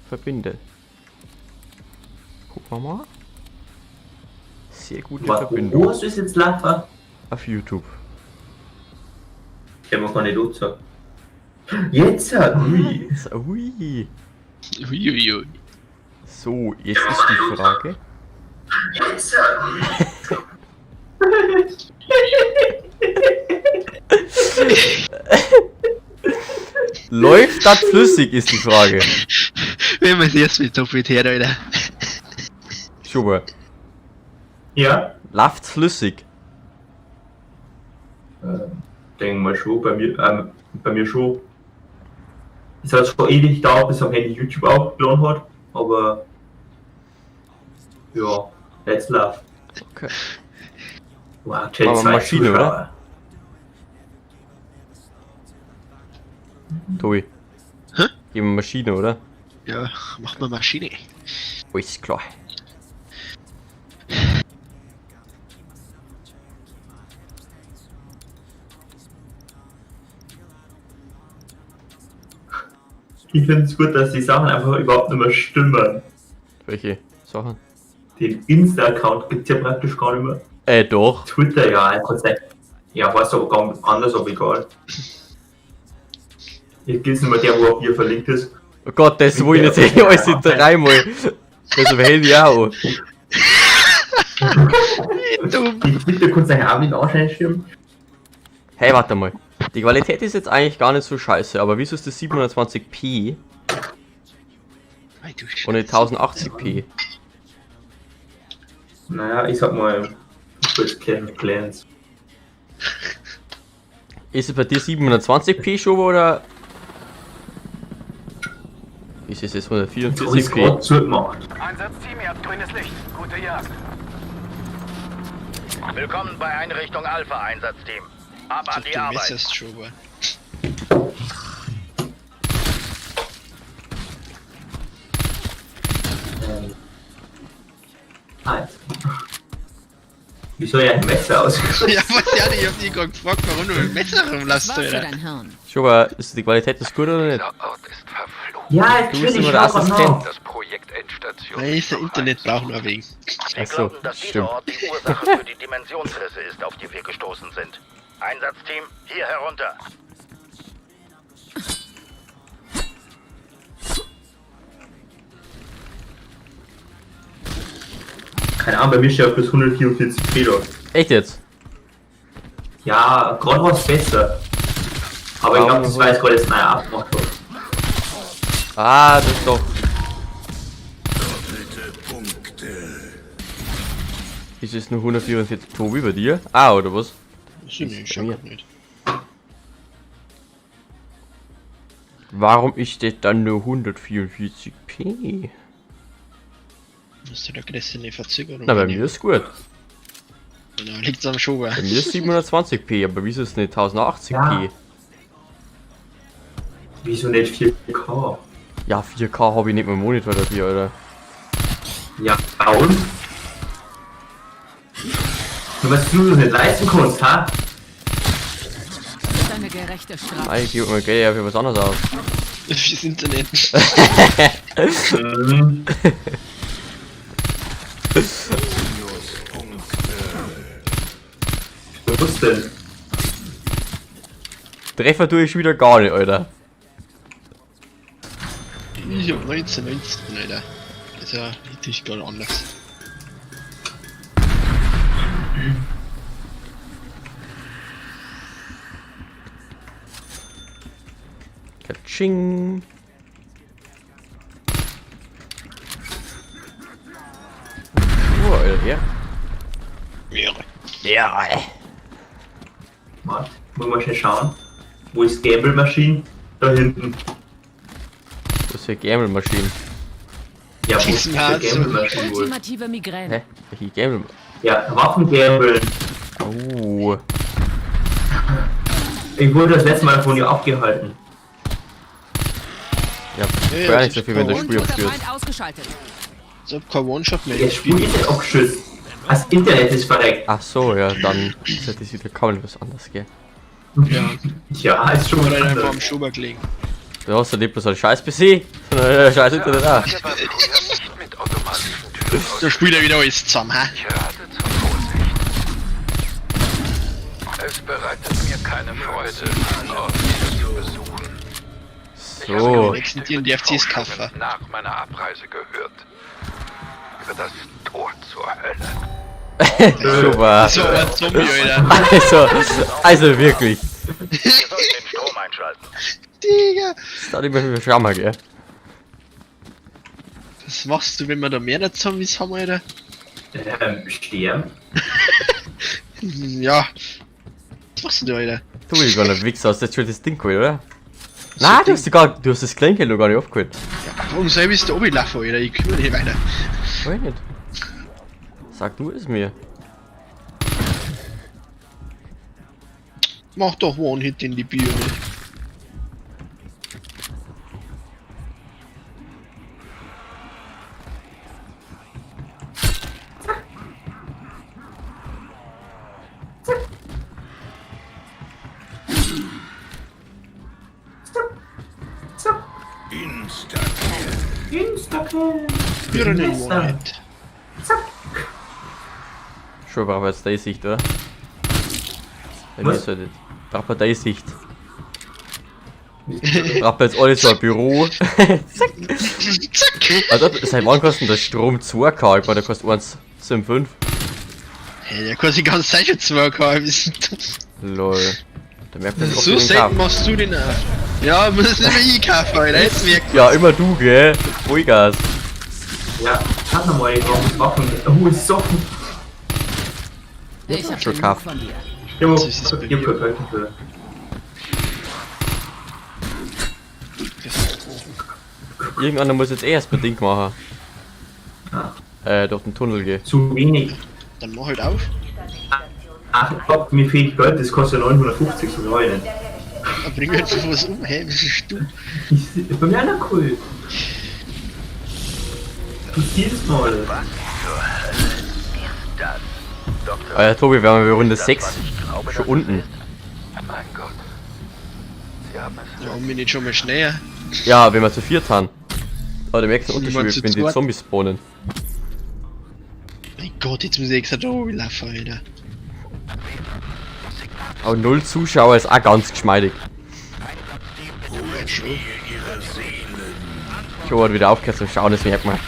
verbinde. Gucken wir mal. Sehr gute Wo Verbindung. hast du es jetzt laufen? Auf YouTube. Ich hab mir gar nicht angezeigt. Jetzt! Ui. Ui. Uiuiui. So, jetzt ist die Frage. Jetzt! Läuft das flüssig, ist die Frage. Wenn man es mit so viel her, Alter. Schuber, Ja? läuft's flüssig? Denk mal schon, bei mir schon. Es hat schon ewig gedauert, bis am Handy YouTube aufgeladen hat, aber ja, jetzt läuft. Okay. Wow, Chat Aber zwei Maschine, Zuschauer. oder? Tobi. Hä? Gehen wir Maschine, oder? Ja, mach mal Maschine. Alles klar. Ich finde es gut, dass die Sachen einfach überhaupt nicht mehr stimmen. Welche Sachen? Den Insta-Account gibt es ja praktisch gar nicht mehr. Doch. Twitter, ja, einfach sein. Ja, weiß aber gar anders, aber egal. Jetzt gibt's nicht mehr der, wo auf ihr verlinkt ist. Oh Gott, das wollen jetzt eh alles in dreimal. Das am Handy auch. Dumm. Die Twitter kannst du eigentlich auch nicht anscheinend. Hey, warte mal. Die Qualität ist jetzt eigentlich gar nicht so scheiße, aber wieso ist das 720p Ei, du und nicht Scheiße. 1080p? Naja, ich sag mal, kurz Clash of Clans. Ist es bei dir 720p schon oder ist es jetzt Jetzt hab ich's 144p? gerade zugemacht. Einsatzteam, ihr habt grünes Licht. Gute Jagd. Willkommen bei Einrichtung Alpha, Einsatzteam. Ab an die Du Arbeit. messerst schon, aber. Eins. Wie soll ja ein Messer aussehen? Ja, weiß ja nicht, ich hab dich gerade gefragt, warum du mit dem Messer rumlässt, Was für Alter. dein Hirn. Schon, ist die Qualität ist gut oder nicht? Dieser Ort ist verflucht. Ja, Du bist natürlich, immer der schau grad Assistent. nach. Das Projekt Endstation. Nein, ist der Internet brauchen wir wegen. Wir Ach so, glauben, dass dieser stimmt. Ort die Ursache für die Dimensionsrisse ist, auf die wir gestoßen sind. Einsatzteam, hier herunter. Keine Ahnung, bei mir steht auch bis 144p da. Echt jetzt? Ja, gerade war's besser. Aber ich glaube, das war jetzt gerade jetzt neu aufgemacht hat. Ah, das ist doch. Ist es nur 144 Tobi bei dir? Ah, oder was? Weiß ich nicht, schau Mir. grad nicht. Warum ist das dann nur 144p? Das ist ja der größte Verzögerung. Na, bei mir ist gut. Na, liegt's am Schober. Bei mir ist 720p, aber wieso ist es nicht 1080p? Ja. Wieso nicht 4K? Ja, 4K habe ich nicht mehr im Monitor dafür, oder? Ja, und? Nur was du das nicht leisten kannst, ha? Das ist eine gerechte Strafe. Nein, ich gebe mir Geld ja für was anderes aus. Fürs Internet. Mhm. Was denn? Treffer tue ich wieder gar nicht, Alter. Ich hab 19, 19, Alter. Das ist ja richtig geil anders. Katsching. Oh, Alter, ja. Wäre. Ja. Warte, muss mal schnell schauen. Wo ist Gamble Machine? Da hinten. Das ist ja Gamble-Maschine. Ja, wo ist die Ja, so. Gamble Machine wohl? Ultimative Migräne. Hä? Welche Gamble? Ja, Waffengamblen. Oh. Ich wurde das letzte Mal von ihr abgehalten. Ja, Ja, gar ja, nicht so viel, wenn das Spiel Untoter abstürzt. Feind ausgeschaltet. Ich hab kein One-Shot mehr. Das Spiel ist nicht abgeschützt. Das Internet ist verreckt. Ach so, ja, dann ist ja das wieder kaum was anderes, gell? Ja, Ja, ist schon oder was einfach am anderes. Schober gelegen. Du hast ja nicht bloß einen scheiß PC, sondern einen scheiß Internet auch. Der war früher nicht mit automatischen Türen Da spielt er wieder alles zusammen, hä? Ich rate zur Vorsicht. Es bereitet mir keine Freude, diesen Ort wieder zu besuchen. Ich habe So. Berichte Die über die DFCs Forschungen kaufen. nach meiner Abreise gehört. Über das Tor zur Hölle. Super. So ein Zombie, Alter. Also wirklich. Wir sollten den Strom einschalten. Digga. Das dauert immer viel Schammer, gell? Was machst du, wenn wir da mehrere Zombies haben, Alter? Sterben. Ja. Was machst du da, Alter? Du, ich kleiner Wichser, hast du jetzt schon das Ding geholt, oder? Nein, du hast die gar, du hast das Kleingeld noch gar nicht aufgeholt. Ja, warum soll ich da oben laufen, Alter? Ich kümmere mich weiter. Weiß ich nicht. Sag du es mir. Mach doch One-Hit in die Birne. Instakill. Birne One-Hit. Schon brauchen wir jetzt deine Sicht, oder? Bei mir Was? so nicht. Braucht man deine Sicht. Braucht man jetzt alles so ein Büro. Zack. Zack! Also, seit wann kostet denn der Strom 2K? Ich meine, der kostet 1,75. Hey, der kostet die ganze Zeit schon 2K. Wir sind Lol. Da merkt man sich So selten machst du den auf. Ja, muss nicht mehr einkaufen, Alter. Jetzt merkt Ja, immer du, gell? Vollgas. Ja, schaut nochmal, ich brauche Waffen. Oh, Socken. Ich hab Schon genug gekauft. von dir. Ich hab Das ist es bei ich hab mir. kein Geld dafür. Irgendeiner muss jetzt eh erst mal Ding machen. Ah. Durch den Tunnel gehen. Zu wenig. Dann mach halt auf. Ach, fuck, mir fehlt Geld, das kostet ja 950, so neu nicht. Dann bring halt einfach was um, hä? Bist du dumm? Ist bei mir einer cool. Du siehst mal. Das, Doktor, Ah ja, Tobi, wir haben bei Runde das, 6 was ich glaube, schon dass es unten. ist. Mein Gott. Sie haben es Ja, bin ich schon mal schneller. Ja, wenn wir zu viert haben. Aber du merkst den Wenn wir Unterschied, zu wenn die zweit- Zombies spawnen. Mein Gott, jetzt muss ich extra da oben laufen, Alter. Aber null Zuschauer ist auch ganz geschmeidig. Ja, schon. Joe hat wieder aufgehört zum Schauen, das merkt man.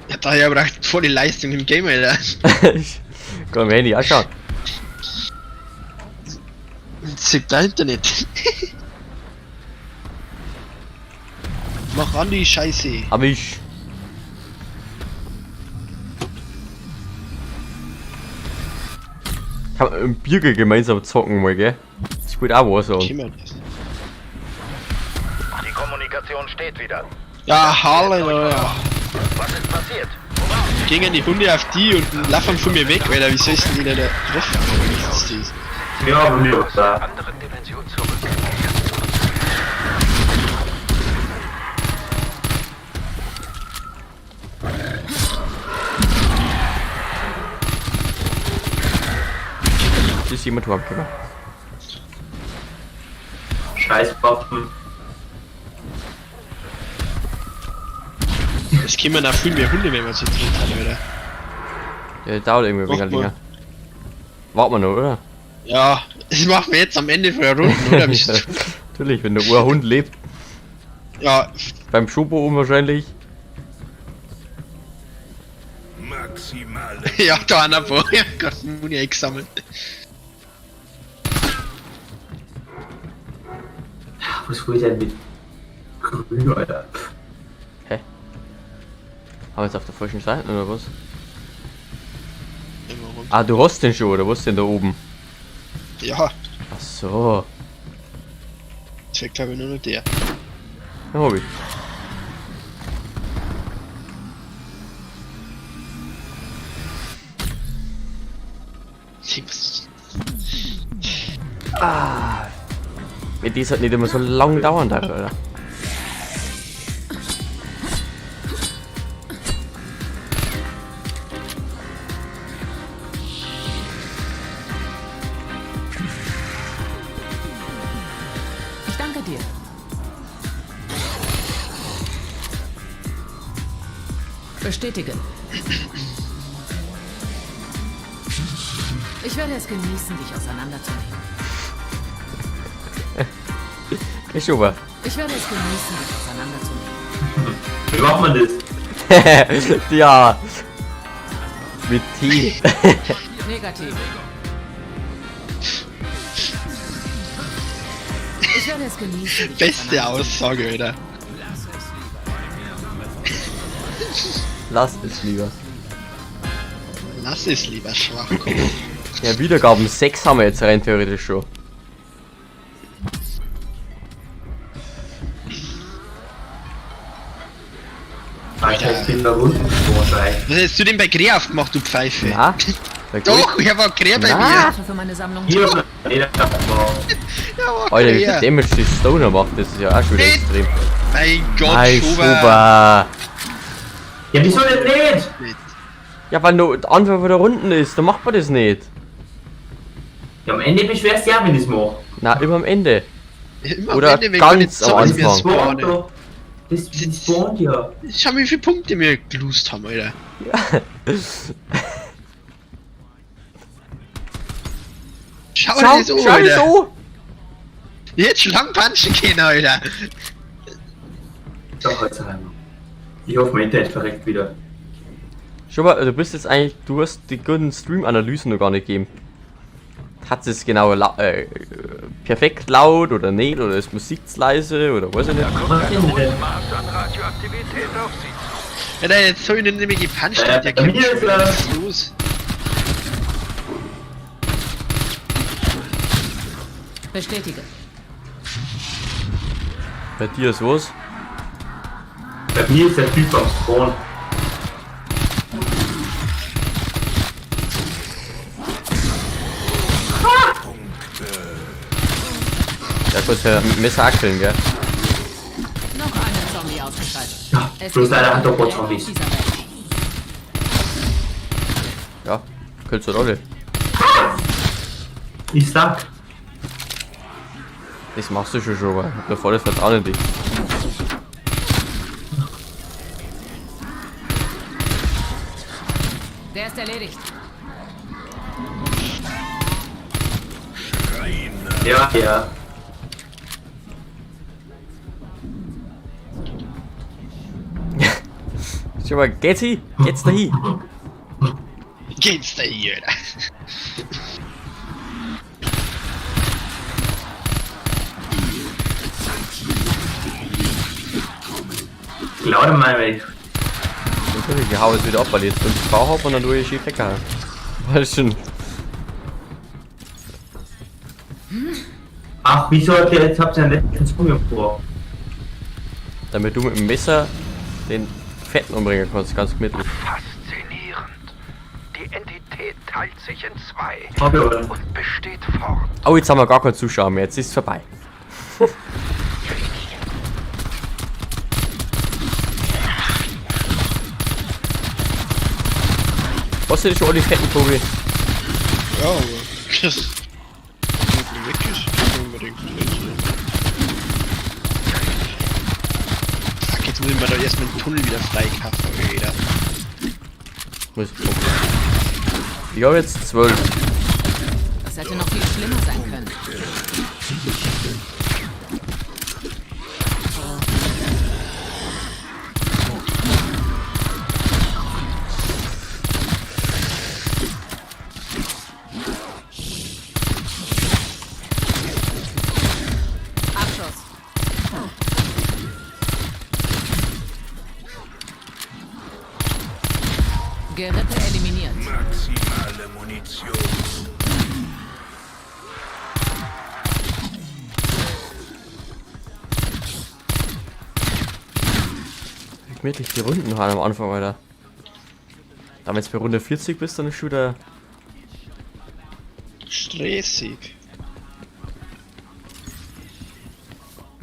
Ja, daher braucht voll die Leistung im Game, Alter. Ich kann mir Handy anschauen. Zickt da Internet. Mach an die Scheiße. Aber ich. Kann man mit Birgel gemeinsam zocken mal, gell? Das spielt auch Warzone. Kümmert das. Die Kommunikation steht wieder. Ja, Halleluja. Was ist passiert? Gingen die Hunde auf die und laufen von mir weg, Alter. Wie soll ich denn die da treffen? Was ist das? Ja, aber mir auch aus der da. anderen Dimension zurückgekehrt. Ist jemand heimgekommen? Scheiß Waffen. Es kommen auch viel mehr Hunde, wenn wir zu dritt haben, Alter. Ja, dauert irgendwie ein wenig Mach mal. länger. Warten wir noch, oder? Ja, das machen wir jetzt am Ende von der Runde, oder? Bist du? Natürlich, wenn der Urhund lebt. Ja, Beim Schobo oben wahrscheinlich. Maximale ja, da einer paar. Ja, Gott, Muni eingesammelt. Was will ich denn mit Grün, Alter? Hä? Haben wir jetzt auf der falschen Seite oder was? Ja, warum? Ah, du hast den schon, oder was denn da oben? Ja, Ach so. das wäre glaube ich nur noch der. Ja, hab ich. Wenn das halt nicht immer so lang dauern darf, oder? Ich danke dir. Bestätige. Ich werde es genießen, dich auseinanderzunehmen. Geh schon mal. Ich werde es genießen, dich auseinanderzunehmen. Wie macht man das? Ja. Mit T. Negativ. Ich werde es genießen, dich Beste auseinanderzunehmen. Aussage, Alter. Lass es lieber. Lass es lieber, Schwachkopf. Ja, Wiedergaben 6 haben wir jetzt rein theoretisch schon. Alter, ich bin da unten wahrscheinlich. Was hast du denn bei Grea aufgemacht, du Pfeife? Na? Da geht- Doch, ich war Grea bei Na. mir. Waffe für meine Sammlung. Hier, nee, da war. Ja, war Alter, wie viel Grea. Damage die Stoner macht, das ist ja auch schon wieder Nicht. extrem. Mein Gott, Nein, Schober. Schober. Ja, wieso denn nicht? Ja, weil nur der Anfang von der Runden ist, dann macht man das nicht. Ja, am Ende beschwerst du ja, wenn ich's mache. Na, immer am Ende. Immer am Oder Ende, wenn ganz keine am Zombies mehr Anfang. Spawnt spawnen. doch. Das spawnt ja. Schau mal, wie viele Punkte wir geloost haben, Alter. Ja. Schau dir Schau, das an, schau Alter. das an. Jetzt schon lang punchen können, Alter. Doch, Alzheimer. Ich hoffe, mein Internet verreckt wieder. Schau mal, du bist jetzt eigentlich, du hast die guten Stream-Analysen noch gar nicht gegeben. Hat es genau perfekt laut oder nicht? Oder ist Musik zu leise oder weiß ich nicht. Was denn denn? Maß an Radioaktivität auf sie zu. Alter, jetzt hab ich ihn nämlich gepuncht und der Bei kommt mir schon ist wieder. er- Was ist los? Bestätige. Bei dir ist was? Bei mir ist der Typ am Spawn. Ja, kurz ja Messer ackeln, gell? Noch einen Zombie ausgeschaltet. Ja, Es bloß gibt leider hat er keine paar Zombies. auf dieser Welt. Ja, killst du alle. Ich sag. Das machst du schon schon, aber ich hab da volles Vertrauen in dich. Der ist erledigt. Ja, ja. Schau mal, geht's hin? Geht's da hin? Geht's da hier, Alter. Glaube mal, wenn ich. Natürlich, ich hau jetzt wieder ab, weil ich jetzt 5 V hab und dann tue ich schief weghauen. War schon. Ach, wieso hat der jetzt habt ihr einen letzten Zombie vor? Damit du mit dem Messer den Fetten umbringen kannst, ganz gemütlich. Faszinierend. Die Entität teilt sich in zwei Hab ich, oder? und besteht fort. Oh, jetzt haben wir gar keinen Zuschauer mehr, jetzt ist es vorbei. Was sind schon alle fetten Tobi? Ja, aber das wirklich weg ist nicht unbedingt. Fuck, jetzt muss ich mir da erstmal den Tunnel wieder freikaufen, Alter. Muss ich gucken. Ich habe jetzt 12. Das hätte noch viel schlimmer sein können. Abschuss. Gerippe eliminiert. Maximale Munition. Wie gemütlich die Runden waren am Anfang, Alter. Da wenn jetzt bei Runde 40 bist, dann ist schon wieder. Stressig.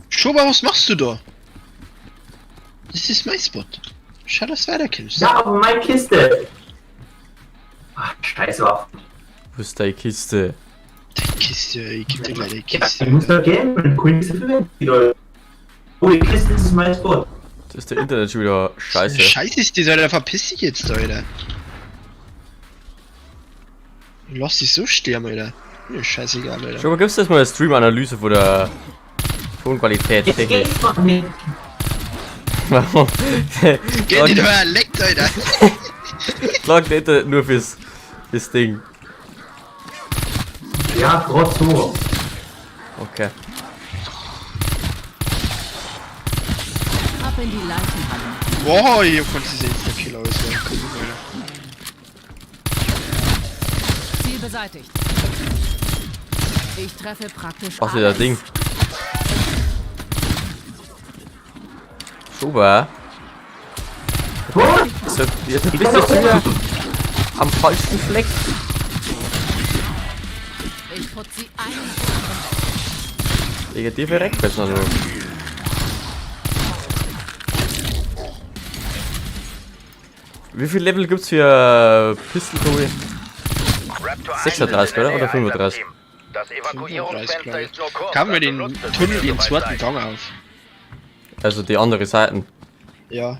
Schober, was machst du da? Das ist mein Spot. Schau, dass du weiterkommst. Ja, aber meine Kiste! Ach, scheiß Waffen. Wo ist deine Kiste? Die Kiste, ich geb dir gleich die Ja, Kiste. ich muss da gehen, wenn Queen so viel wieder. Oh, die Kiste ist mein Spot. Jetzt ist der Internet schon wieder scheiße. Scheiße ist das, Alter. Verpiss dich jetzt, Alter. Lass dich so sterben, Alter. Mir ist scheißegal, Alter. Schon mal, gibt's das mal eine Stream-Analyse von der Tonqualität? Jetzt Technik? geht's noch nicht. Warum? Geht nicht euer Leckt, Alter. Lag der Internet nur fürs Ding. Ja, grad so. Okay. Ab in die Leichenhalle. Boah, hier konnte sie jetzt der Killer aus. Gucken, Alter. Ziel beseitigt. Ich treffe praktisch Was ist das alles. Ding? Super. Was? So, jetzt bist du wieder am falschen Fleck. Ich putze sie einen nach dem anderen weg. Digga, die verreckt jetzt noch. Wie viel Level gibt's für Pistol, Tobi? Raptor 1 36, ist in der oder? Oder Nähe, 35? Einsatzteam. Das 35, Evakuierungsfenster glaub ist nur ich. kurz. Kamen wir also den nutzt es, Tunnel, wenn ihr den soweit zweiten seid. Gang auf. Also die andere Seiten. Ja.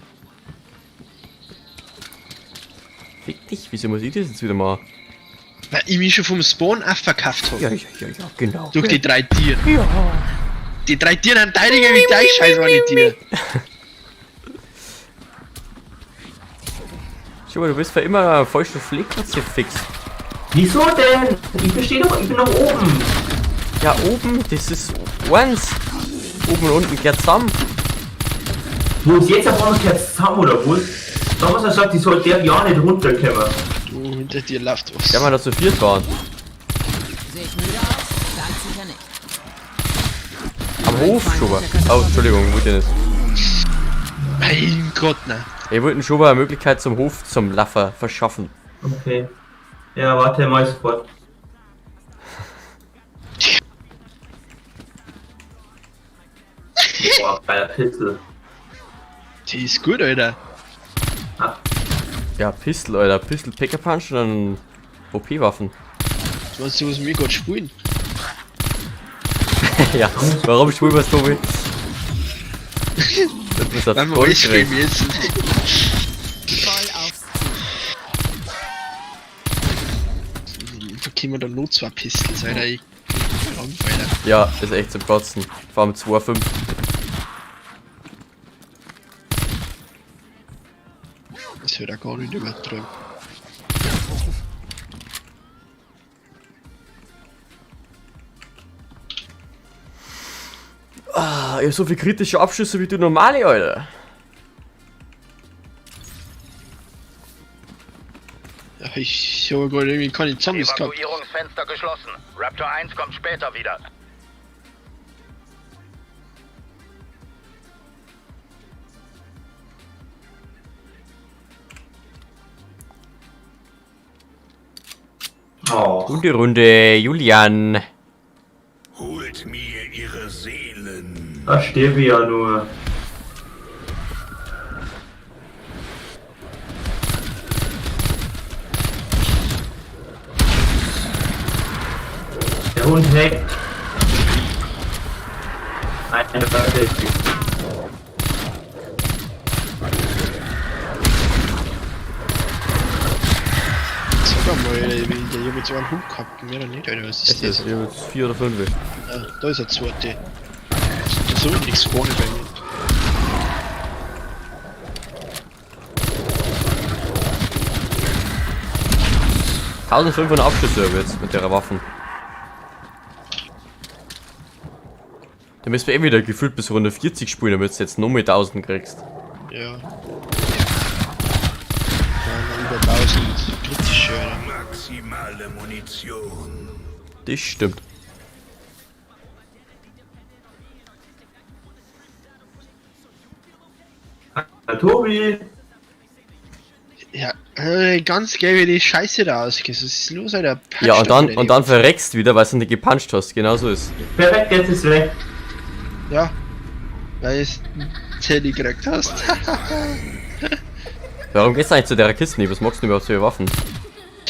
Fick dich, wieso muss ich das jetzt wieder machen? Weil ich mich schon vom Spawn auf verkauft hab. Ja, ja, ja, ja, genau. Durch die drei Tiere. Ja. Die drei Tiere haben deine wie dein Scheiß waren die Tiere. Schau mal, du bist für immer am falschen Fleck fix. Wieso denn? Ich verstehe doch, ich bin doch oben. Ja, oben, das ist eins. Oben und unten gehört zusammen. Wo ist jetzt auf einmal gehört zusammen oder wo ist? Damals hat er gesagt, die sollte der ja nicht runterkommen. Du, hinter dir läuft was. Ja, man, dass zu viert waren. Sehe ich müde aus? Ganz sicher nicht. Am Hof, Schober. Oh, Entschuldigung, wollte ich nicht. Mein Gott, ne. Ich wollte Schober eine Möglichkeit zum Hof zum Laffer verschaffen. Okay. Ja, warte mal sofort. Boah, geiler Pistol. Die ist gut, Alter. Ah, Ja, Pistol, Alter. Pistol Packer Punch und dann OP-Waffen. Was du, was mir gerade spielen? Ja, warum spielen wir's, Tobi? Das ist das Weil wir alles Gold spielen jetzt. Voll aufs Ziel. Da kriegen wir dann nur zwei Pistols, Alter. Ich bin krank, Alter. Ja, ist echt zum Kotzen. Vor allem 2,5. Das wird auch gar nicht übertrieben. Ah, ich hab so viel kritische Abschüsse wie du normale, Alter. Ja, ich habe gerade irgendwie keine Zombies gehabt. Evakuierungsfenster geschlossen. Raptor 1 kommt später wieder. oh. Gute Runde, Julian. Holt mir ihre Seelen. Da sterbe ich ja nur. Der Hund hackt. Eine Waffe. Sag mal, Alter, ich hab jetzt einen Hund gehabt. Mehr oder nicht, Alter. Was ist Das das? ist jetzt 4 oder 5. Ja, da ist der zweite. Da soll nichts vorne bei mir. 1500 Abschüsse hab ich jetzt mit der Waffen. Da müssen wir eh wieder gefühlt bis Runde 40 spielen, damit du jetzt noch mit 1000 kriegst. Ja. Ja, über 1000 kritische, Alter. Maximale Munition. Das stimmt. Na, Tobi! Ja, ganz geil, wie die Scheiße da ausgeht. Was ist los, Alter? Puncht Ja, und doch dann, wieder und dann verreckst wieder, weil du nicht gepuncht hast. Genau so ist. Perfekt, jetzt ist weg. Ja. Weil es Teddy gekriegt hast. Warum gehst du eigentlich zu der Kiste nicht? Was magst du denn überhaupt für Waffen?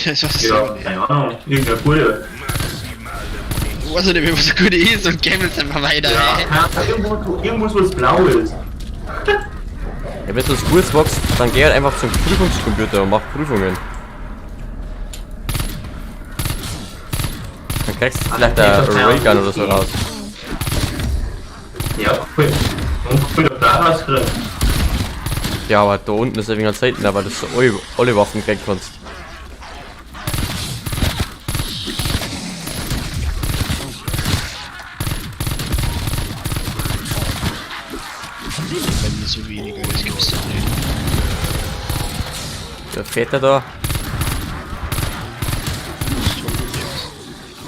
Das weiß ich Ja, selber nicht. keine Ahnung. Irgendeine gute. Ich weiß nicht mehr, was eine gute ist und game jetzt einfach weiter. Ja, ey. keine Ahnung, irgendwo, irgendwo, wo es blau ist. Ja, wenn du es gut magst, dann geh halt einfach zum Prüfungscomputer und mach Prüfungen. Dann kriegst du vielleicht eine Raygun oder so raus. Ja, cool. Und cool, ob da rauskriegen. Ja, aber da unten ist ein wenig seltener, weil du so alle Waffen kriegen kannst. Bei mir so weniger, das gibt's doch nicht. Der Vetter da.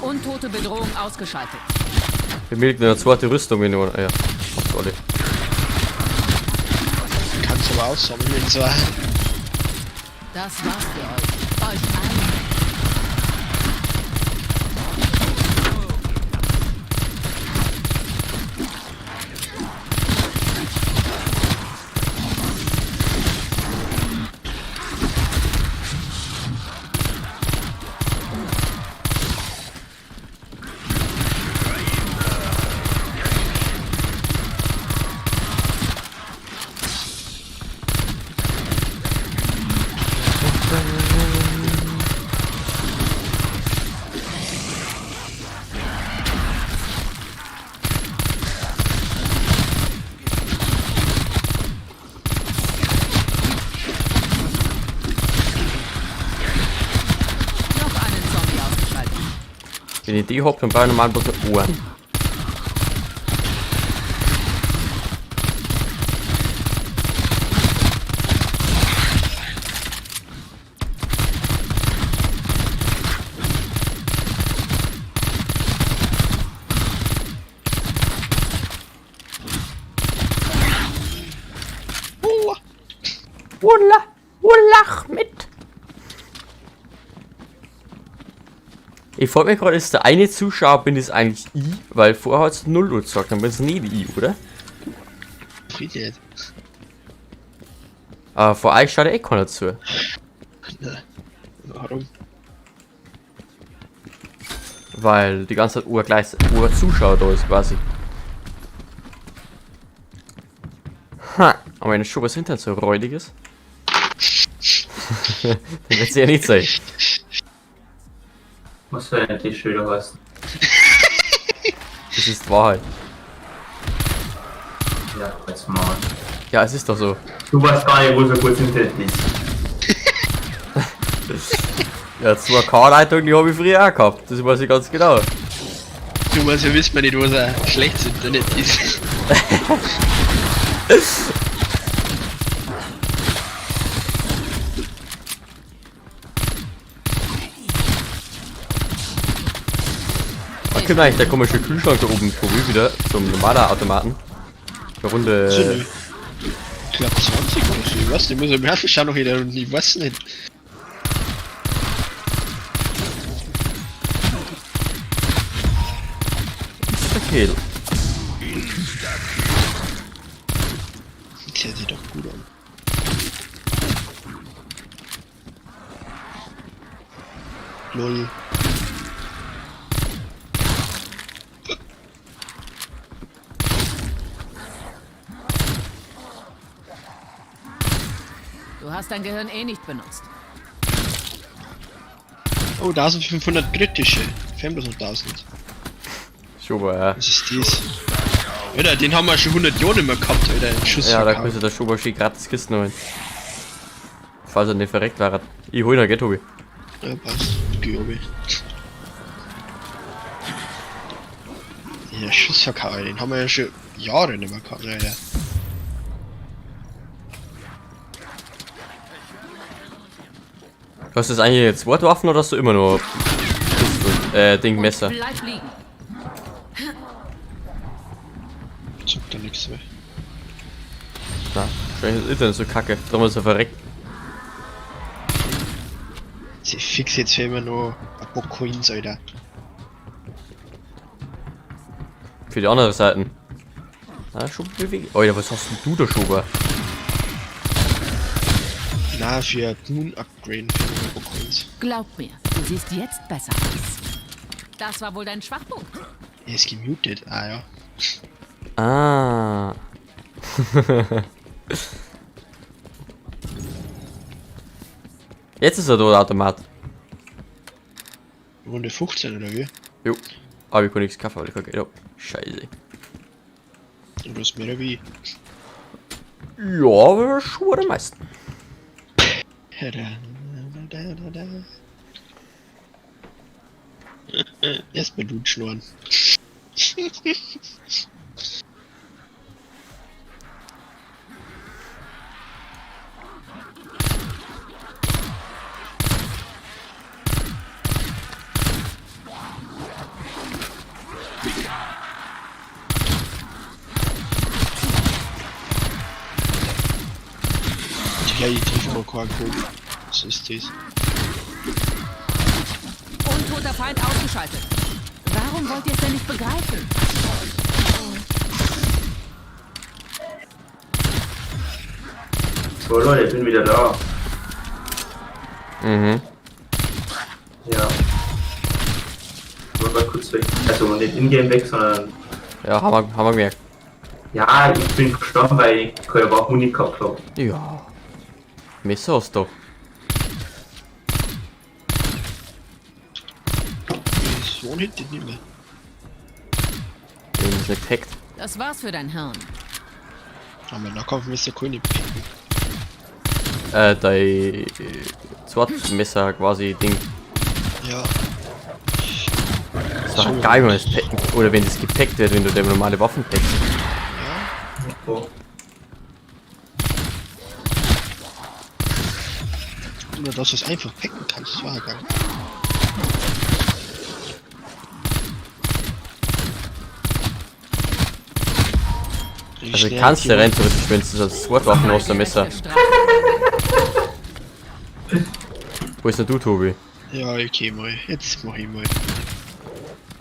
Untote Bedrohung ausgeschaltet. Wir milden eine zweite Rüstung in ah, ja, hab's alle. Kannst aber aussammeln, wenn so. Das war's für euch. Euch allen. Noch einen Zombie ausgeschaltet. Wenn ich die hab, dann brauche ich normal bloß noch Ohren. Wulla, Wullach mit. Ich frage mich gerade, ist der eine Zuschauer, bin es eigentlich ich? Weil vorher hat es 0 Uhr gesagt, dann bin es nicht ich, oder? Friede. Aber vor euch schaut ja eh keiner zu. Warum? Weil die ganze Zeit Uhr gleich Uhr Zuschauer da ist quasi. Ha, aber wenn schon was hinter so räudig ist. Dann wird's ja nicht sein. Was soll denn die Schilder heißen? Das ist die Wahrheit. Ja, jetzt mal. Ja, es ist doch so. Du weißt gar nicht, wo so kurz Internet ist. Ja, 2K-Leitung, die habe ich früher auch gehabt. Das weiß ich ganz genau. Du weißt ja, wissen wir nicht, was ein schlechtes Internet ist. Da kommt eigentlich der komische Kühlschrank da oben Tobi wieder zum normalen Automaten. Eine Runde. Ich glaube 20 oder so, ich weiß nicht, ich muss am schauen noch wieder und ich weiß nicht. Kill. Das hört sich doch gut an. Lol. Du hast dein Gehirn eh nicht benutzt. Oh, 1500 kritische. Fehlen bloß noch 1000. Schober, ja. Was ist das? Alter, den haben wir schon 100 Jahre nicht mehr gehabt, Alter. Den Schuss Ja, da verkauft. könnte der Schober schön gratis Kisten holen. Falls er nicht verreckt war. Ich hol ihn noch, gell, Tobi? Ja, passt. Geh, obi. Der Schussverkauf, den haben wir ja schon Jahre nicht mehr gehabt, Alter. Hast du das eigentlich jetzt Wortwaffen oder hast du immer nur Pistol, Ding, Und Messer? bleib liegen. Zuckt da nichts mehr. Na, wahrscheinlich ist das Internet so kacke. Darum ist er verreckt. Sie fix jetzt für immer nur ein paar Coins, Alter. Für die andere Seiten. Na, schon bewegt. Alter, was hast denn du da, Schober? Na, für Moon Upgrade für nur ein paar Coins. Glaub mir, du siehst jetzt besser aus. Das war wohl dein Schwachpunkt. Er ist gemutet, ah ja. Ah. Jetzt ist er da, der Automat. Runde 15 oder wie? Jo. Aber ich kann nichts kaufen, weil ich kein Geld hab. Scheiße. Und du hast mehr wie ich. Ja, aber schon am meisten. Da, da, da, da, da. Erstmal du schnurren. Ja, ich treffe mal keinen Kopf. Was ist das? Untoter Feind ausgeschaltet. Warum wollt ihr es denn nicht begreifen? So Leute, ich bin wieder da. Mhm. Ja. Ich war kurz weg. Also nicht in-game weg, sondern. Ja, haben wir gemerkt. Ja, ich bin gestorben, weil ich keine Muni gehabt habe. Ja. Messer hast du doch. So hinten nicht mehr. Wenn es nicht hackt. Das war's für dein Hirn. Aber Nahkampfmesser kann ich nicht picken. Dein Zweitmesser quasi Ding. Ja. Das war geil, wenn das packen. Oder wenn das gepackt wird, wenn du deine normale Waffen packst. Oh. Oder dass du es einfach packen kannst, das war ja geil. Also kannst du rein theoretisch, wenn du das Zweitwaffen hast, ein Messer. Gerechte Strafe. Wo ist denn du, Tobi? Ja, okay, mal. Jetzt mach ich mal.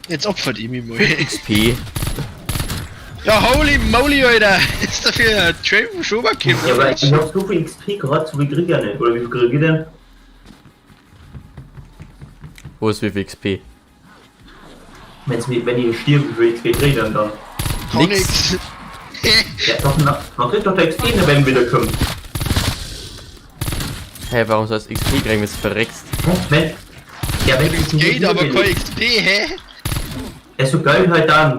Jetzt opfert ich mich mal. XP. Ja, holy moly, Alter! Ist dafür ein Train vom Schober gekommen? Ja, aber ich hab so viel XP gerade, so viel krieg ich ja nicht. Oder wie viel krieg ich denn? Wo ist wie viel XP? Wenn ich stirb, wie viel XP krieg ich denn dann? Gar nix. nix. Ja, doch, na, man kriegt doch der XP, wenn wieder kommt. Hä, warum sollst du XP kriegen, wenn du verreckst? Hä? Wenn, ja, wenn ich Geht aber kein XP, hä? Ja, so geil halt dann.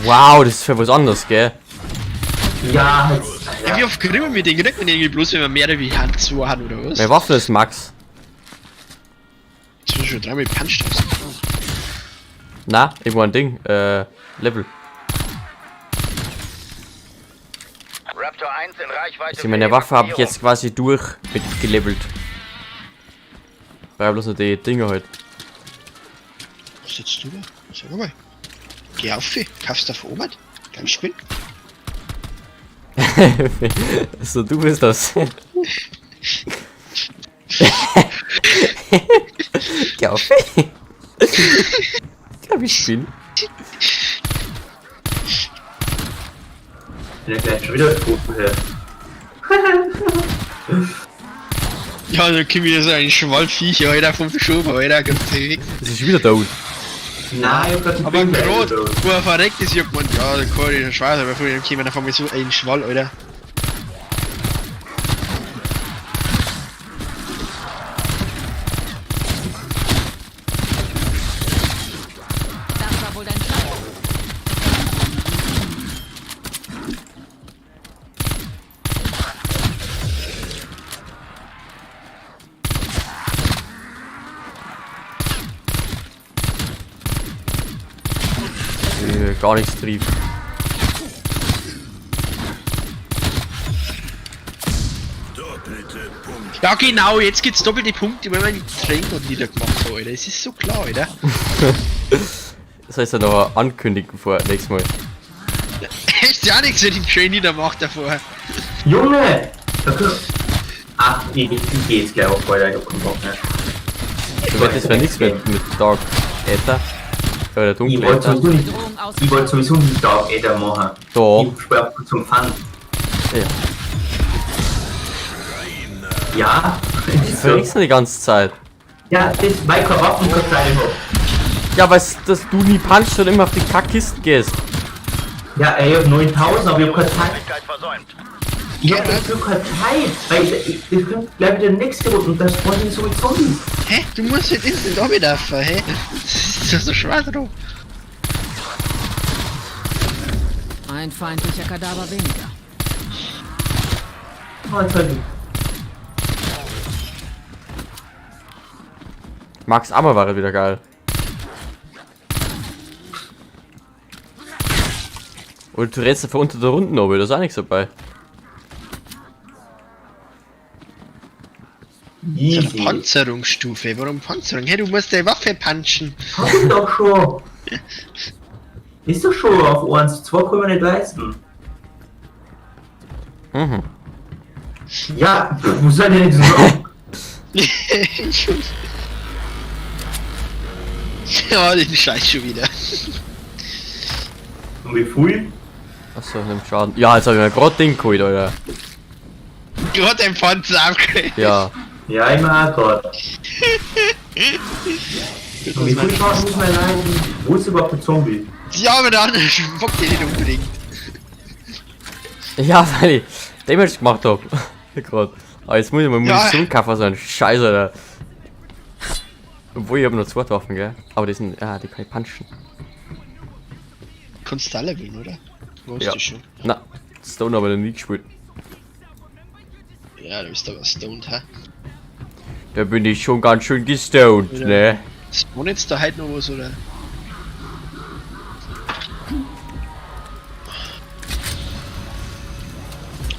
Wow, das ist für was anderes, gell? Ja, halt. Ja, wie oft kriegen wir den? Kriegt man den irgendwie bloß, wenn man mehrere wie Hand zu hat, oder was? Meine Waffe ist Max. Jetzt bin ich schon dreimal gepuncht hast. Na, irgendwo ein Ding. Level. Raptor 1 in Reichweite. Also meine für Waffe habe ich Evakuierung. jetzt quasi durch mit gelevelt. Brauche bloß noch die Dinger halt. Was setzt du da? Sag mal. Geh auf, kaufst du von oben? Ganz spinn. So, du bist das. Geh auf. Ich glaube, ich spinn. Bin ja gleich schon wieder tot. Hä? Ja, da kommt wieder so ein Schwallviech, Alter, vom Schober, Alter, ganz weg. Das ist wieder down. Nein, ich hab grad einen Aber Ding grad, reingebaut. wo er verreckt ist, ich hab gemeint, ja, da kann ich schon schwarz, aber vorher käme auf einmal so ein Schwall, Alter. Das war wohl dein Schwachpunkt. Gar nichts trieb. Ja, genau, jetzt gibt's doppelte Punkte, weil man den Train dort niedergemacht hat, Alter. Es ist so klar, Alter. Das heißt ja noch ankündigen vor nächstes Mal. Echt ja nichts, wenn ich den Train niedermacht davor. Junge! Da können... Ach, ich geh jetzt gleich auf, Alter, ich hab keinen Bock mehr. Du wettest wäre nichts mit Dark Äther. Oder Ich Dunkle wollte Äther. sowieso nicht, Bedrohung ich wollte ausgeschaltet. sowieso nicht Dark Aether machen. Doch. Ich spiel auch zum Fun. Ja. Ja? Du verreckst die ganze Zeit. Ja, das ist, weil ich keine Waffenkarteile hab. Ja, weißt du, dass du nie punchst und immer auf die Kackkisten gehst. Ja, ey, ich hab 9000, aber ich hab keine Zeit. Möglichkeit versäumt. Ich hab dafür keine Zeit, weil ich kommt gleich wieder nächste Runde und das spawnen so mit Zombies. Hä? Du musst jetzt instant runterlaufen, hä? Das ist doch so schwer drauf. Ein feindlicher Kadaver weniger. Oh, jetzt halt. Max Ammer war wieder geil. Und du rennst einfach unter der Runden oben, da ist auch nichts dabei. Das ist eine Easy. Panzerungsstufe. Warum Panzerung? Hey, du musst deine Waffe punchen. Hab ich doch schon. Ist doch schon auf 1, 2 können wir nicht leisten. Mhm. Ja, pff, wo soll denn jetzt so? Ja, den Scheiß schon wieder. Und wie viel? Achso, nimmt Schaden. Ja, jetzt hab ich mir grad Ding geholt, Alter. Gerade den Panzer abgekriegt. Ja. Ja, immer auch grad. Und wie viel Schaden muss man leiden? Wo ist überhaupt der Zombie? Ja, aber der andere Bock den nicht unbedingt. Ja, weil ich Damage gemacht hab. Grad. Aber jetzt muss ich mal Ja. Munition kaufen, so ein Scheiß, Alter. Obwohl, ich hab nur zwei Waffen, gell? Aber die sind, ja, die kann ich punchen. Kannst du alle leveln, oder? Weißt Ja. du schon. Na, Stone habe ich noch nie gespielt. Ja, du bist aber stoned, hä? Da bin ich schon ganz schön gestoned, Ja. ne? Spawn jetzt da halt noch was, oder?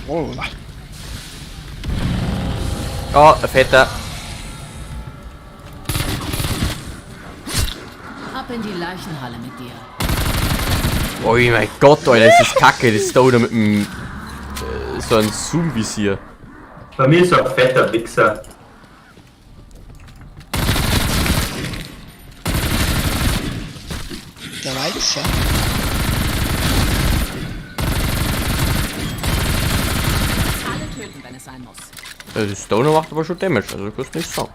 Oh, Oh, ein fetter. Ab in die Leichenhalle mit dir. Oh mein Gott, Alter, das ist kacke, das Stoner mit dem so ein Zoom-Visier. Bei mir ist so ein fetter Wichser. der Weißer. Alle töten, wenn es sein muss. Das Stoner macht aber schon Damage, also kannst du nicht sagen.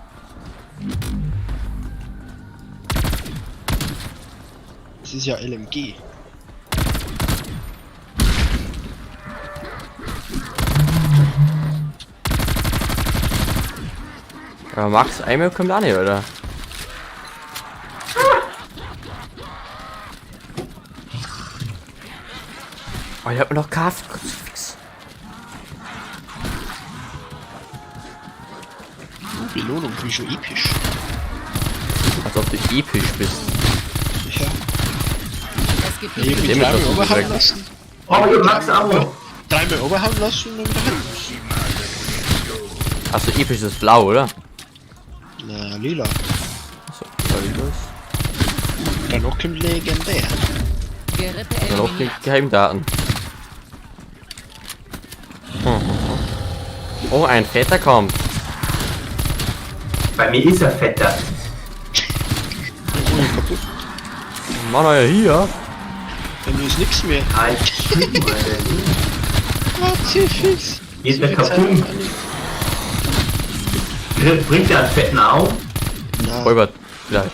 Das ist ja LMG. Aber Max einmal kommt auch nicht, oder? Oh, ich hab mir noch Kraft. Kruzifix. Oh, Belohnung, wie schon episch. Als ob du episch bist. Ja. Es gibt Ja, ich hab mich Damit dreimal hast du oberhauen direkt. lassen. Oh, ich hab Max Ammo. Dreimal oberhauen lassen und dann wieder heim lassen. Achso, episch ist blau, oder? Na, lila. Achso, ja, wie los? Danach kommt legendär. Gerippe Dann auch die eliminiert. Geheimdaten. Oh, ein Fetter kommt. Bei mir ist er fetter. Oh, kaputt. Mann, euer hier. Bei mir ist nix mehr. Alter, Alter. Ah, Zifis. Geht der kaputt? Bringt der einen fetten auf? Na, Räubert. Vielleicht.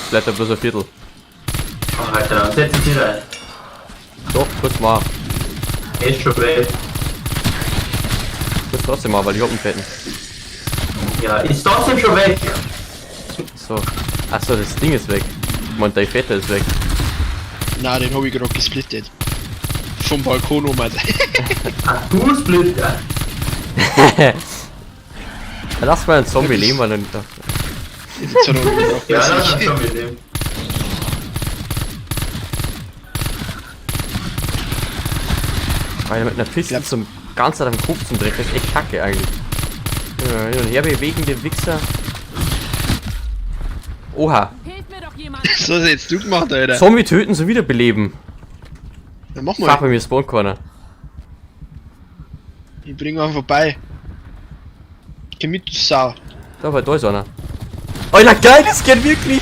Vielleicht bloß ein Viertel. Ach, Alter, dann setz ich nicht ein. Doch, kurz mal. Er ist schon weg. Kurz trotzdem mal, weil ich hab einen fetten. Ja, ist trotzdem schon weg. So. Achso, das Ding ist weg. Ich mein, dein Fetter ist weg. na, den hab ich gerade gesplittet. Vom Balkon um. Ach, du Splitter. Ja, lass mal einen Zombie leben, weil dann. Jetzt hat er mich auch Ja, das plötzlich. ist schon mit dem. Weil mit einer Piste zum ganz am Kopf zum Dreck, das ist echt kacke eigentlich. Ja, hin und her bewegen den Wichser. Oha. Hilf mir doch jemand. So hast jetzt du gemacht, Alter. Zombie töten, so wiederbeleben. Dann mach Fahr mal. bei mir Spawn Corner. Ich bring einen vorbei. Geh mit, du Sau. Da, weil da ist einer. Alter, geil, das geht wirklich.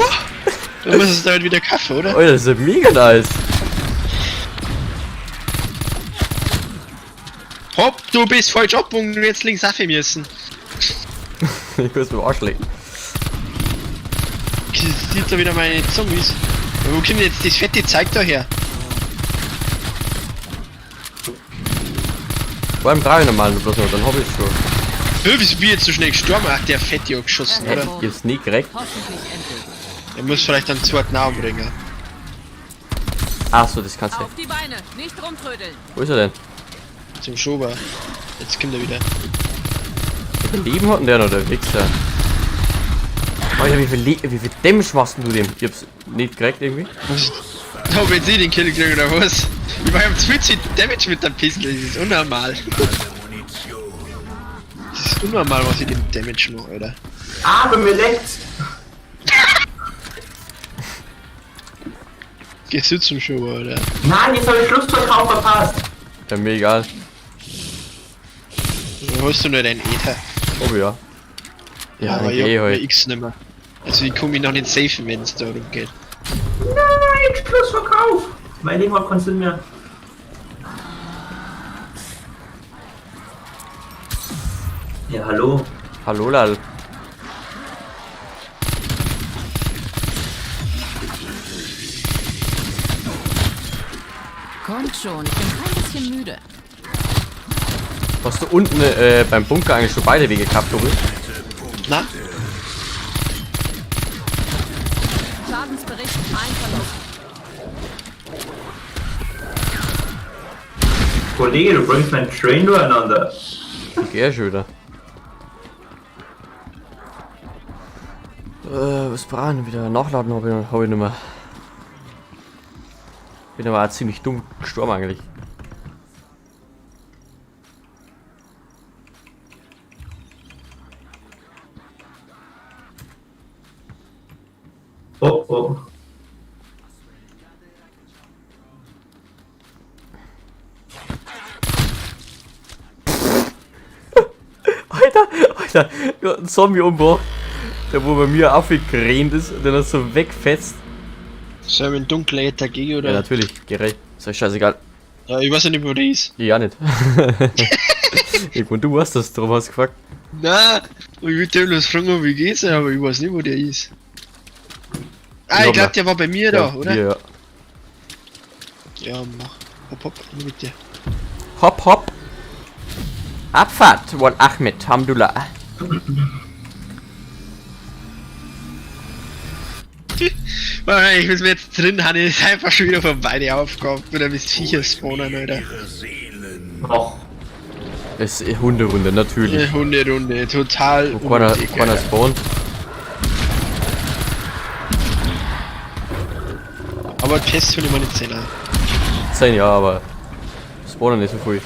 Du musst es da halt wieder kaufen, oder? Alter, das ist ja mega nice. Hopp, du bist falsch abgebogen, du jetzt links auf müssen. Ich muss mit dem Arsch lecken. Sieht da wieder meine Zombies. Ja, wo kommt denn jetzt das fette Zeug da her? Vor allem brauche ich normal bloß noch, dann hab ich schon. Hör, wieso bin ich jetzt so schnell gestorben? Ach, der Fetti hat geschossen, oder? Ich hab's nie gekriegt. Hoffentlich endgültig. Er muss vielleicht einen zweiten Namen bringen. Ach so, das kannst du. Auf die Beine, nicht rumtrödeln. Wo ist er denn? Zum Schober. Jetzt kommt er wieder. Wie viel Leben hat denn der noch, der Wichser? Alter, wie viel Damage machst denn du dem? Ich hab's nicht gekriegt irgendwie. Da hab ich jetzt eh den Kill gekriegt, oder was? Ich war am 20 Damage mit der Pistole, das ist unnormal. Das ist unnormal, was ich dem Damage mache, Alter. Ah, bei mir leckt's. Gehst du zum Schober, oder? Nein, jetzt habe ich Schlussverkauf verpasst. Ja, mir egal. Oder hast du nur deinen Ether? Oh ja. Ja, aber dann ich geh hab mir halt. X nimmer. Also ich komme mich noch nicht safen, wenn es darum geht. Nein, Schlussverkauf. Mein Leben hat keinen Sinn mehr. Ja, hallo. Hallo, Lal. Kommt schon, ich bin kein bisschen müde. Hast du unten beim Bunker eigentlich schon beide Wege gehabt, Tobi? Na? Schadensbericht, ein Verlust. Kollege, du bringst meinen Train durcheinander. Ich geh ja schon wieder. Was brauche ich denn wieder? Nachladen habe ich nicht mehr. Bin aber auch ziemlich dumm gestorben eigentlich. Oh, oh. Alter, Alter, ich hab einen Zombie umgebracht, der wo bei mir aufgerannt ist und der dann so wegfetzt. Soll ich mit dunkler Ether gehen, oder? Ja, natürlich, gerecht. Ist euch scheißegal. Ja, ich weiß ja nicht, wo der ist. Ich auch nicht. Ich meine, du weißt das, darum hast du gefragt. Na, ich würde dir bloß fragen, wie geht's, aber ich weiß nicht, wo der ist. Ah, ich glaube, der war bei mir da, oder? Ja. Ja, mach. Hopp, hopp, mit dir. Hopp, hopp. Abfahrt, Wal Ahmed, Hamdullah. Ich will mir jetzt drin haben, ist einfach schon wieder vorbei, die Aufgabe. Oder bis Viecher spawnen, Alter. Och, Es ist Hunderunde, natürlich. Eine Hunderunde, total Wo keiner, unnötig, keiner Alter. spawnt. Aber Test will ich mal nicht sehen. 10 Jahre, aber spawnen nicht so viel.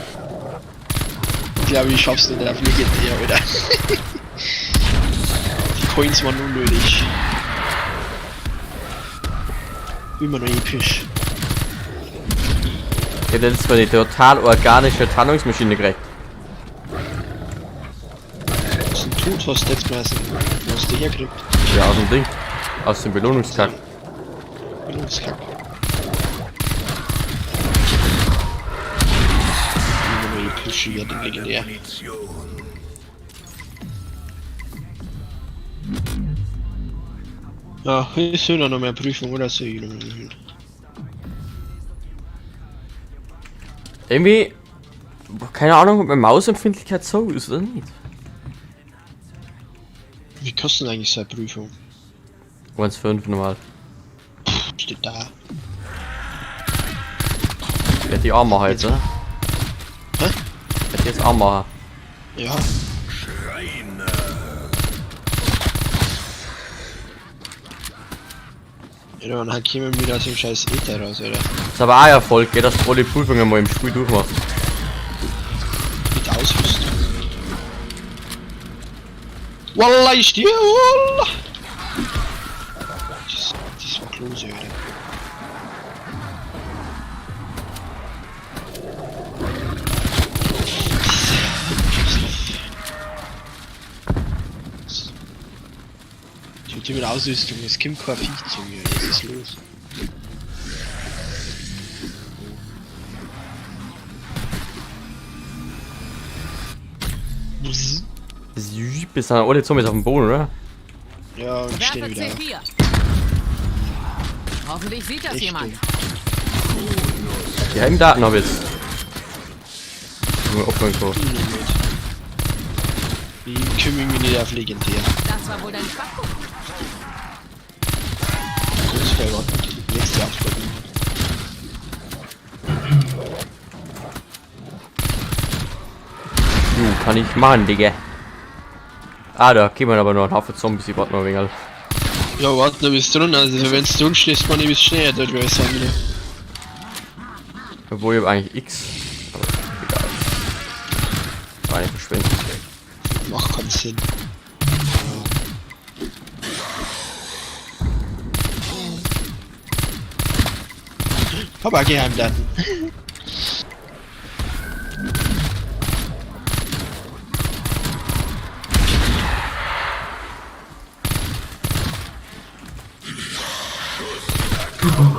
Ich glaube, ich schaff's nicht auf legendär, Alter. Die Coins waren unnötig. Immer noch episch. Ich hab letztes Mal die total organische Tarnungsmaschine gekriegt. Das ist ein Tod, hast du jetzt mal wo hast du hergekriegt? Ja, aus dem Ding. Aus dem Belohnungskack. Belohnungskack. Immer noch episch, ja, den legendär. Ja, ist ja noch mehr Prüfung oder so. Ich noch mal hin. Irgendwie, keine Ahnung, ob meine Mausempfindlichkeit so ist oder nicht. Wie kostet eigentlich so eine Prüfung? 1,5 normal. Steht da. Ich werde die auch machen jetzt, oder? Hä? Ich werde die jetzt auch machen. Ja. Ja, dann kommen wir wieder aus dem scheiß Ether raus, oder? Ist aber auch ein Erfolg, gell, dass du alle Prüfungen mal im Spiel durchmachst. Mit Ausrüstung. Wallah, ich stehe, wallah! Das war close, Alter. Ich hab die mit Ausrüstung, es kommt kein Viech zu mir, was ist los? Bis dann alle Zombies auf dem Boden, oder? Ja, und stehen Werfe wieder auf. C4. Hoffentlich sieht das Echt jemand. dumm. Die Heimdaten habe ich jetzt. man opfern kann. Ich kümmere mich nicht auf legendär. Das war wohl dein Schwachpunkt. Kurz vor warten, die nächste Aufgabe machen. Jo, kann ich machen, Digga. Ah, da kommen aber noch ein Haufen Zombies, ich warte noch ein wenig. Ja, warte noch bis drunter. Also wenn du stehst, man ich bis schneller dort, weil ich sagen wieder. Obwohl ich hab eigentlich X. Aber egal. War nicht verschwenden. Macht keinen Sinn. Hab auch Geheimdaten.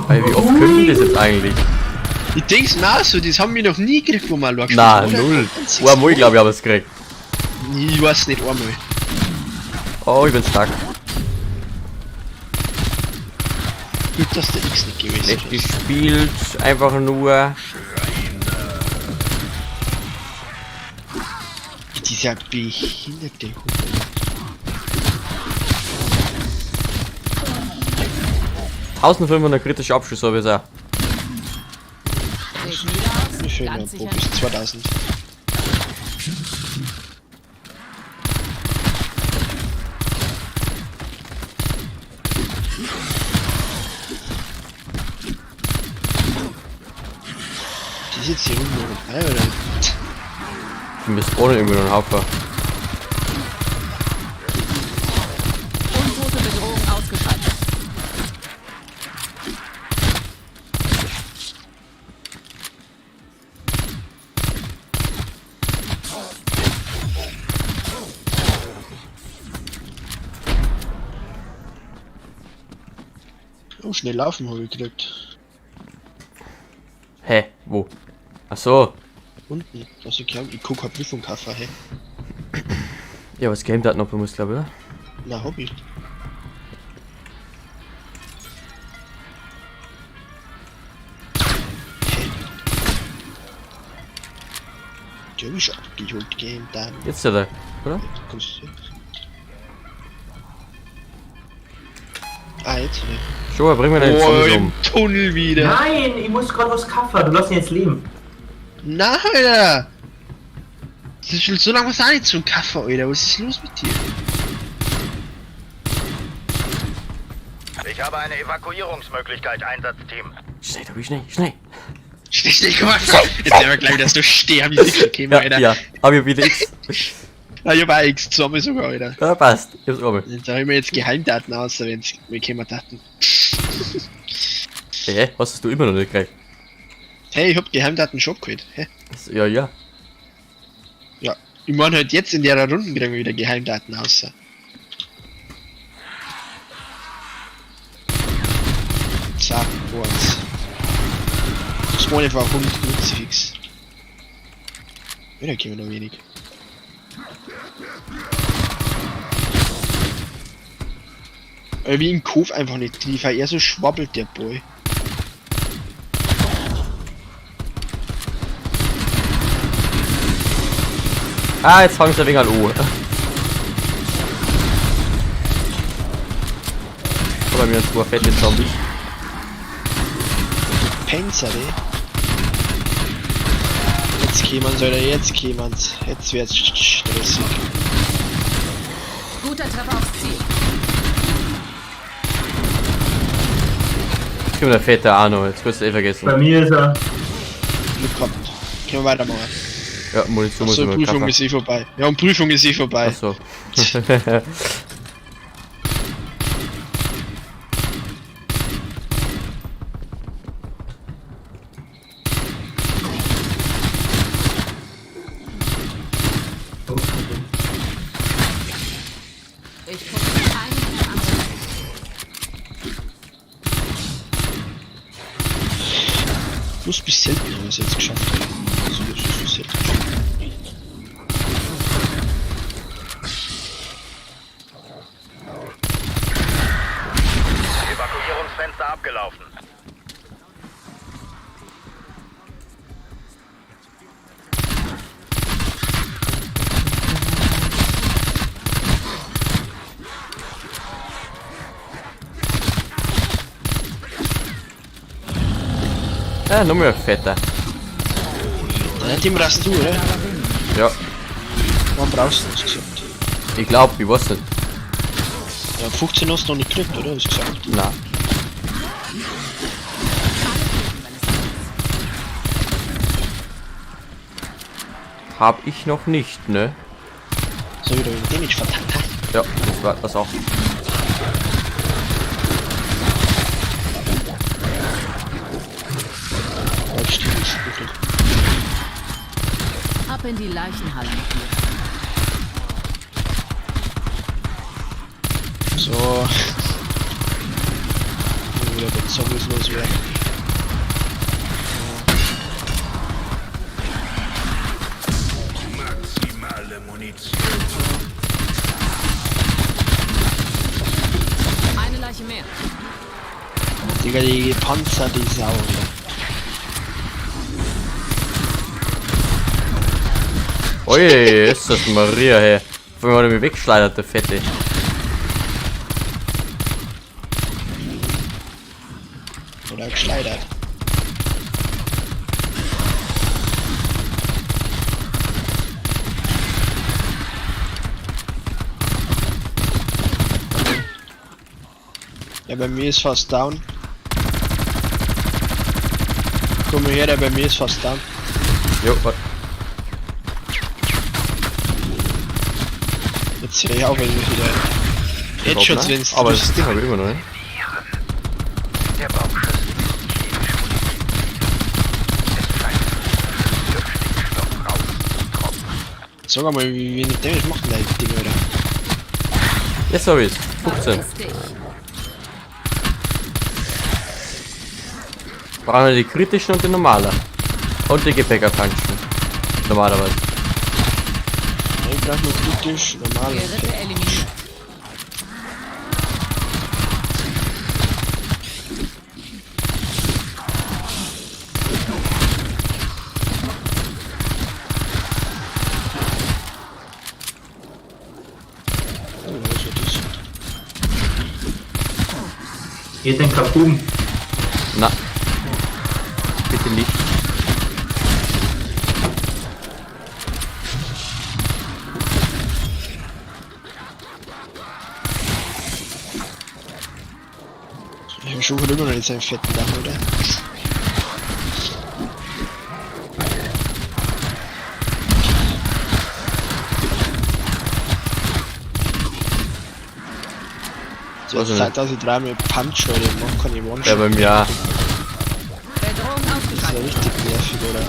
Weil wie oft können die das jetzt eigentlich? Ich denk's mir auch so, das haben wir noch nie gekriegt, wo wir allein Na, gespielt haben, oder? null. Einmal, glaube ich, habe es gekriegt. Ich weiß nicht einmal. Oh, ich bin stark. Gut, dass der X nicht gewesen Schlecht ist. gespielt, einfach nur. Dieser behinderte Hund. 1500 kritische Abschüsse habe ich jetzt auch. Sieht müde aus. Mir fehlen noch Ganz ein sicher paar bis 2000. Das ist jetzt hier unten noch dabei, oder? Wir spawnen irgendwie noch einen Haufen. Untote Bedrohung ausgeschaltet. Oh, schnell laufen habe ich gekriegt. Hä? Wo? Ach so. Unten. Also ich glaub, ich guck keine Prüfung kaufen, hä? Ja, was Game Daten abholen muss, glaube ich, oder? Na, hab ich. Hä? Die hab ich schon abgeholt, Game Daten. Jetzt oder? Oder? Kommst du jetzt? Ah, jetzt nicht. Schon, bring mir deine Oh, Zombies im um. Tunnel wieder. Nein, ich muss gerade was kaufen. Du lass ihn jetzt leben. Na, Alter! Das ist schon so lange was auch nicht zum Kaffee, Alter. Was ist los mit dir? Ich habe eine Evakuierungsmöglichkeit, Einsatzteam. Schnell, Tobi, schnell, schnell. Schnell, schnell, komm mal. Jetzt werden wir gleich wieder so sterben, wie ich gekommen, Ja, Alter. ja. Hab ich wieder X. Ah, ich hab auch X zusammen sogar, Alter. Ja, passt. Ich hab's oben. Jetzt hab ich mir jetzt Geheimdaten aus, wenn's wir kämen Daten. Hä? Was hast du immer noch nicht gekriegt? Hey, ich hab Geheimdaten schon geholt. Hä? Ja, ja. Ja. Ich mein halt jetzt in der Runde kriegen wir wieder Geheimdaten aus. Zack, eins. Das war einfach 100 Kruzifix. Wieder kriegen wir noch wenig. Aber wie im Kopf einfach nicht tief, weil er so schwabbelt der Boy. Ah, jetzt fangen sie ein wenig an. Oh. Bei mir zwei fette Zombies. Penzer, ey. Jetzt kämen's, Alter, jetzt kämen's. Jetzt wird's stressig. Guter Treffer aufs Ziel. Jetzt kommt der fette auch noch. Jetzt wirst du eh vergessen. Bei mir ist er. Glück gehabt. Können wir weitermachen. Ja, Munition muss Achso, ich mal Prüfung kaufen. ist eh vorbei. Ja, und Prüfung ist eh vorbei. Achso. Ich gucke einen nach dem anderen. Muss bis selten haben wir es jetzt geschafft. Also, das ist so selten geschafft. Evakuierungsfenster abgelaufen. Ja, noch mehr Fetter. Ja, den brauchst du, oder? Ja, Wann brauchst du, hast du gesagt? ich glaube, ich weiß nicht. Ja, 15 hast du noch nicht gekriegt, oder? Hast du gesagt? Nein. Hab ich noch nicht, ne? So wieder den Damage verteilt. Ja, das war das auch. Ja, das stimmt, das ist wirklich. Ab in die Leichenhalle mit dir. So. Wieder bei Zombies loswerden. Eine Leiche mehr. Digga, die Panzer, die Sau. Ui, ist das Maria, hey. Vor allem hat er mich weggeschleudert, der Fette. Oder geschleudert. Ja, bei mir ist fast down. Komm mal her, der bei mir ist fast down. Jo, warte. Jetzt höre ich auf, wenn ich wieder Headshots, wenn's Aber das Ding habe ich immer noch, ne? Der Baumschlüssel ist chemisch modifiziert. Es scheint Stickstoff rauszutropfen. Sag mal, wie wenig Damage machen die Dinge, oder? Jetzt hab ich's. 15. Verpiss dich. Brauchen wir die kritischen und die normale. Und die Gepäckerfunction. Normalerweise. Ich brauche nur kritisch, normal. Gerippe eliminiert. Oh, was war das? Geht denn kaputt? Na. Bitte nicht. Ich hab schon immer noch nicht seinen fetten Dach, oder? So, Weiß ich Zeit, nicht. dass ich dreimal Punch heute machen kann, ich One-Shot. Ja, bei mir auch. Bedrohung Das ist ja ausgeschaltet. richtig nervig, oder?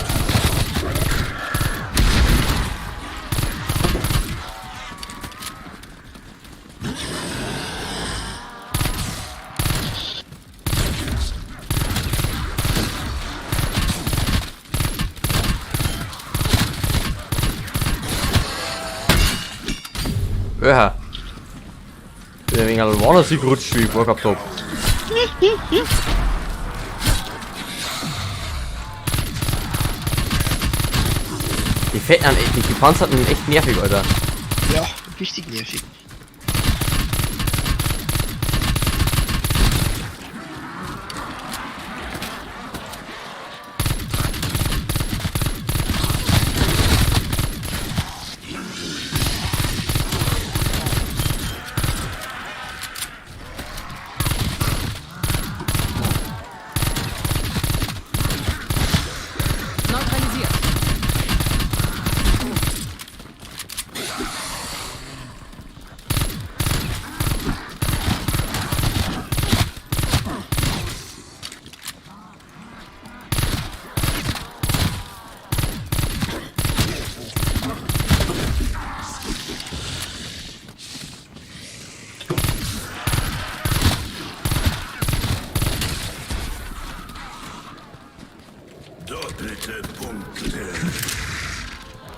Öha. Bin ein wenig an den gerutscht, wie ich vorgehabt hab. Die fetten, die gepanzerten sind echt nervig, Alter. Ja, richtig nervig. Neutralisiert.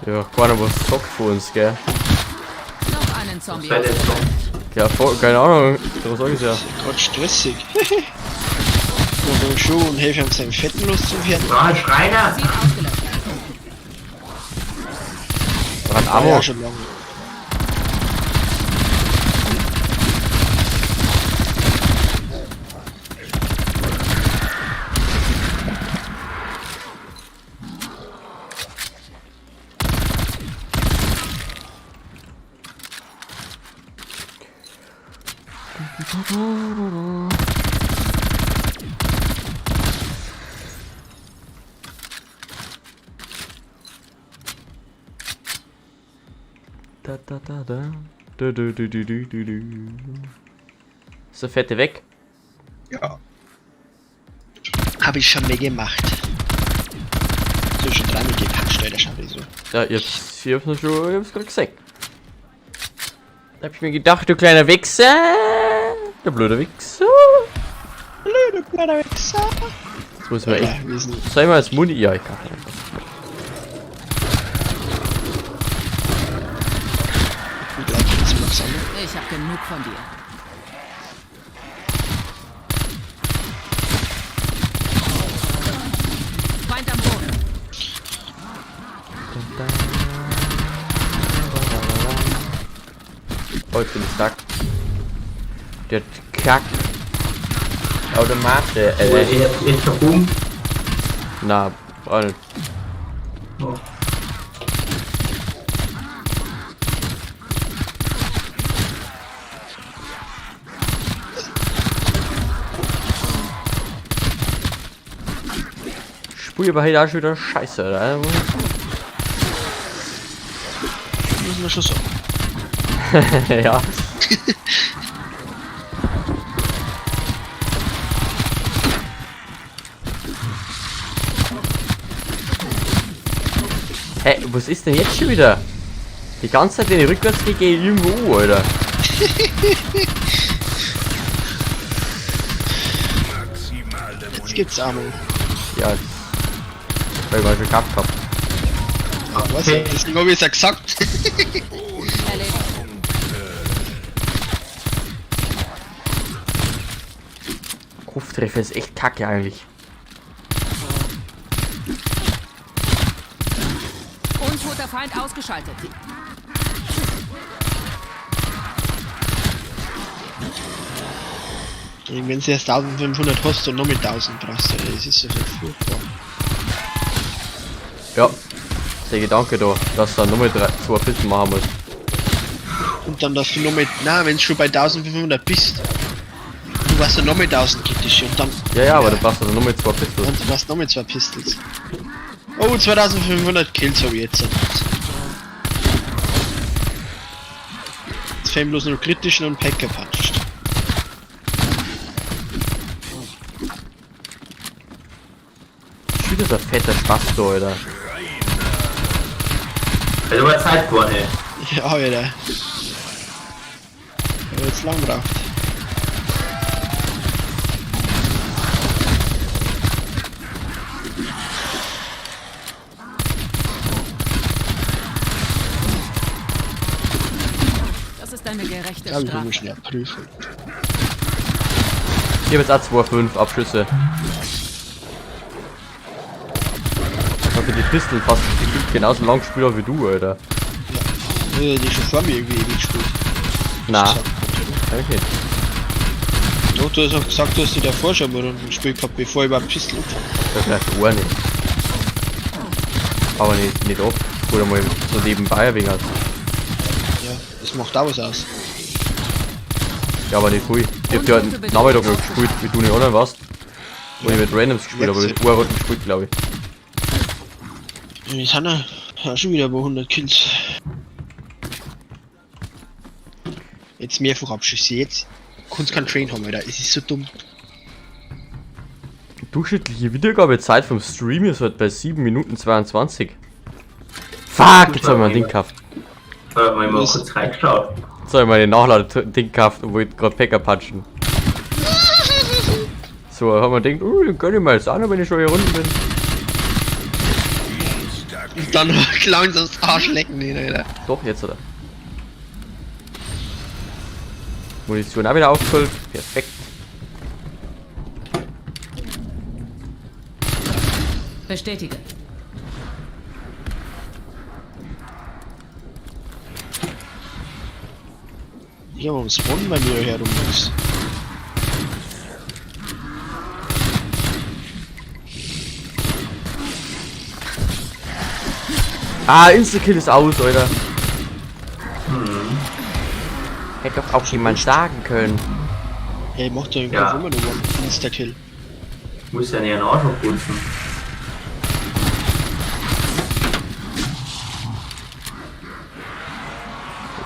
Ja, keiner was sagt von uns, gell? Noch einen Zombie. Seid ihr jetzt noch? Ja, voll, keine Ahnung, darum sag ich's ja. Ist ja grad stressig. Und beim Schuh und helfe ihm seinen Fetten loszuwerden. Ah, Schreiner! Ziel ausgelöscht. Brand War Ammo. ja schon lange. Da, da, da, da. Du, du, du, du, du, du, du. Ist der Fette weg? Ja. Habe ich schon mehr gemacht. So, schon dreimal gepatscht, Alter, schau so. Ja, ich hab's schon, ich hab's grad gesehen. Da hab ich mir gedacht, du kleiner Wichser. Du blöder Wichser. Blöde, blöder Wichser. Jetzt muss man echt. Ja, wir sind Soll ich mal als Muni? Ja, ich kann einfach. gut, Leute, das mag's auch noch. Ich hab genug von dir. Feind am Boden. Oh, jetzt bin ich stuck. Der Kack. Automat, Oh, ich hab Boom. Na, auch nicht. Oh. Spul aber halt auch schon wieder Scheiße, oder? Muss man schon sagen. Ja. Hä, was ist denn jetzt schon wieder? Die ganze Zeit, wenn ich rückwärts gehe, gehe ich irgendwo, Alter. Jetzt gibt's Ammo. Ja, das weil ich mal schon gehabt hab. Was? Deswegen hab ich es ja gesagt. Erledigt. Kopftreffer ist echt kacke eigentlich. Untoter Feind ausgeschaltet. Wenn du erst 1500 hast und noch mit 1000 brauchst, Alter, das ist ja so furchtbar. Ja, der Gedanke da, dass du dann nochmal drei, zwei Pisten machen musst. Und dann, dass du noch mit, na, wenn du schon bei 1500 bist, du warst ja noch mit 1000 kritisch und dann. Ja, ja, aber du brauchst dann nochmal zwei Pistols. Und du brauchst noch mit zwei Pistols. Oh, 2500 Kills habe ich jetzt. Jetzt fehlen bloß noch kritischen und Packer puncht. Schon wieder so ein fetter Spaß da, Alter. Also war Zeit geworden, ey. Ja, Alter. Ich hab jetzt lang gebraucht. Das ist eine gerechte Ich glaube, ich Strafe. muss schnell prüfen. Ich hab jetzt auch 2,5 Abschüsse. Ich hab die Pistol fast gefühlt genauso lang gespielt hab wie du, Alter. Ja, die schon vor mir irgendwie ewig gespielt. Na, Gesagt, hab ich nicht. Doch, du hast auch gesagt, du hast die davor schon mal Runden gespielt gehabt, bevor ich überhaupt Pistol angefangen Ja, vielleicht auch nicht. Aber nicht oft. Oder mal so nebenbei ein wenig. habe. Ja, das macht auch was aus. Ja, aber nicht viel. Ich hab die heute Nachmittag noch gespielt, wie du nicht online warst. Wo ich mit Randoms gespielt habe, aber ich hab Runden gespielt, glaube ich. Wir sind ja schon wieder bei 100 Kills. Jetzt mehrfach Abschüsse, jetzt kannst keinen Train haben, Alter. Es ist so dumm. Durchschnittliche Wiedergabezeit vom Stream ist halt bei 7 Minuten 22. Fuck, jetzt hab ich mein Ding gekauft. Da hab ich mal Was? kurz reingeschaut. Jetzt hab ich meine Nachlade-Ding gekauft und wollte gerade Packer punchen. So, hab mir gedacht, oh, den gönn ich mir jetzt auch noch, wenn ich schon hier unten bin. Und dann langsam das Arsch lecken, den, Alter. Doch, jetzt oder? Munition auch wieder aufgefüllt. Perfekt. Bestätige. Ich hab am Spawn bei mir herum. Ah, Insta-Kill ist aus, Alter. Hätte doch auch jemand sagen können. Hey, mach doch im Ja. Kopf immer nur einen Insta-Kill. Muss ja nicht einen Arsch abputzen.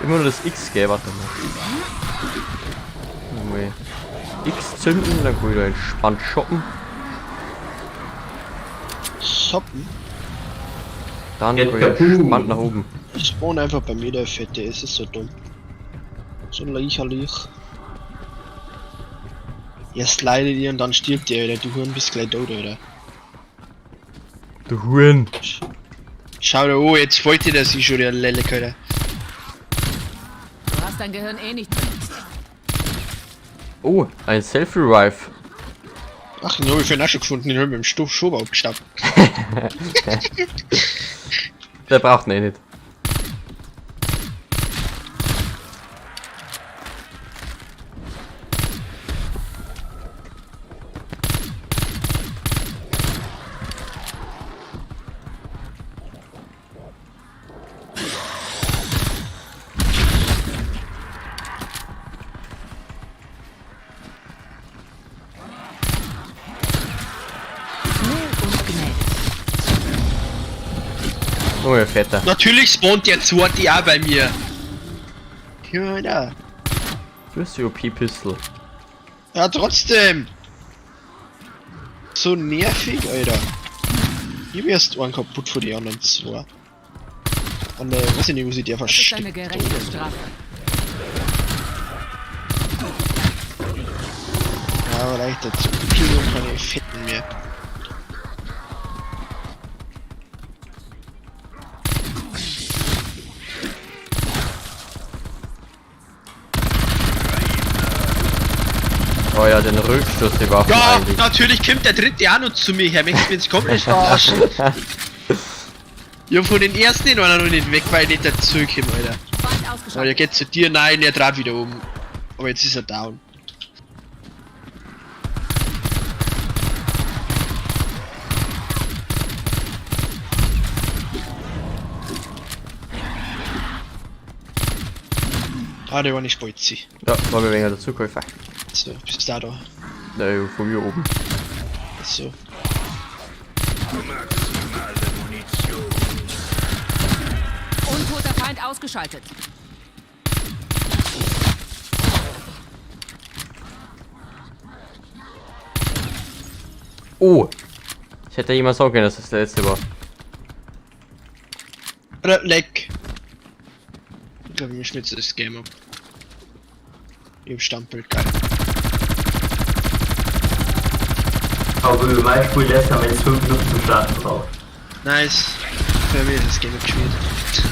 Immer nur das X, gell? Warte mal. Mal X zünden, dann kann ich da entspannt shoppen. Soppen? Dann Get kann ich kaboom. entspannt nach oben. Ich spawn einfach bei mir, der Fette, es ist so dumm. So lächerlich. Erst leidet ihr und dann stirbt ihr, Alter. Du Huren bist gleich tot, Alter. Du Huren. Schau da, oh, jetzt wollt ihr das ich schon, der Lelek, Alter. Du hast dein Gehirn eh nicht benutzt. Oh, ein Self-Revive. Ach, den hab ich vorhin auch schon gefunden, den hab ich mit dem Stoff Schober abgestaubt. Der braucht ihn eh nicht. Schnell und gnädig. Oh, ihr Vetter. Natürlich spawnt der zweite auch bei mir. Ja, da. Du hast die OP-Pistol. Ja, trotzdem. So nervig, Alter. Ich hab erst einen kaputt von den anderen zwei. Und weiß ich nicht, wo sich der Das ist eine versteckt. gerechte Strafe. Ja, aber leicht dazu. Kill und keine Fetten mehr. Oh ja, den Rückstoß, die Waffen Ja, eigentlich. natürlich kommt der dritte auch noch zu mir her. Möchtest du mich jetzt komplett verarschen? Ich hab von den ersten den einer noch nicht weg, weil ich nicht dazu komme, Alter. Feind Aber der ausgeschaltet. geht zu dir, nein, er dreht wieder um. Aber jetzt ist er down. Ah, der war nicht spolzi. Ja, war mir weniger Dazukäufer. So, bist du da? Ne, von mir oben. So. Untoter Feind ausgeschaltet. Oh! Ich hätte jemand sagen können, dass das der letzte war. Oder leck. Ich glaube, mir schmitzt das Game ab. Ich hab Standbild, geil. Aber über mein Spiel lässt er, wenn es 5 Minuten zum Starten braucht. Nice. Für mich ist das Game abgeschmiert.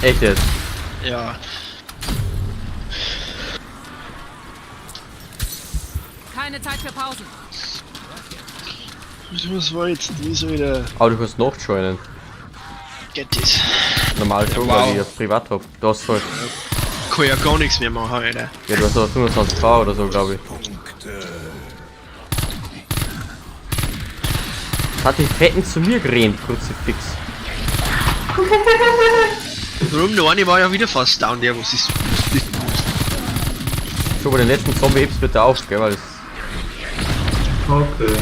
Echt jetzt? Ja. Keine Zeit für Pausen. Was war jetzt das wieder? Aber du kannst noch joinen. Get this. Normal schon, wow. weil ich ja privat hab. Du hast halt. Kann ja gar nichts mehr machen, Alter. Ja, du hast aber 25k oder so, glaube ich. Hat die Fetten zu mir gerannt, Kruzifix. Warum? Der eine war ja wieder fast down, der was ist. Schon bei den letzten Zombie hebst bitte auf, gell, weil das. Okay.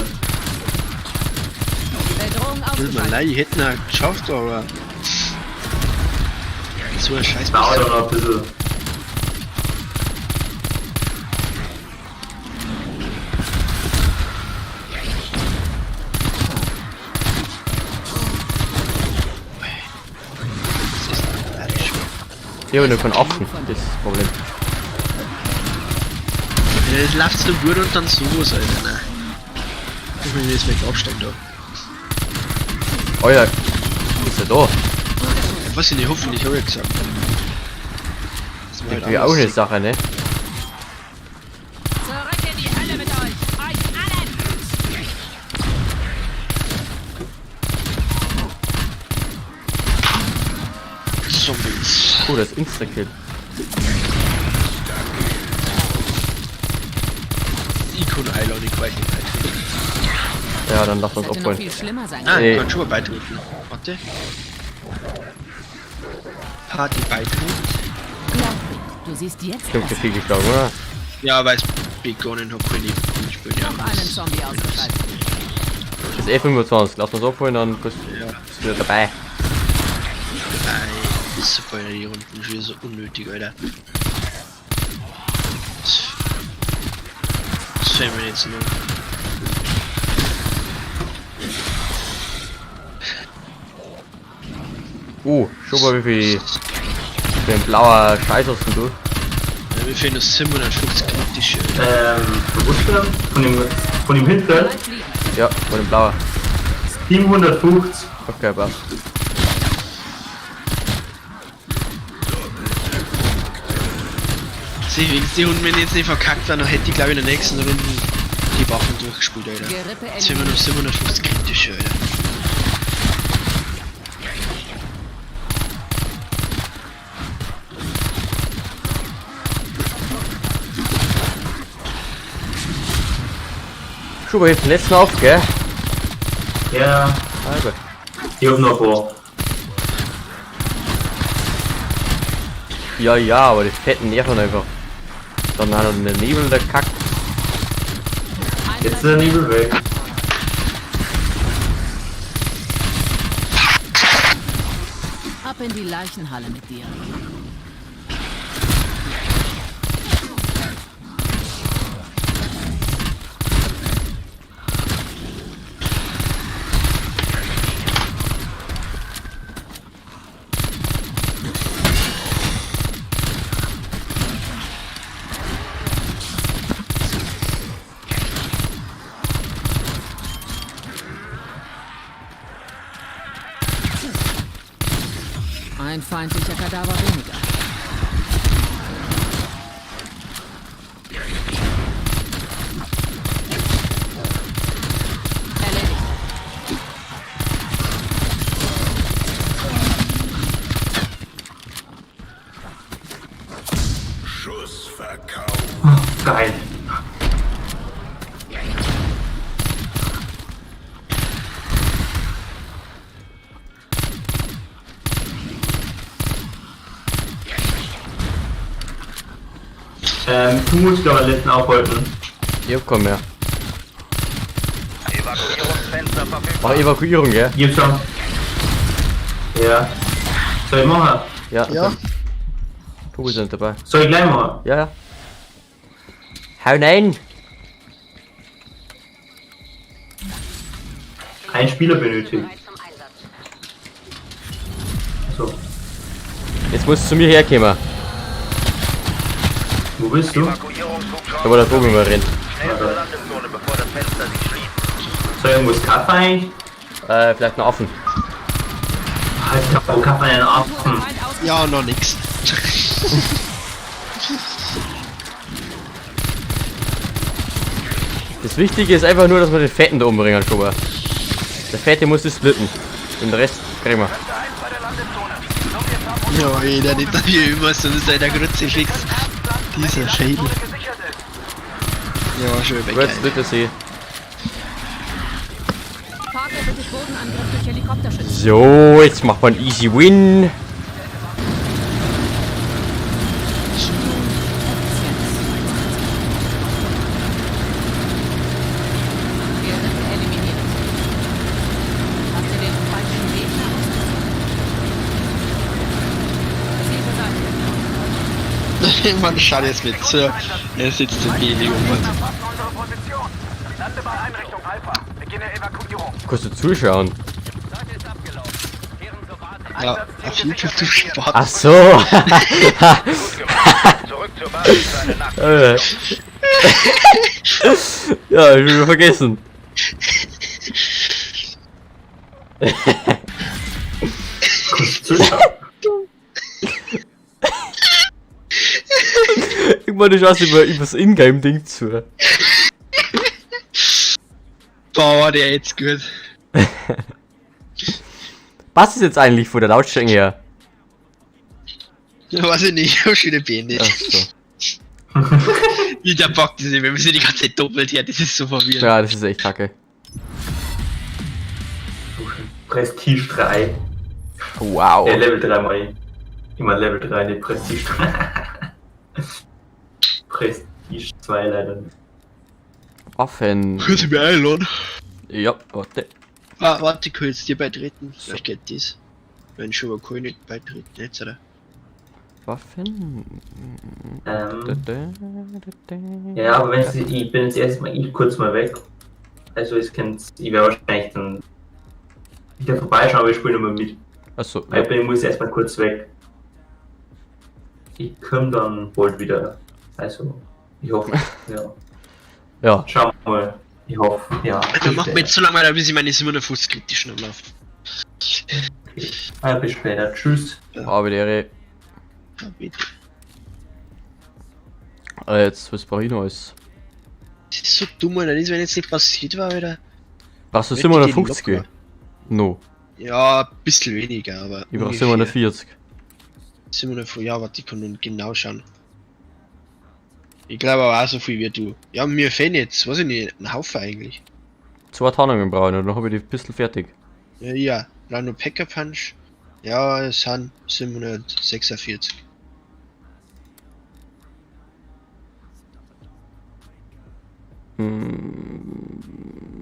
Bedrohung Tut mir ausgeschaltet. leid, ich hätte ihn auch geschafft, aber. So ein Scheiß. Dauert auch noch ein bisschen. Das ist narrisch. Ich habe nur keinen Affen, das ist das Problem. Ja, Das läuft so gut und dann sowas, Alter. Ne. Ich will jetzt weg absteigen da. Oh ja, ist er da? Ja, weiß ich nicht, hoffentlich hab ich gesagt. Das war halt Wäre auch eine Sache, ne? Zurück in die Hölle mit euch. Euch allen. Zombies. Oh, das ist Insta-Kill. Icon Island, ich weiß nicht beitreten. Ja, dann lass uns Das hätte noch abholen. viel schlimmer sein Ah, Nee. ich kann schon mal beitreten. Warte. Party beitreten. Glaub mir, du siehst jetzt Ich hab besser. viel geschlagen, oder? Ja, weiß. begonnen hab, kann ich spielen. Ja, Noch einen Zombie ausgeschaltet. Das ist eh 25, lass uns abholen, dann bist Ja. du wieder dabei. Nein, super, Alter, die Runden schon wieder so unnötig, Alter. Das fällt mir jetzt nur. Oh, schau mal, wie viel für ein blauer Scheiß hast denn du? Ja, mir fehlen noch 750 kritische, Alter. Wo ist der? Von dem hinteren? Bleib liegen. Ja, von dem blauer. 750. Okay, passt. Sieh, wenn die Hunde wenn ich jetzt nicht verkackt wären, dann hätte ich glaube ich in der nächsten Runde die Waffen durchgespielt, Alter. Gerippe Jetzt fehlen mir noch eliminiert. 750 kritische, Alter. Schau mal, jetzt den letzten auf, gell? Ja, Halbe. ich hab noch ein paar. Ja, ja, aber die fetten nerven einfach. Dann hat er den Nebel, der Kack. Jetzt ist der Nebel weg. Ab in die Leichenhalle mit dir. Ein feindlicher Kadaver weniger. Erledigt. Geil. Du musst glaube ich den letzten aufhalten. Ich hab keinen mehr. Evakuierungsfenster verfügbar. Ach, Evakuierung, gell? Ich hab schon. Ja. Soll ich machen? Ja. Ja. Puh, sind dabei. Soll ich gleich machen? Ja, ja. Hau nein! Ein Spieler benötigt. So. Jetzt musst du zu mir herkommen. Wo bist du? Da wo der Tobi mal rennt. Schnell zur Landezone, bevor das Fenster sich schließt. Soll ich irgendwas kaufen eigentlich? Vielleicht noch offen. Alter, wo kauft man einen Affen? Feind aus. Ja, noch nix. Das Wichtige ist einfach nur, dass wir den Fetten da umbringen, Schober. Der Fette muss das splitten. Den Rest kriegen wir. Ja, jeder nimmt da wie immer, sonst ist einer Kruzifix. Dieser Schädel. Ja, schön weg. Gut, Alter. bitte sie. Parker bittet Bodenangriff durch Helikopterschützen. So, jetzt macht man easy win. Gerippe eliminiert. Hast du den falschen Gegner ausgesucht? Ziel beseitigt. Man schaut jetzt mit zu. Er sitzt in Bewegung. Kannst du zuschauen? Ja, auf YouTube du Sport. Ach so. Gut gemacht. Zurück zur Basis für eine Nacht. Ja, ich hab vergessen. Kannst du zuschauen? Ich meine, du schaust übers Ingame-Ding zu. Boah, der jetzt gut. Was ist jetzt eigentlich von der Lautstärke her? Ja, weiß ich nicht, ich hab schon wieder beendet. Ach so. Wie der Bock, das ist, wir müssen die ganze Zeit doppelt her, das ist so verwirrend. Ja, das ist echt kacke. Prestige 3. Wow. Level 3 meine ich. Immer Level 3, nicht Prestige 3. Prestige 2. 2 leider nicht. Waffen. Kannst du mir einladen? Ja, warte. Ah, warte, ich kann jetzt dir beitreten. Vielleicht geht das. Wenn schon mal kann ich nicht beitreten, jetzt, oder? Waffen. Da, da, da, da. Ja, aber wenn sie, ich bin jetzt erstmal ich kurz mal weg. Also ich kennt, ich werde wahrscheinlich dann wieder vorbeischauen, aber ich spiele nochmal mit. Achso, Weil ja. ich bin, ich muss erstmal kurz weg. Ich komme dann bald wieder. Also, ich hoffe, ja. Ja, Schauen wir mal. Ich hoffe, ja. Dann machen wir jetzt so lange weiter, bis ich meine 750 kritischen umlaufe. Okay. Ah, bis später. Tschüss. habe die Ehre. Ja, bitte. Jetzt, was brauche ich noch alles? Das ist so dumm, Alter. Das, wenn jetzt nicht passiert war, Alter. Brauchst du Hätte ich den 750? locker. No, Ja, ein bisschen weniger, aber. ich brauch ungefähr. 740. 740, ja, warte, ich kann nun genau schauen. Ich glaube aber auch so viel wie du. Ja, mir fehlen jetzt, weiß ich nicht, ein Haufen eigentlich. Zwei Tarnungen brauche ich noch, dann habe ich die Pistol fertig. Ja, ja, brauche nur Packer Punch. Ja, es sind 746.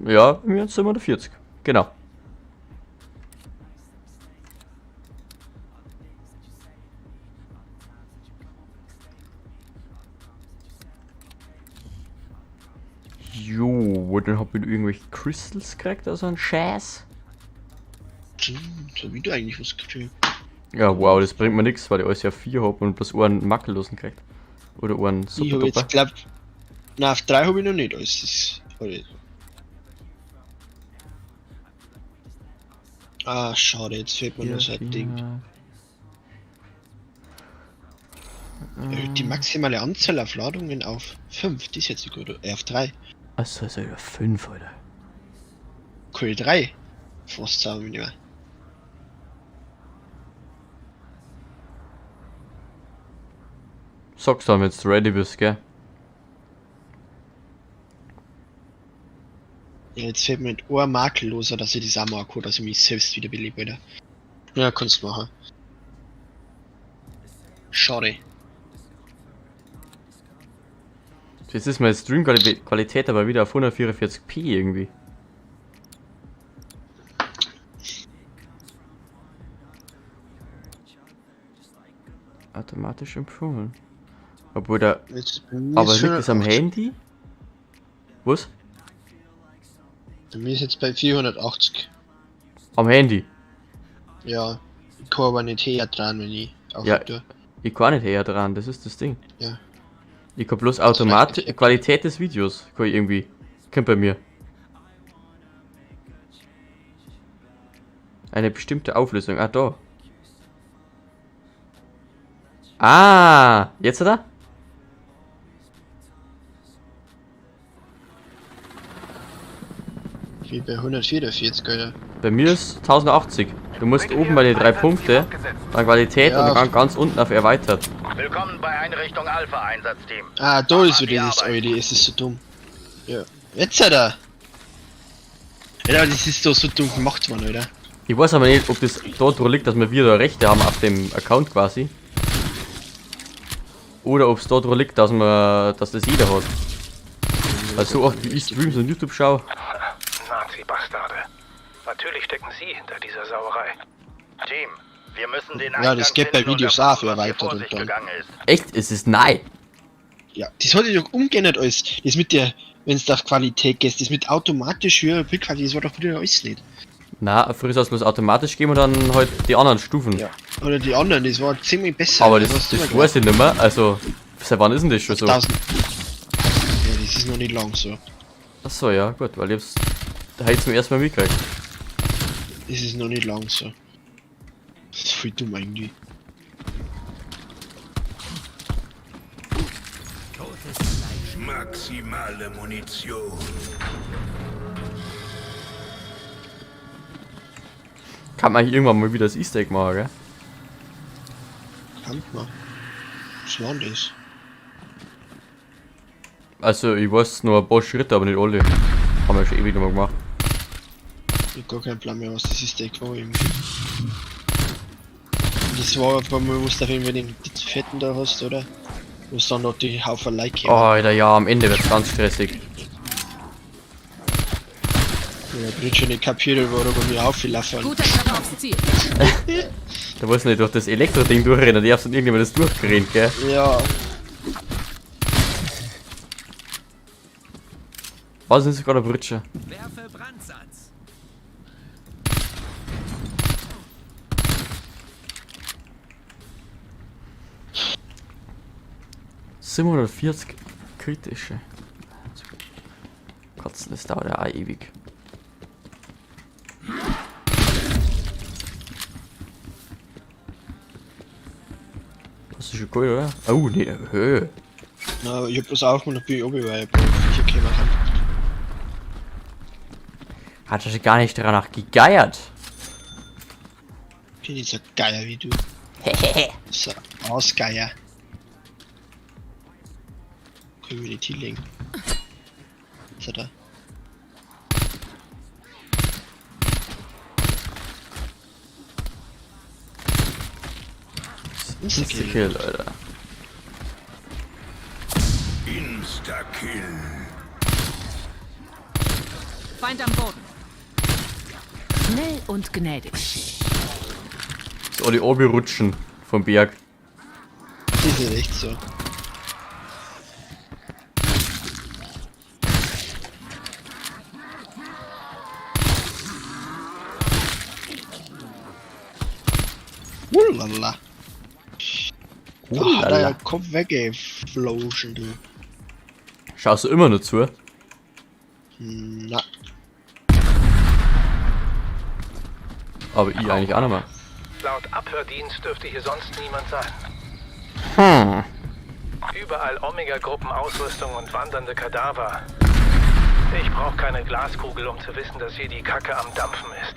Ja, bei mir sind 740. Genau. Jo, dann hab ich irgendwelche Crystals gekriegt, also ein Scheiß. So wie du eigentlich was gekriegt. Ja, wow, das bringt mir nichts, weil ich alles ja 4 hab und bloß einen makellosen kriegt. Oder einen Ich habe super jetzt glaubt. Na, auf 3 habe ich noch nicht alles. Das hab ich. Ah, schade, jetzt fehlt mir noch so ein Ding. Erhöht die maximale Anzahl auf Ladungen auf 5, das ist jetzt gut. Auf 3. Achso, ist ja über 5, Alter. Cool, 3. Fast zusammen nicht mehr. Sag's dann, wenn du ready bist, gell? Ja, jetzt fehlt mir ein Ohr makelloser, dass ich das auch mag, dass ich mich selbst wieder belebe, Alter. Ja, kannst du machen. Schade. Jetzt ist meine Stream-Qualität aber wieder auf 144p irgendwie. Automatisch empfohlen. Obwohl der. Jetzt bei mir Aber ist liegt es am 480. Handy? Was? Bei mir ist jetzt bei 480. Am Handy. Ja. Ich kann aber nicht her dran, wenn ich auf Ja. tue. Ich kann nicht her dran, das ist das Ding. Ja. Ich kann bloß automatisch. nicht. Qualität des Videos kann ich irgendwie. Kommt bei mir. Eine bestimmte Auflösung. Ah, da. Ah, jetzt oder? Wie bei 144, Alter. Bei mir ist 1080. Du musst oben bei den drei Punkte, dann Qualität Ja. und dann ganz unten auf erweitert. Willkommen bei Einrichtung Alpha Einsatzteam. Ah, da ist An die wieder dieses Arbeit. Alter, es ist so dumm. Ja. Jetzt, Alter! Alter, das ist doch so dumm gemacht worden, Alter. Ich weiß aber nicht, ob das dort dran liegt, dass wir wieder Rechte haben auf dem Account quasi. Oder ob es dort dran liegt, dass man, dass das jeder hat. Weil so oft wie ich Streams und YouTube schaue, Nazi-Bastarde. Natürlich stecken sie hinter dieser Sauerei. Team, wir müssen den Ja, das Eingang geht bei finden und Videos erfahren, auch für was hier erweitert vor und sich dann- gegangen ist. echt, es ist nein. Ja, das hat sich doch umgeändert alles. Das mit der, wenn du auf Qualität gehst, das mit automatisch höherer Bildqualität, das war doch früher alles nicht. Na, früher soll es bloß automatisch geben und dann halt die anderen Stufen. Ja. Oder die anderen, das war ziemlich besser. Aber Alter, das, hast du das mal weiß ich nicht mehr. Also, seit wann ist denn das schon so? 1000. Ja, das ist noch nicht lang so. Achso, ja, gut, weil ich hab's heute zum ersten Mal mitgekriegt. Das ist noch nicht lang so. Das ist voll dumm eigentlich. Maximale Munition. Kann man eigentlich irgendwann mal wieder das Easter Egg machen, gell? Kann man. Was war denn das? Also, ich weiß nur ein paar Schritte, aber nicht alle. Haben wir schon ewig nicht mehr gemacht. Ich hab gar keinen Plan mehr, was das ist, der war irgendwie. Das war auf einmal, wo du auf jeden Fall den Fetten da hast, oder? Wo es dann noch die Haufen Like kommen. Alter, ja, am Ende wird's ganz stressig. Ja, ich schon nicht kapiert, warum wir auflaufen. Guter Treffer aufs Ziel. Da wolltest du nicht durch das Elektroding durchrennen, die hast dann irgendjemand das durchgerannt, gell? Ja, Was ist gerade ein Britscher? Werfe Brandsatz. ...740 kritische. Kotzen, das dauert ja auch ewig. Das ist schon cool, oder? Oh, nee, Höhe. na, ich hab bloß aufgemacht und bin ich oben, weil ich sicher gekommen kann. Hat er schon gar nicht danach gegeiert. Bin nicht so geier wie du. So Ausgeier. Können wir die hinlegen? Ist er da? Insta-Kill. Kill, Alter. Insta-Kill. Feind am Boden. Schnell und gnädig. So, die Obi rutschen vom Berg. Das ist echt so. Ulala. Da hat er ja Ulala. Kopf weggeflogen, du. Schaust du immer nur zu? Na, Aber ich eigentlich auch nicht mehr. Laut Abhördienst dürfte hier sonst niemand sein. Überall Omega-Gruppen, Ausrüstung und wandernde Kadaver. Ich brauche keine Glaskugel, um zu wissen, dass hier die Kacke am Dampfen ist.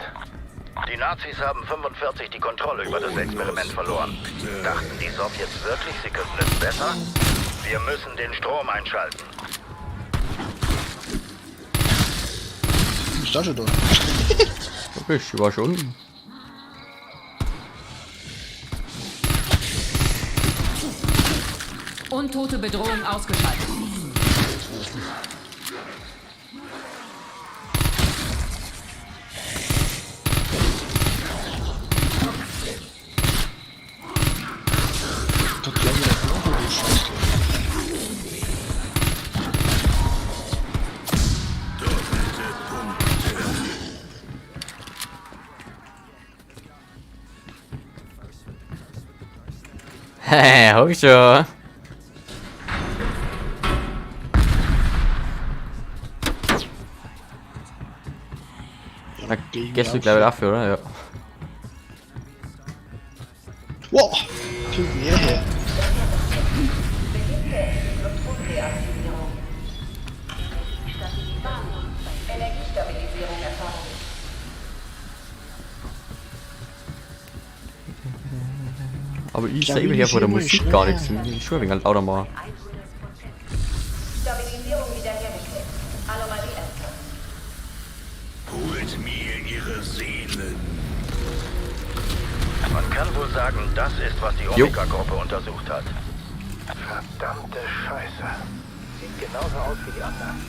Die Nazis haben 45 die Kontrolle über das Experiment verloren. Dachten die Sowjets wirklich, sie könnten es besser? Wir müssen den Strom einschalten. ist da schon da. Okay, ich war schon unten. Untote Bedrohung ausgeschaltet. Da gleich wieder nach, du Scheiße. Hey, hab ich schon. Ja, Da geh ich gehst du auf. gleich wieder dafür, oder? Ja. Wow, kommt mehr her. Energiestabilisierung erforderlich. Aber ich Ja, selber wie her vor der schön, Musik schön. gar nichts. Ich schon ein wenig lauter machen. Stabilisierung wiederhergestellt. Anomalie entfernt. Holt mir ihre Seelen. Man kann wohl sagen, das ist, was die Jo. Omega-Gruppe untersucht hat. Verdammte Scheiße. Sieht genauso aus wie die anderen.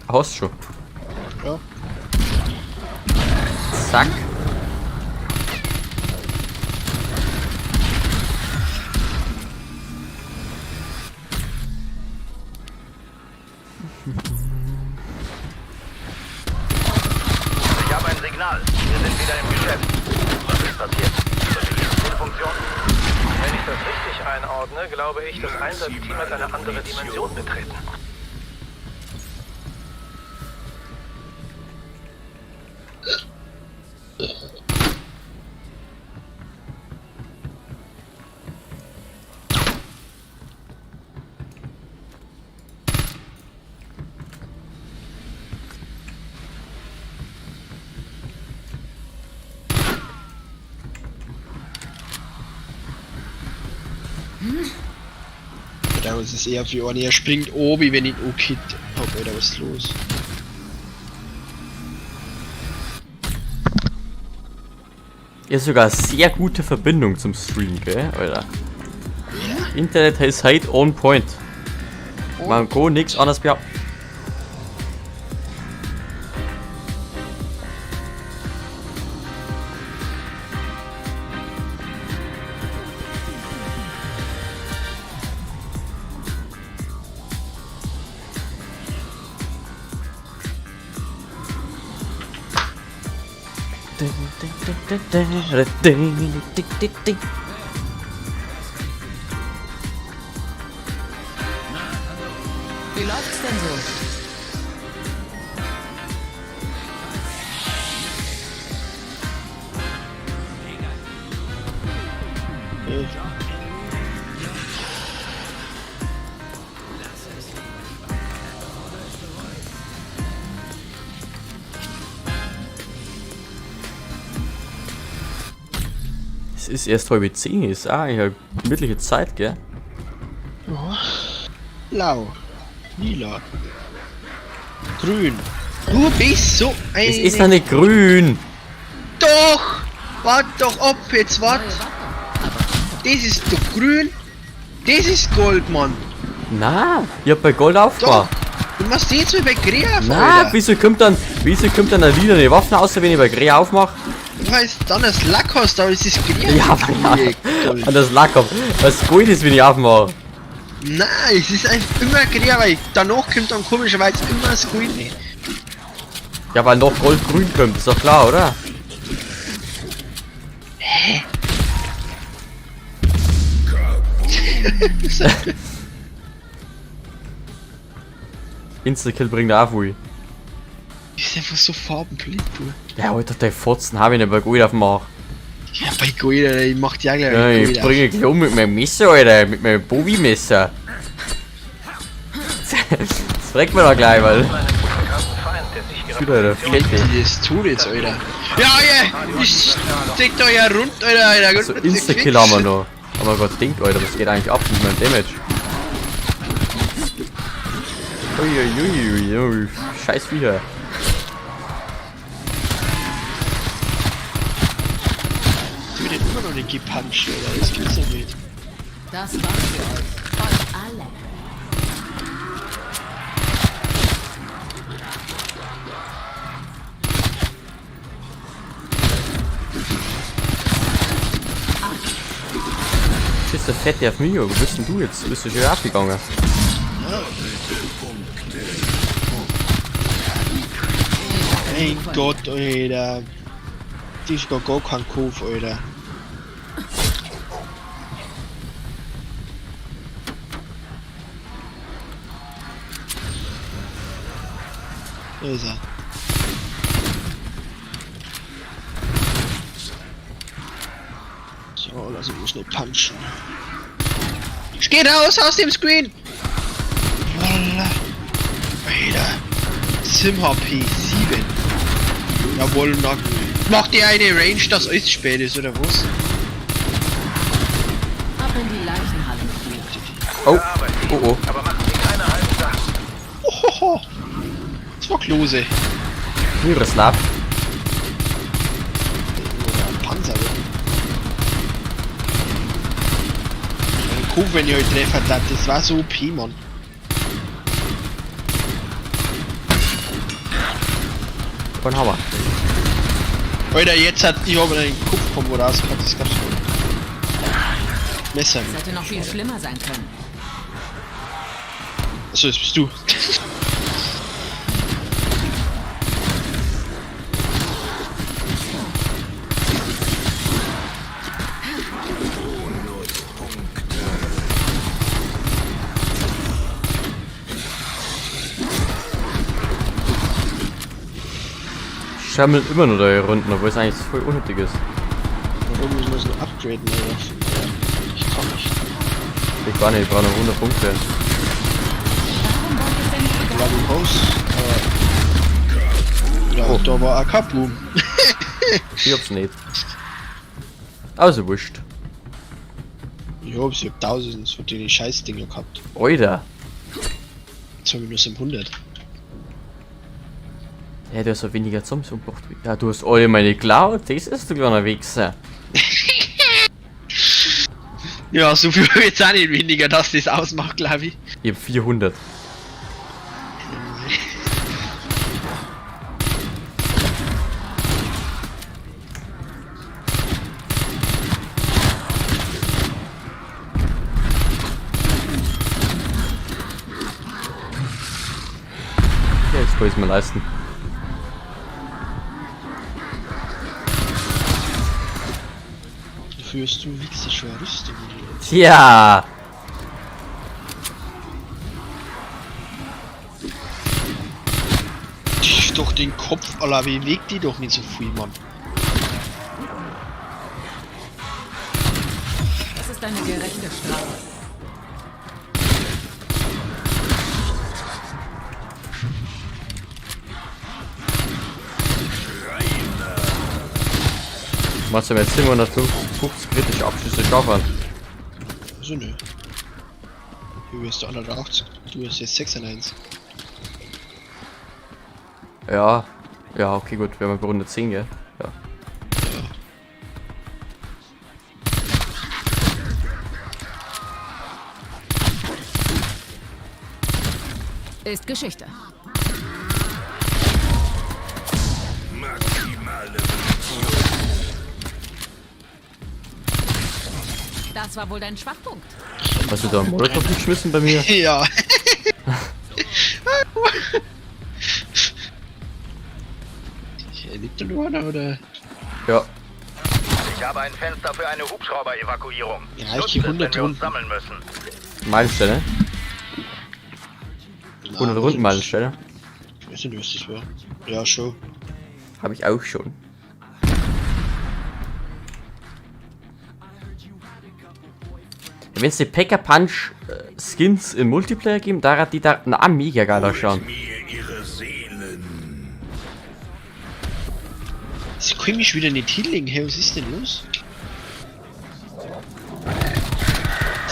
Hast schon. Ja. Zack. Ich habe ein Signal. Wir sind wieder im Geschäft. Was ist passiert? Funktion? Wenn ich das richtig einordne, glaube ich, das Einsatzteam hat eine andere Dimension betreten. Alter, was ist eher für einen? Er springt oben, wenn ich ihn ankit hab, Alter, was ist los? Ist sogar sehr gute Verbindung zum Stream, gell, Alter. Internet ist halt on point. Man kann nichts anderes behaupten. Wie läuft's denn so? Es ist erst 9:30, ist auch eigentlich eine gemütliche Zeit, gell? Ja. Blau. Lila. Grün. Du bist so ein. Es ist doch nicht grün! Doch! Wart doch ab, jetzt wart! Das ist doch grün! Das ist Gold, Mann! Na, ich hab bei Gold Doch! aufgemacht. Du machst jetzt mal bei Grün auf, Na, Alter! wieso kommt dann eine lila Waffe aus, wenn ich bei Grey aufmache? Du weißt dann das Lack hast, aber es ist grün. Ja, aber ja. Gold. An das Lack hab. Was Gold ist, wenn ich aufmache. Nein, es ist einfach immer grün, weil danach kommt dann komischerweise immer das Grüne. Ja, weil noch Goldgrün kommt, ist doch klar, oder? Insta-Kill bringt auch viel. Ist einfach so farbenblind, du. Ja, Alter, der Fotzen habe ich nicht bei Gold aufmache. Ja, bei Gold, Alter, ich mach die auch gleich Ja, bei ich Gold auf. bringe gleich um mit meinem Messer, Alter, mit meinem Bowie-Messer. Das fragt man doch gleich, weil. Einen bekannten Feind, der sich ihrer Wieder der Position Fette. Die das tut jetzt, Alter. Ja, ja, ich steck da ja rund, Alter, Alter. So Insta-Kill haben wir noch. Aber Gott, denkt, Alter, was geht eigentlich ab mit meinem Damage? Uiuiuiui, scheiß Viecher. Ich wird immer noch nicht gepuncht, Alter. Das gibt's doch nicht. Das war's für euch. Euch alle. Schießt der Fette auf mich, wo bist denn du jetzt? Bist du schon abgegangen? Mein Gott, Alter. Das ist gar kein Kauf, Alter. Da ist er. So, lass mich schnell punchen. Geh raus aus dem Screen! Voila. Alter. Sim HP 7. Jawohl, na. Macht die eine Range, dass alles spät ist, oder was? Ab in die Leichenhalle mit mir. Oh, oh, oh. Aber machen Sie keine halben Sachen. Ohoho. Das war close. Miroslav. Oder ein Panzer, oder? Ein Kuh, wenn ich euch treffe, das war so OP, Mann. Von Hammer. Alter, jetzt hat ich habe einen Kopfkombo rausgehauen, das gab's wohl. Messer. Das hätte noch viel schlimmer sein können. Achso, jetzt bist du. Schammelt immer nur da Runden, obwohl es eigentlich voll unnötig ist. Warum müssen wir es noch upgraden, oder? Ich kann nicht. Ich gar nicht, ich brauche noch 100 Punkte. Love House. Ja, Oh. da war auch kein Boom. Ich hab's nicht. Also wurscht. Ich hab's, ich hab 1000 von den Scheißdinger gehabt. Alter. Jetzt hab ich nur 700. Ja, du hast ja weniger Zombies umgebracht. Ja, du hast alle meine geklaut. Das ist du kleiner Wichser. Ja, so viel jetzt auch nicht weniger, dass das ausmacht, glaube ich. Ich hab 400. Ja, jetzt kann ich es mir leisten. Dafür hast du Wichser schon eine Rüstung. Oder? Tja! Tief doch den Kopf, Alter, beweg die doch nicht so viel, Mann. Das ist eine gerechte Strafe. Machst du mir jetzt 750 kritische Abschüsse schaffen? Also nö. Du bist 180, du hast jetzt 96. Ja. Ja, okay, gut. Wir haben bei Runde 10, gell? Ja. Ist Geschichte. Maximale Das war wohl dein Schwachpunkt. Hast du da einen Molotov geschmissen bei mir? Ja. Lebt da noch einer, oder? Ja. Ich habe ein Fenster für eine Hubschrauber-Evakuierung. Ja, ich Nutzt geh es, wenn 100 wir uns Runden. sammeln müssen. Meilensteine. 100 Runden Meilensteine. Ich weiß nicht, was das war. Ja, schon. Habe ich auch schon. Wenn es die Packer Punch Skins im Multiplayer geben, da hat die da na, mega geil ausschauen. Mir ihre Seelen. Das kann mich wieder nicht hinlegen. Hey, was ist denn los?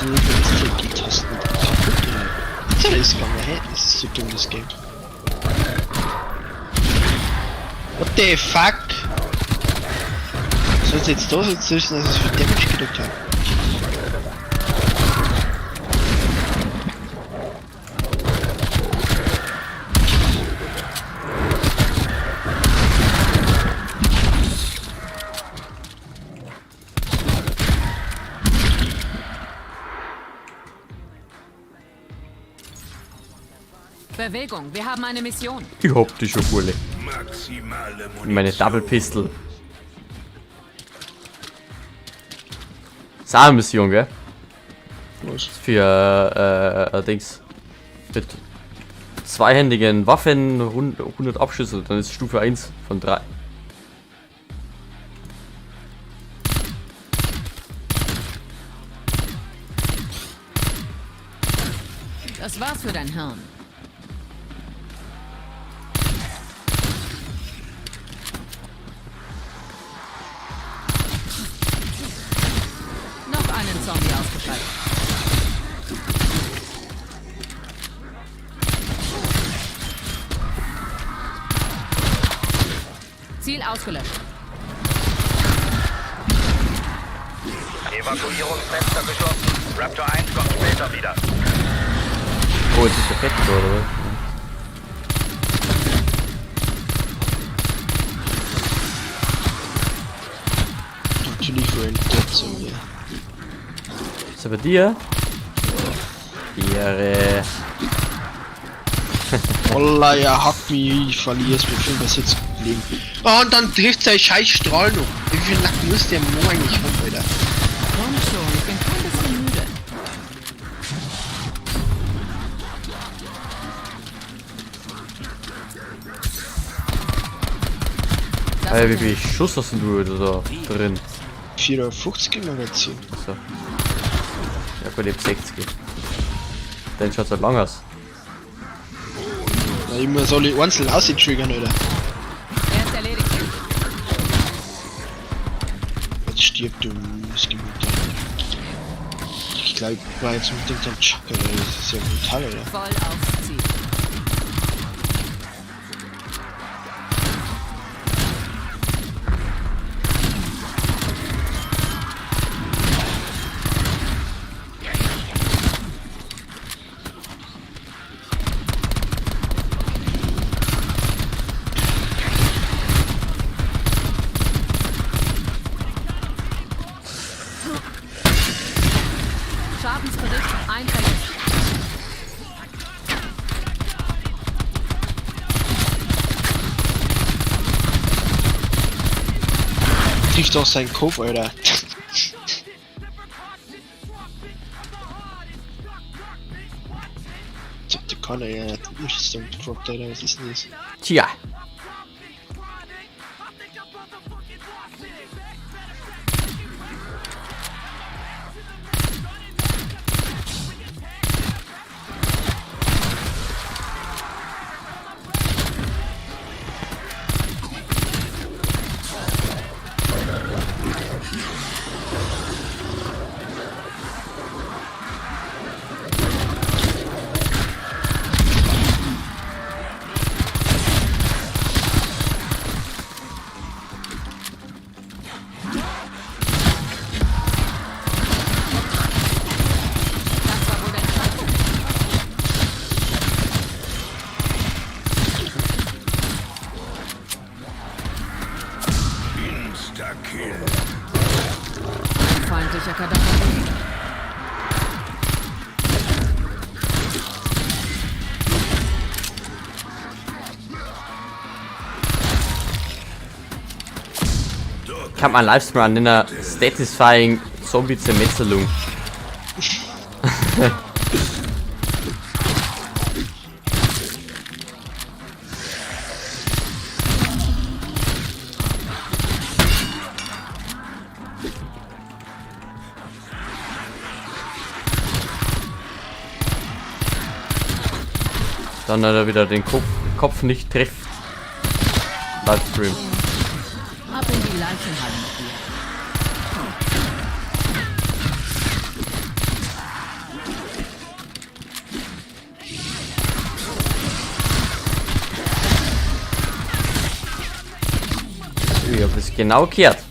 Die STG-Tasten kaputt, oder? Was ist gegangen? Hä? Das ist so dumm, das Game. What the fuck? Was soll's jetzt da so zwischen, dass ich für Damage gedrückt habe? Bewegung, wir haben eine Mission. Ich hab die schon Bulle. Maximale Munition. Meine Double Pistol. Ist auch eine Mission, gell? Was? Für, Dings. Mit zweihändigen Waffen 100 Abschüsse, dann ist Stufe 1 von 3. Das war's für dein Hirn. Noch einen Zombie ausgeschaltet. Ziel ausgelöscht. Evakuierungsfenster geschlossen. Raptor 1 kommt später wieder. Oh, jetzt ist der fertig, oder was? Natürlich für ein Dead Zone, ja. Ist er bei dir? Ehre. Wallah, er hackt mich, ich verliere es mit 75 Leben. Oh, und dann trifft sein scheiß Strahl noch. Wie viel Nacken muss der Mo eigentlich haben, Alter? Komm schon, ich bin kein bisschen müde. Das Alter, wie ist viel Schuss hast denn du da drin? 54 im Magazin. So. Ja gut, ich hab 60. Dann schaut's halt lang aus. Na, immer soll ich einzeln austriggern, Alter. Er ist erledigt. Jetzt stirbt du Missgeburt. Ich glaube, ich war jetzt unbedingt am Chuck, oder? Das ist ja brutal, oder? Voll aufs Ziel. Schadensbericht einfällig. Trifft auch seinen Kopf, Alter. Der Connor, ja, hat Rüstung gedroppt, Alter. Was ist denn das? Tja. Das war wohl dein Schwachpunkt. Insta-Kill. Feindlicher Kadaver. Kann man Livestream an einer Satisfying Zombie-Zermetzelung. Dann hat er wieder den Kopf nicht trifft. Livestream. Ab in die Leichenhalle mit dir. Ich hab das genau gehört.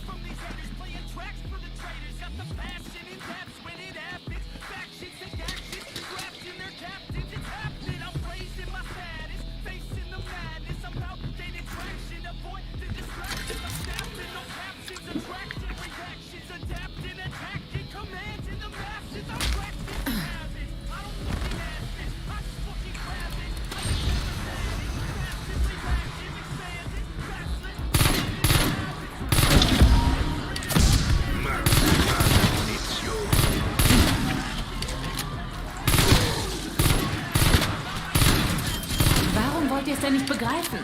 Warum wollt ihr es denn nicht begreifen?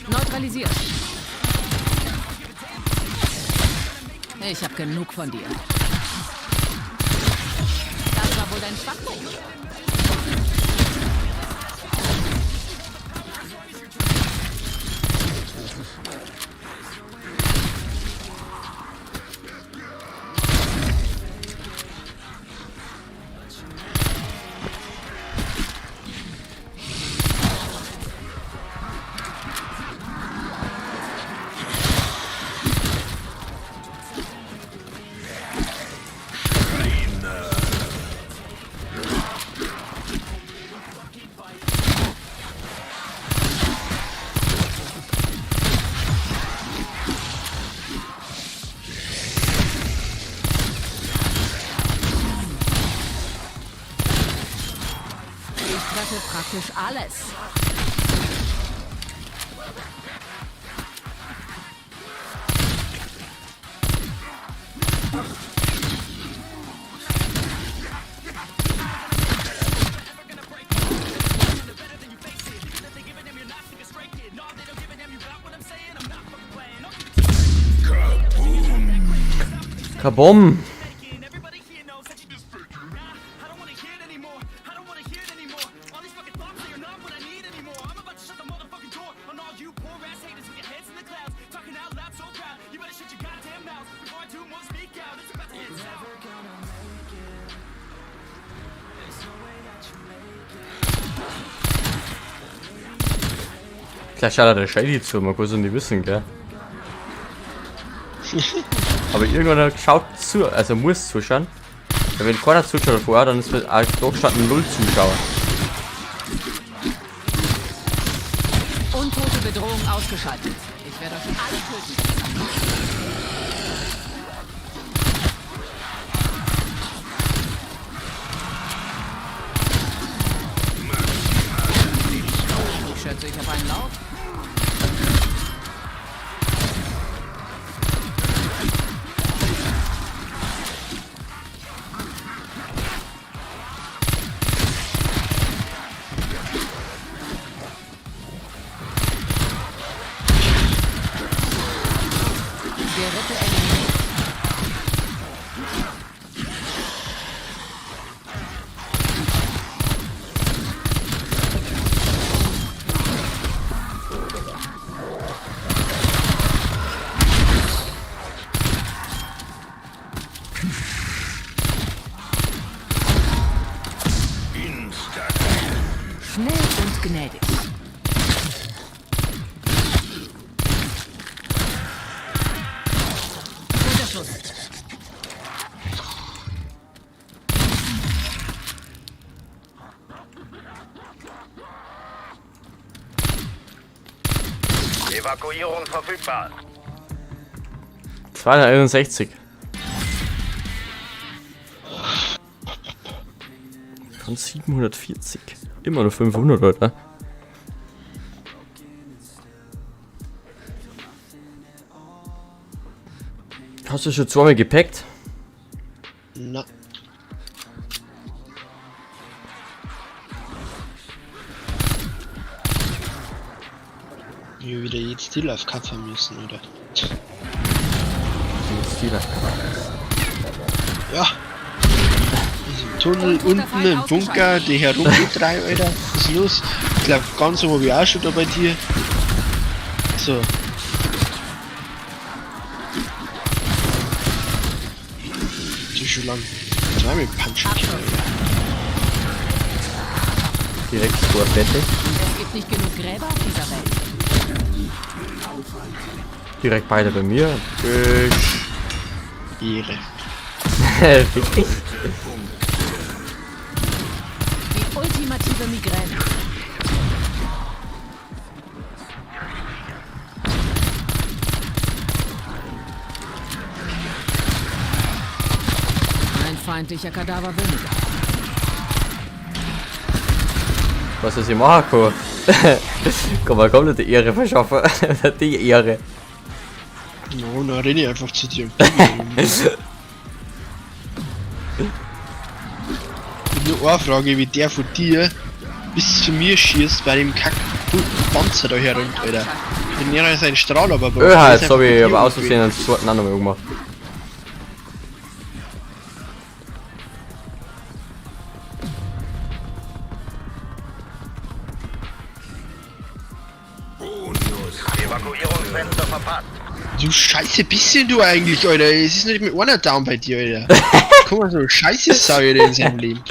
Neutralisiert. Ich hab genug von dir. Das war wohl dein Schwachpunkt. Ich treffe praktisch alles. Kabom! Vielleicht schaut er der Shady zu, man kann es nicht wissen, gell? Aber irgendwann schaut zu, also muss zuschauen. Weil wenn keiner zuschaut vorher, dann ist da gestanden 0 Zuschauer. Untote Bedrohung ausgeschaltet. Ich werde euch alle töten. Ich schätze, ich habe einen Lauf. Gerippe eliminiert. Schnell und gnädig. Guter Schuss. Evakuierung verfügbar. 261. Von 740. Immer nur 500, Leute. Hast du schon zweimal gepackt? Na. Ich hab wieder jetzt Stil auf Kampf müssen, oder? Ja. Ist im Tunnel unten im Bunker, die herumgedreht, Alter. Was ist los? Ich glaub, ganz so hab ich auch schon da bei dir. So. Das ist schon lang. Zweimal punchen können, Alter. Direkt vor fertig. Es gibt nicht genug Gräber auf dieser Welt. Direkt beide bei mir. Ehre. Fick dich. Die ultimative Migräne. Ein feindlicher Kadaver weniger. Was ist hier machen kann? Kann man komplett die Ehre verschaffen. Die Ehre. No, na renn ich einfach zu dir. Ich hab nur eine Frage, wie der von dir bis zu mir schießt bei dem Kack Panzer da herum, Alter. Wenn er seinen Strahl aber braucht, Öha, der ist jetzt hab einfach ich von aber dir aus Versehen einen zweiten anderen gemacht. Evakuierungsfenster verpasst. Du scheiße bisschen du eigentlich, Alter. Es ist nicht mit einer down bei dir, Alter. Guck mal, so eine scheiße Sau, Alter, in seinem Leben.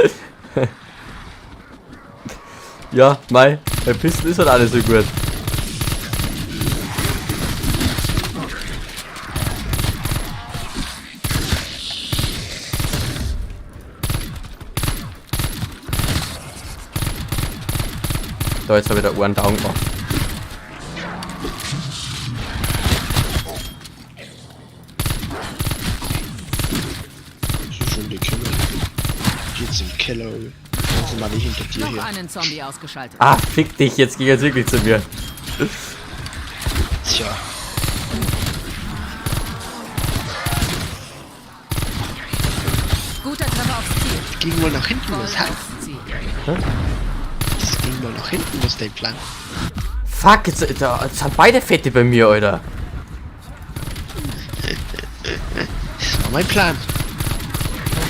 Ja, mei, der Pistol ist halt alles so gut. Da, jetzt habe ich da einen Down gemacht. Das ist schon die Keller. Geht's im Keller, Alter. Also mal nicht hinter dir Noch her. einen Zombie ausgeschaltet. Ah, fick dich, jetzt geh jetzt wirklich zu mir. Tja. Guter Treffer aufs Ziel. Das ging wohl nach hinten Voll los, ha? aufs Ziel. Das ging wohl nach hinten los, dein Plan. Fuck, jetzt, da, jetzt sind beide Fette bei mir, Alter. Das war mein Plan.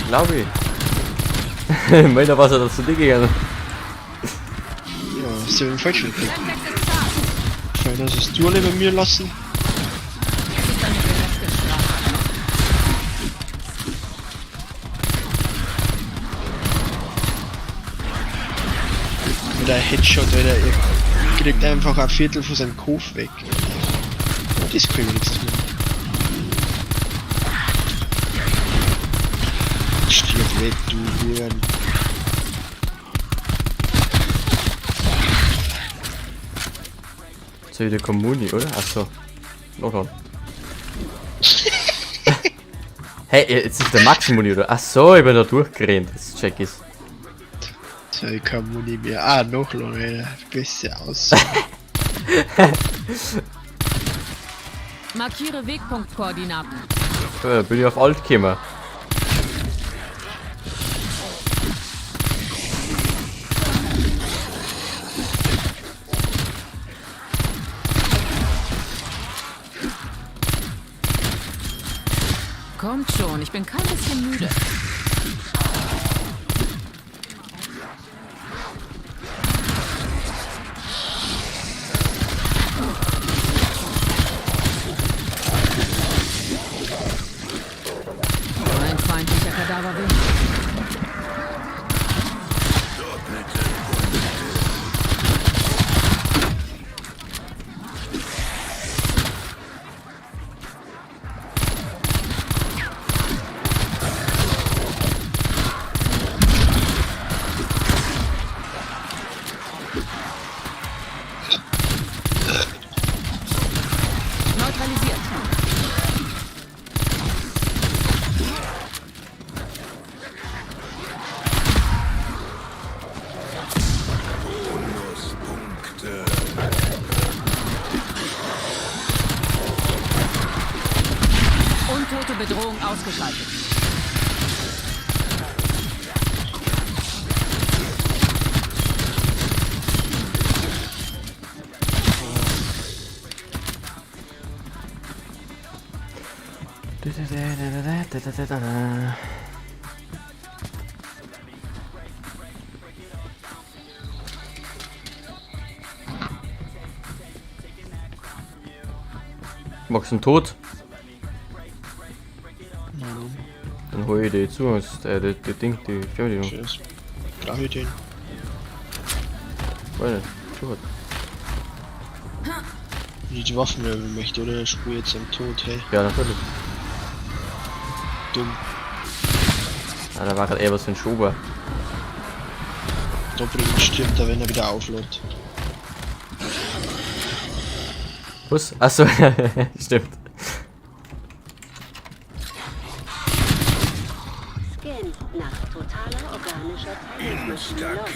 Glaube ich. Meiner war es ja dazu dick gegangen. Ja, hast du den falschen gekriegt. Schön, dass es du alle bei mir lassen. Das ist eine gerechte Strafe. Mit einem Headshot, Alter. Ihr kriegt einfach ein Viertel von seinem Kopf weg. Das kriegen wir wenigstens mit. Stirb weg, du Huren. Jetzt wieder Kommuni, oder? Achso. Noch on. Hey, jetzt ist der Max-Muni, oder? Achso, ich bin da durchgerannt. Jetzt check ich's. So, ich kann Muni mehr. Ah, noch Alter. Beste aus. Markiere Wegpunktkoordinaten. Ja, bin ich auf Alt gekommen. Kommt schon, ich bin kein bisschen müde. Ein feindlicher Kadaver weniger. Neutralisiert. Untote Bedrohung ausgeschaltet. Magst du einen Tod? Dann hol ich die zu, die, die Ding, die Fernbedienung. Tschüss. Brauche ich den? Weiß nicht, zu hat. Wenn ich die Waffen werfen möchte, oder? Spur jetzt am Tod, hey. Ja, natürlich. Dumm. Ah, da war gerade eher was für ein Schober. Doppelt stirbt er, wenn er wieder auflädt. Was? Achso, stimmt. Scan nach totaler organischer Teilungsmaschine läuft.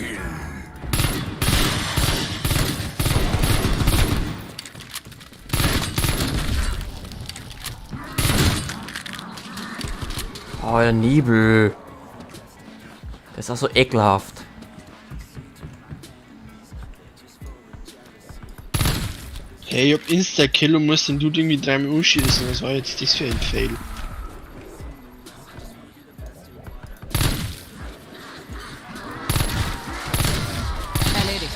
Oh, der Nebel. Der ist auch so ekelhaft. Hey, ich hab Insta-Kill und muss den Dude irgendwie dreimal umschießen. Was war jetzt das für ein Fail? Erledigt.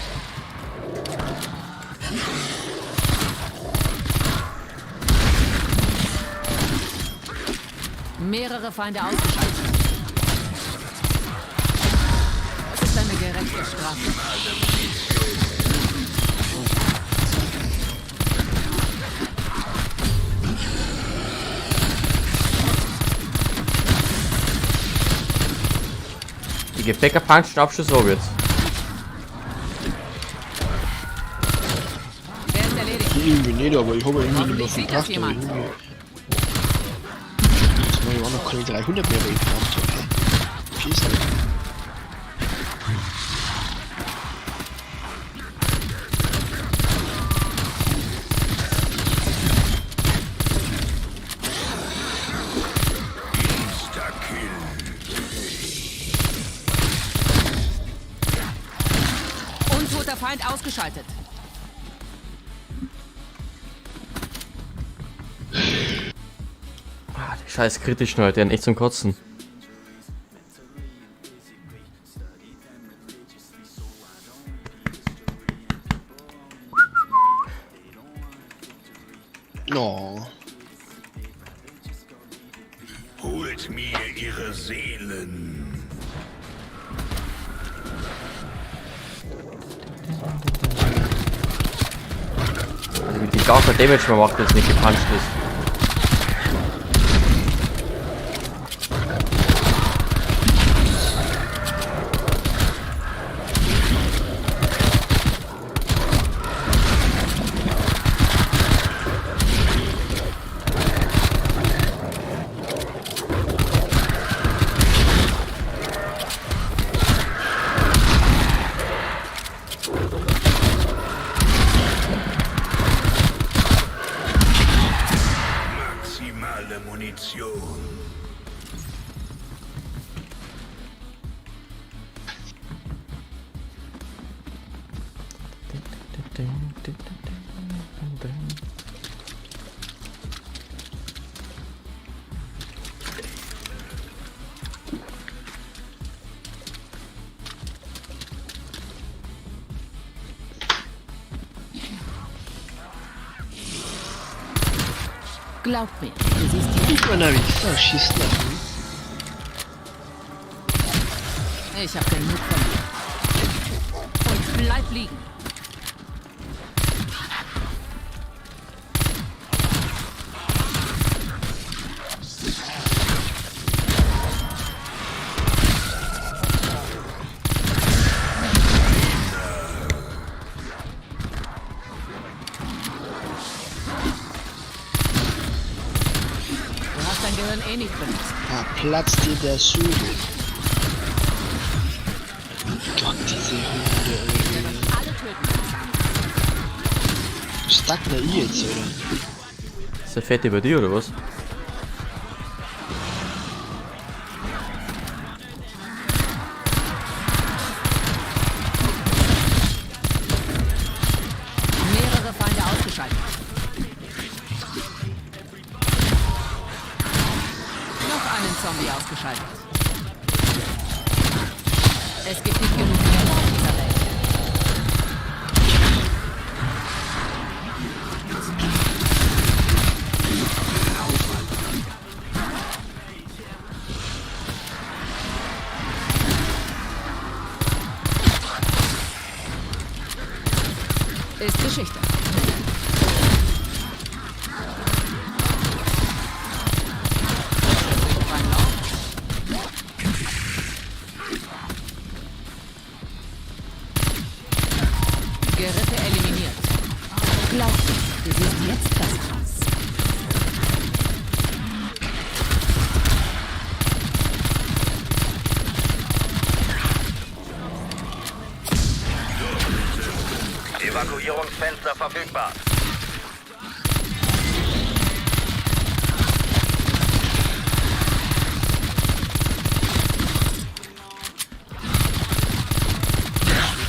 Mehrere Feinde ausgeschaltet. Das ist eine gerechte Strafe. Die Gepäckerpunch Abschuss hab ich jetzt. Wer ist erledigt? Irgendwie nicht, aber ich habe irgendwie nicht mehr Hoffentlich viel sieht das gebracht. Aber jemand. irgendwie. Jetzt mach ich auch noch keine 300 mehr, weil ich gebraucht habe. Hey. Peace, Alter. Untoter Feind ausgeschaltet. Ah, die Scheiß kritisch heute, echt zum Kotzen. No. Holt mir ihre Seelen. Also wie die gar kein Damage mehr macht, wenn es nicht gepuncht ist. Maximale Munition. Glaub mir, du siehst die. Ich bin ein Wichser, schießt nach mir. Ich habe genug von dir. Und bleib liegen. Du hast dein Gehirn eh nicht benutzt. Da platzt dir der Schädel. Gott, diese Hunde, ey. Alle töten. Stuck da ich jetzt, oder? Ist der Fette bei dir oder was? Mehrere Feinde ausgeschaltet. Noch einen Zombie ausgeschaltet. Es gibt nicht genug Gräber auf dieser Welt. Ist Geschichte. Gerippe eliminiert. Glaub mir, du siehst jetzt besser aus. Evakuierungsfenster verfügbar.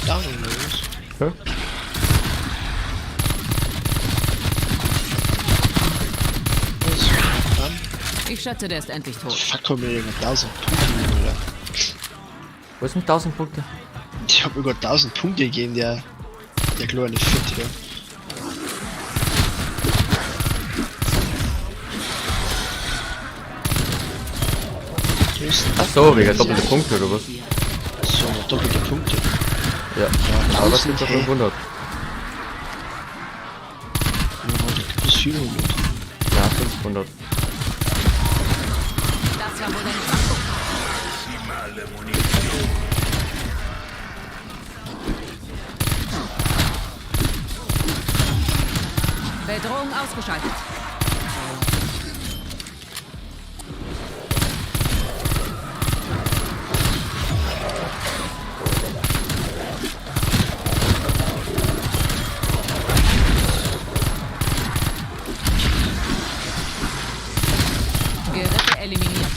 Down los. Hä? Was? Dann? Ich schätze, der ist endlich tot. Fuck, hol mir irgendwann 1000 Punkte, oder? Wo ist mit 1000 Punkte? Ich hab über 1000 Punkte gegeben, der. Der kleine Fette, der. Ach so, wegen doppelte Punkte oder was? So, doppelte Punkte. Ja. Aber das sind doch hä? 500. Ja, warte, bis 400. Ja, 500. Das war wohl dein Schwachpunkt. Maximale Munition. Bedrohung ausgeschaltet. Gerippe eliminiert.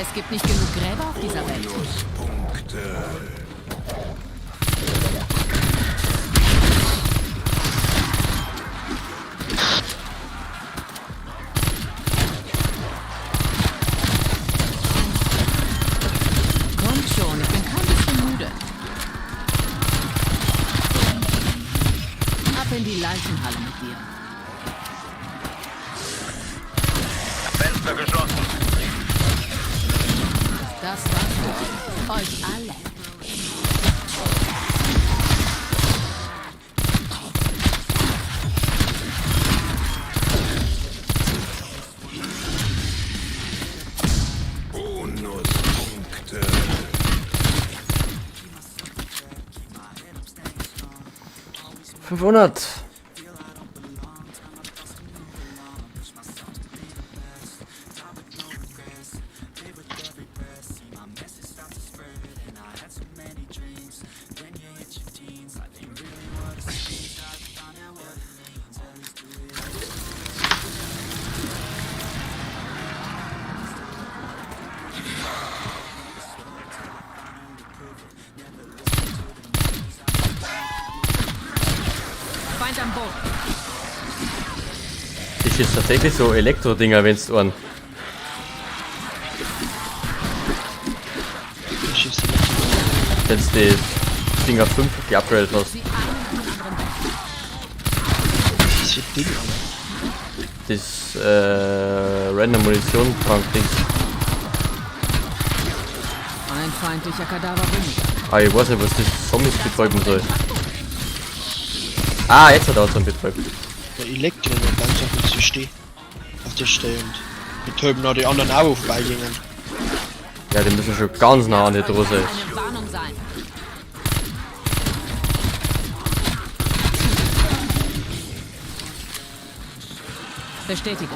Es gibt nicht genug Gräber auf dieser Welt. Bonuspunkte. Euch alle. Bonuspunkte. 500. Feind am Boden. Das ist tatsächlich so Elektro-Dinger, wenn's du an. Ich schieße nicht. Wenn's die Dinger 5 geupgradet hast. Sie einen nach dem anderen weg. Was ist für ein Ding, Alter? Das Random Munition Tank Dings. Ein feindlicher Kadaver weniger. Ah, ich weiß nicht, was das Zombies betäuben soll. Ah, jetzt hat er auch so betäubt. Der Elektro noch ganz auf dem stehen. Auf der Stelle und betäuben noch die anderen auch vorbeigehen. Ja, die müssen schon ganz nah an die Das Drose. soll eine Warnung sein. Bestätige.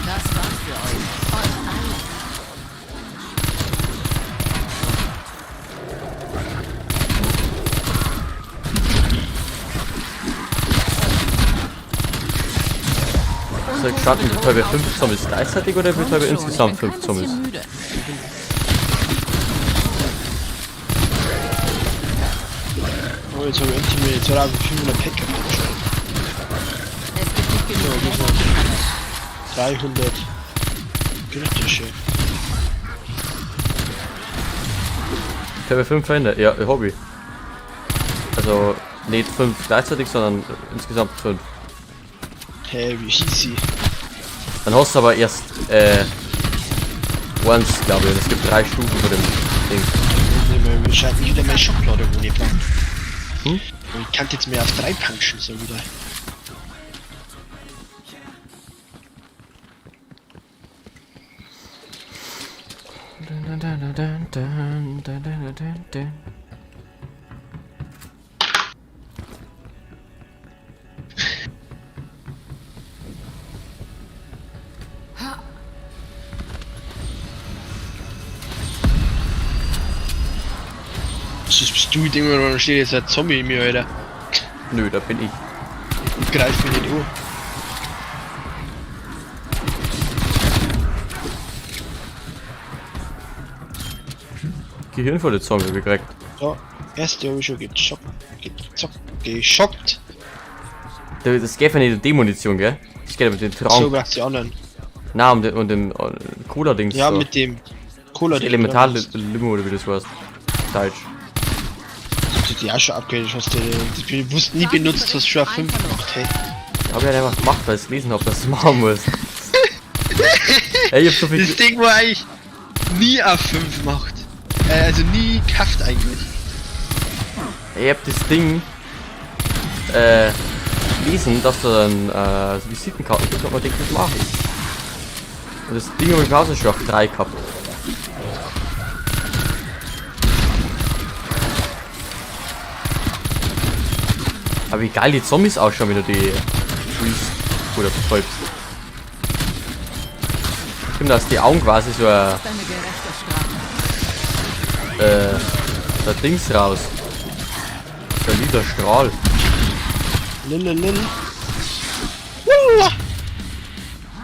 Das war's für euch. Euch alle. Soll ich starten, betäube 5 Zombies gleichzeitig oder Kommt betäube schon, insgesamt ich bin 5 kein Zombies? bisschen müde. Oh, jetzt habe ich endlich mir jetzt hat er einfach 500 Pack gehabt. Es gibt nicht Ja, genug das Geld. waren 300 kritische. Betäube 5 Feinde, ja, Hobby. Also nicht 5 gleichzeitig, sondern insgesamt 5. Hä, wie easy. Dann hast du aber erst eins, glaube ich. Und es gibt 3 Stufen von dem Ding. Ich nehme wahrscheinlich wieder meine Schublade ohne Plan. Hm? Ich kann jetzt mehr auf 3 punchen, so wieder. Das bist du, Ding, da steht jetzt ein Zombie in mir, Alter. Nö, da bin ich. Und greift mich nicht an. Gehirn volle Zombie gekriegt. So, erste habe ich schon geschockt. Gezockt. Geschockt. Das geht ja nicht um die Munition, gell? Das geht ja mit dem So Trank. braucht die anderen. Na, um den, Cola-Dings. Ja, da. mit dem Cola. Das Elementar-Limo oder wie das heißt. Deutsch. Das du die auch schon abgeredet hast, du das bewusst nie benutzt, hast schon auf 5 gemacht, hey. Hab ich halt einfach gemacht, weil ich gelesen hab, dass ich es machen muss. Ey, ich hab so viel. Das Ding war eigentlich nie auf 5 macht. Also nie gekauft eigentlich. Ey, ich hab das Ding gelesen, dass du dann so Visitenkarten kriegst, aber denkt, das mache ich. Und das Ding hab ich auch schon auf 3 gehabt. Aber wie geil die Zombies ausschauen, wenn du die freest oder betäubst. Ich finde, dass die Augen quasi so ein, Das ist eine gerechte Strafe. so ein Dings raus. So ein lila Strahl. Lil, lil. Wallah.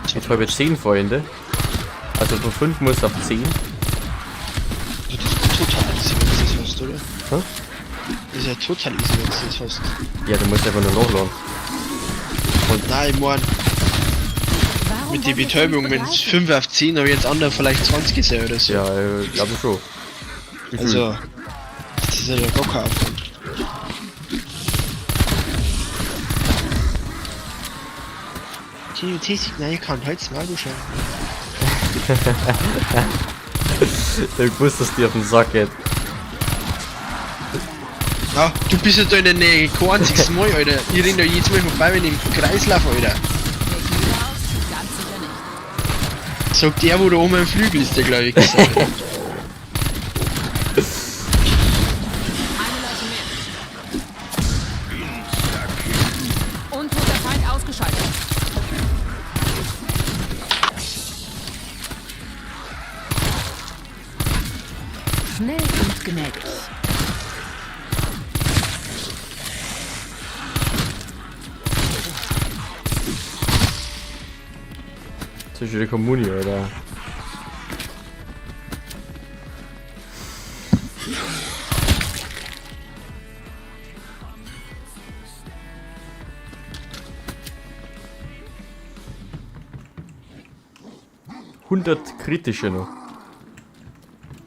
Ich habe jetzt 10 Freunde. Also von 5 muss auf 10. Das ist total easy, wenn du das hast, oder? Hä? Das ist ja total easy, wenn du das hast. Ja, du musst einfach nur nachladen. Nein, ich mein, Warum mit der wollt ihr Betäubung, mich wenn es begreifen? 5 auf 10, aber jetzt andere vielleicht 20 ist ja oder so. Ja, glaube ich schon. Wie viel? Also, das ist ja der gar kein Aufwand. TNT, nein, ich kann halt's Maul, du Scheiße. Ich wusste, dass die auf den Sack geht. Ja, du bist ja da in der Nähe, kein einziges Mal, Alter. Ich renn da jedes Mal vorbei, wenn ich im Kreis laufe, Alter. Nicht müde aus? Ganz sicher nicht. Sagt der, wo da oben im Flügel ist, der glaube ich gesagt. Eine Leiche mehr. Untoter Feind ausgeschaltet. Schnell und gnädig. Das ist wieder Kommuni, Alter. Hundert kritische noch.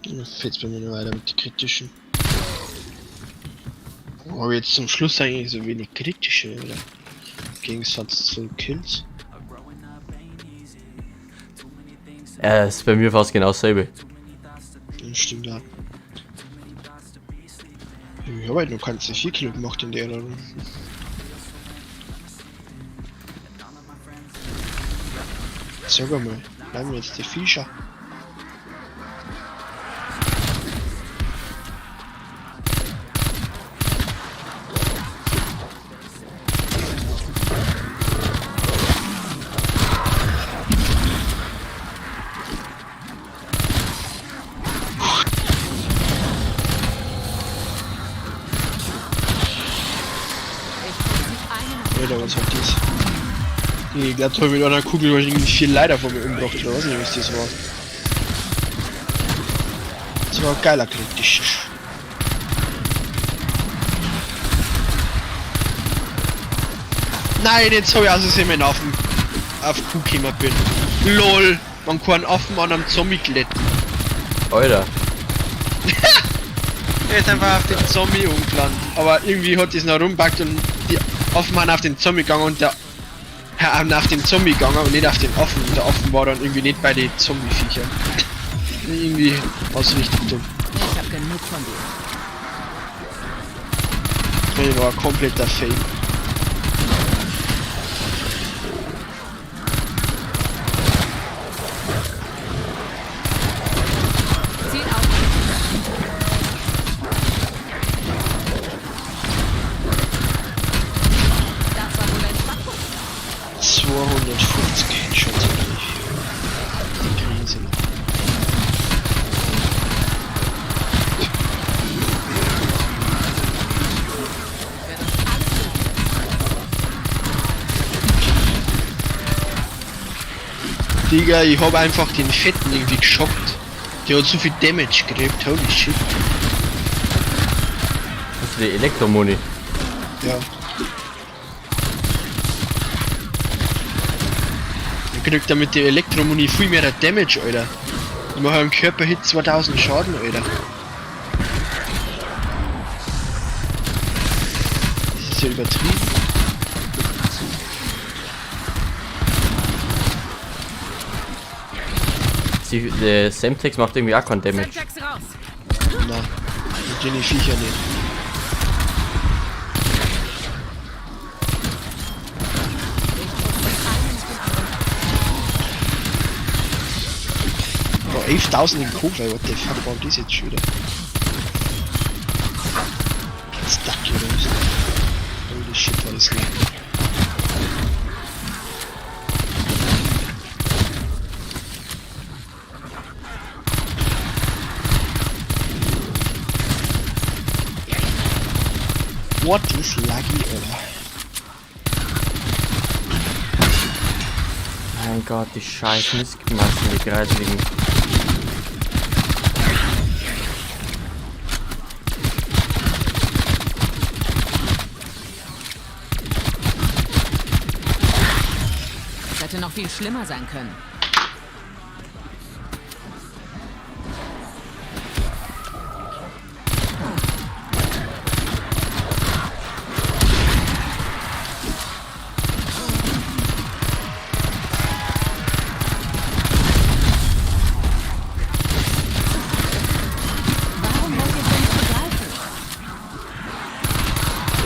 Jetzt bei mir noch weiter mit den kritischen. Aber jetzt zum Schluss eigentlich so wenig kritische, oder? Im Gegensatz zu Kills. Ja, ist bei mir fast genau dasselbe. Das stimmt ja. Ich habe halt noch keine 4 Kilo gemacht in der Runde. Sag einmal, bleiben jetzt die Fischer. Ich putze einen Alter, was hat das? Ich glaube, da hab ich mit einer Kugel wahrscheinlich vier Leiter vor mir umgebracht, oder weiß nicht, was das war. Das war ein geiler kritisch. Nein, jetzt hab ich aus Versehen meinen Affen auf Kuh gekommen bin. LOL! Man kann Affen an einem Zombie glätten. Alter. Er ist einfach auf den Zombie umgelandet. Aber irgendwie hat das noch rumpackt und die Affen sind auf den Zombie gegangen und der ja, auf den Zombie gegangen und nicht auf den Affen. Und der Affen war dann irgendwie nicht bei den Zombie-Viechern. Irgendwie war es richtig dumm. Ich hab genug von dir. Das war ein kompletter Fail. Ziel auf. Das war wohl ein Schwachpunkt. 250 Headshots eigentlich. Die kriegen sie noch. Wird uns alles gelingen. Digga, ich hab einfach den Fetten irgendwie geschockt. Der hat so viel Damage gekriegt, holy shit. Das ist die Elektromuni. Ja. Der kriegt da mit der Elektromuni viel mehr Damage, Alter. Ich mache einen Körperhit 2000 Schaden, Alter. Das ist ja übertrieben. Sie, der Semtex macht irgendwie auch keinen Damage. Semtex raus. Na, mit den Viecher nicht. Oh, 11.000 im Koffer, what the fuck war das jetzt schon wieder? Stuck oder was? Holy shit, war das lang. What is laggy, Alter? Mein Gott, die scheiß Mistmassen, die kreisligen. Das hätte noch viel schlimmer sein können.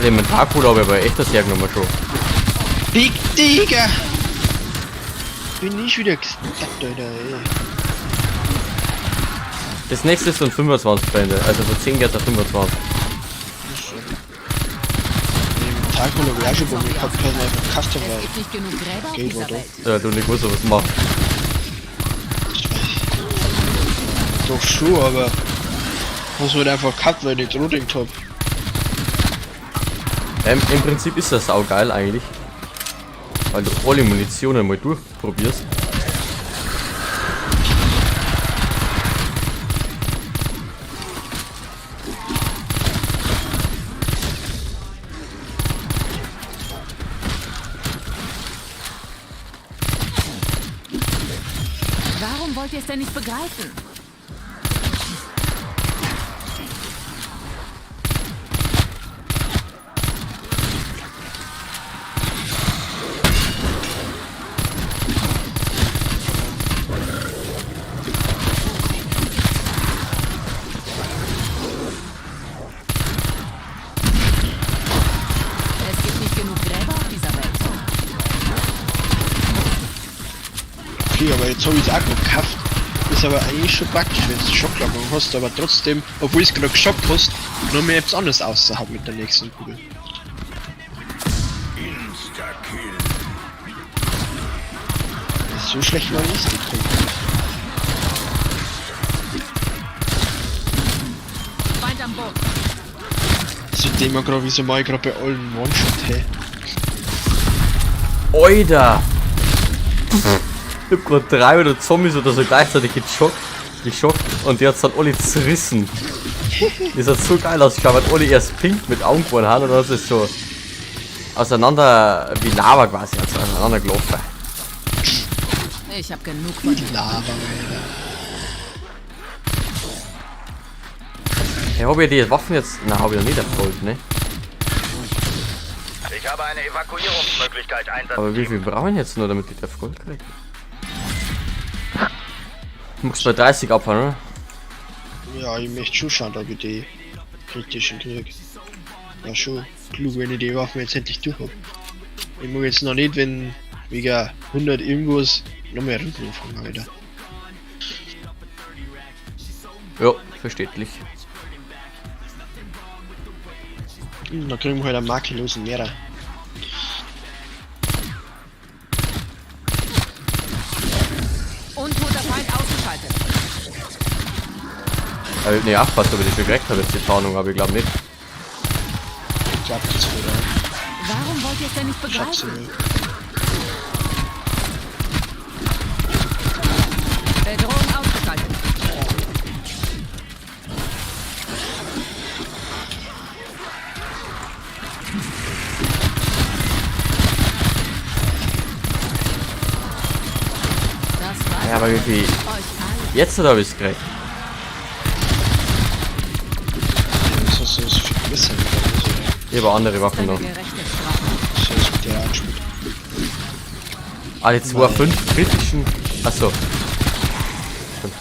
Also Inventarkohle habe ich aber echt das hergenommen schon. Big Digga! Bin ich wieder gestackt, Alter, ey. Das nächste ist dann 25, Freunde. Also von 10 geht's auf 25. Inventarkohle habe ich auch schon bei mir gehabt, kann ich einfach Custom Es weil gibt nicht genug Gräber auf Geht, dieser oder? Welt. Ja, du nicht gewusst, was macht. Doch schon, aber muss man einfach gehabt, weil ich nicht Routing hab. Im Prinzip ist das saugeil eigentlich. Weil du alle Munitionen mal durchprobierst. Warum wollt ihr es denn nicht begreifen? Es gibt nicht genug Gräber auf dieser Welt. Okay, aber jetzt habe ich es auch noch gekauft. Ist aber eigentlich schon praktisch, wenn du Schocklackung hast, aber trotzdem, obwohl es gerade geschockt hast, noch mehr etwas anderes außerhalb mit der nächsten Kugel. Insta-Kill. So schlecht war nicht die Kugel. Feind am Boden. So dem gerade, wieso mach ich gerade bei allen One-Shot, hey? Oida! Ich hab grad 3 oder Zombies oder so gleichzeitig geschockt und die hat's dann alle zerrissen. Das hat so geil ausgeschaut, weil alle erst pink mit Augen geworden haben und dann ist es so auseinander wie Lava quasi, also auseinander gelaufen. Ich hab genug von dir. Lava, Alter. Hey, hab ich die Waffen jetzt? Na, hab ich noch nicht erfolgt, ne? Ich habe eine Evakuierungsmöglichkeit Einsatz. Aber wie viel brauchen ich jetzt nur, damit ich das Gold krieg? Muss bei 30 abfahren, oder? Ja, ich möchte schon schauen, ob ich die kritischen krieg. Ja, schon klug, wenn ich die Waffen jetzt endlich durch hab. Ich mag jetzt noch nicht, wenn wegen 100 irgendwas noch mehr Runden anfangen, Alter. Ja, verständlich. Da kriegen wir halt einen makellosen Mehrer. Untoter Feind ausgeschaltet. Aber ich hab nicht aufgepasst, ob ich die schon gekriegt habe, jetzt die Tarnung, aber ich glaube nicht. Ich glaube, das wird auch. Warum wollt ihr es denn nicht Schatz. begreifen? Bedrohung ausgeschaltet. Das war's. Ja, aber wie viel? Euch alle. Jetzt habe ich es gekriegt. Das ist so viel besser. Ich habe andere Waffen Eine noch. gerechte Strafe. So ist mit der anspielt. Ah, die 2,5 kritischen. Achso. Stimmt.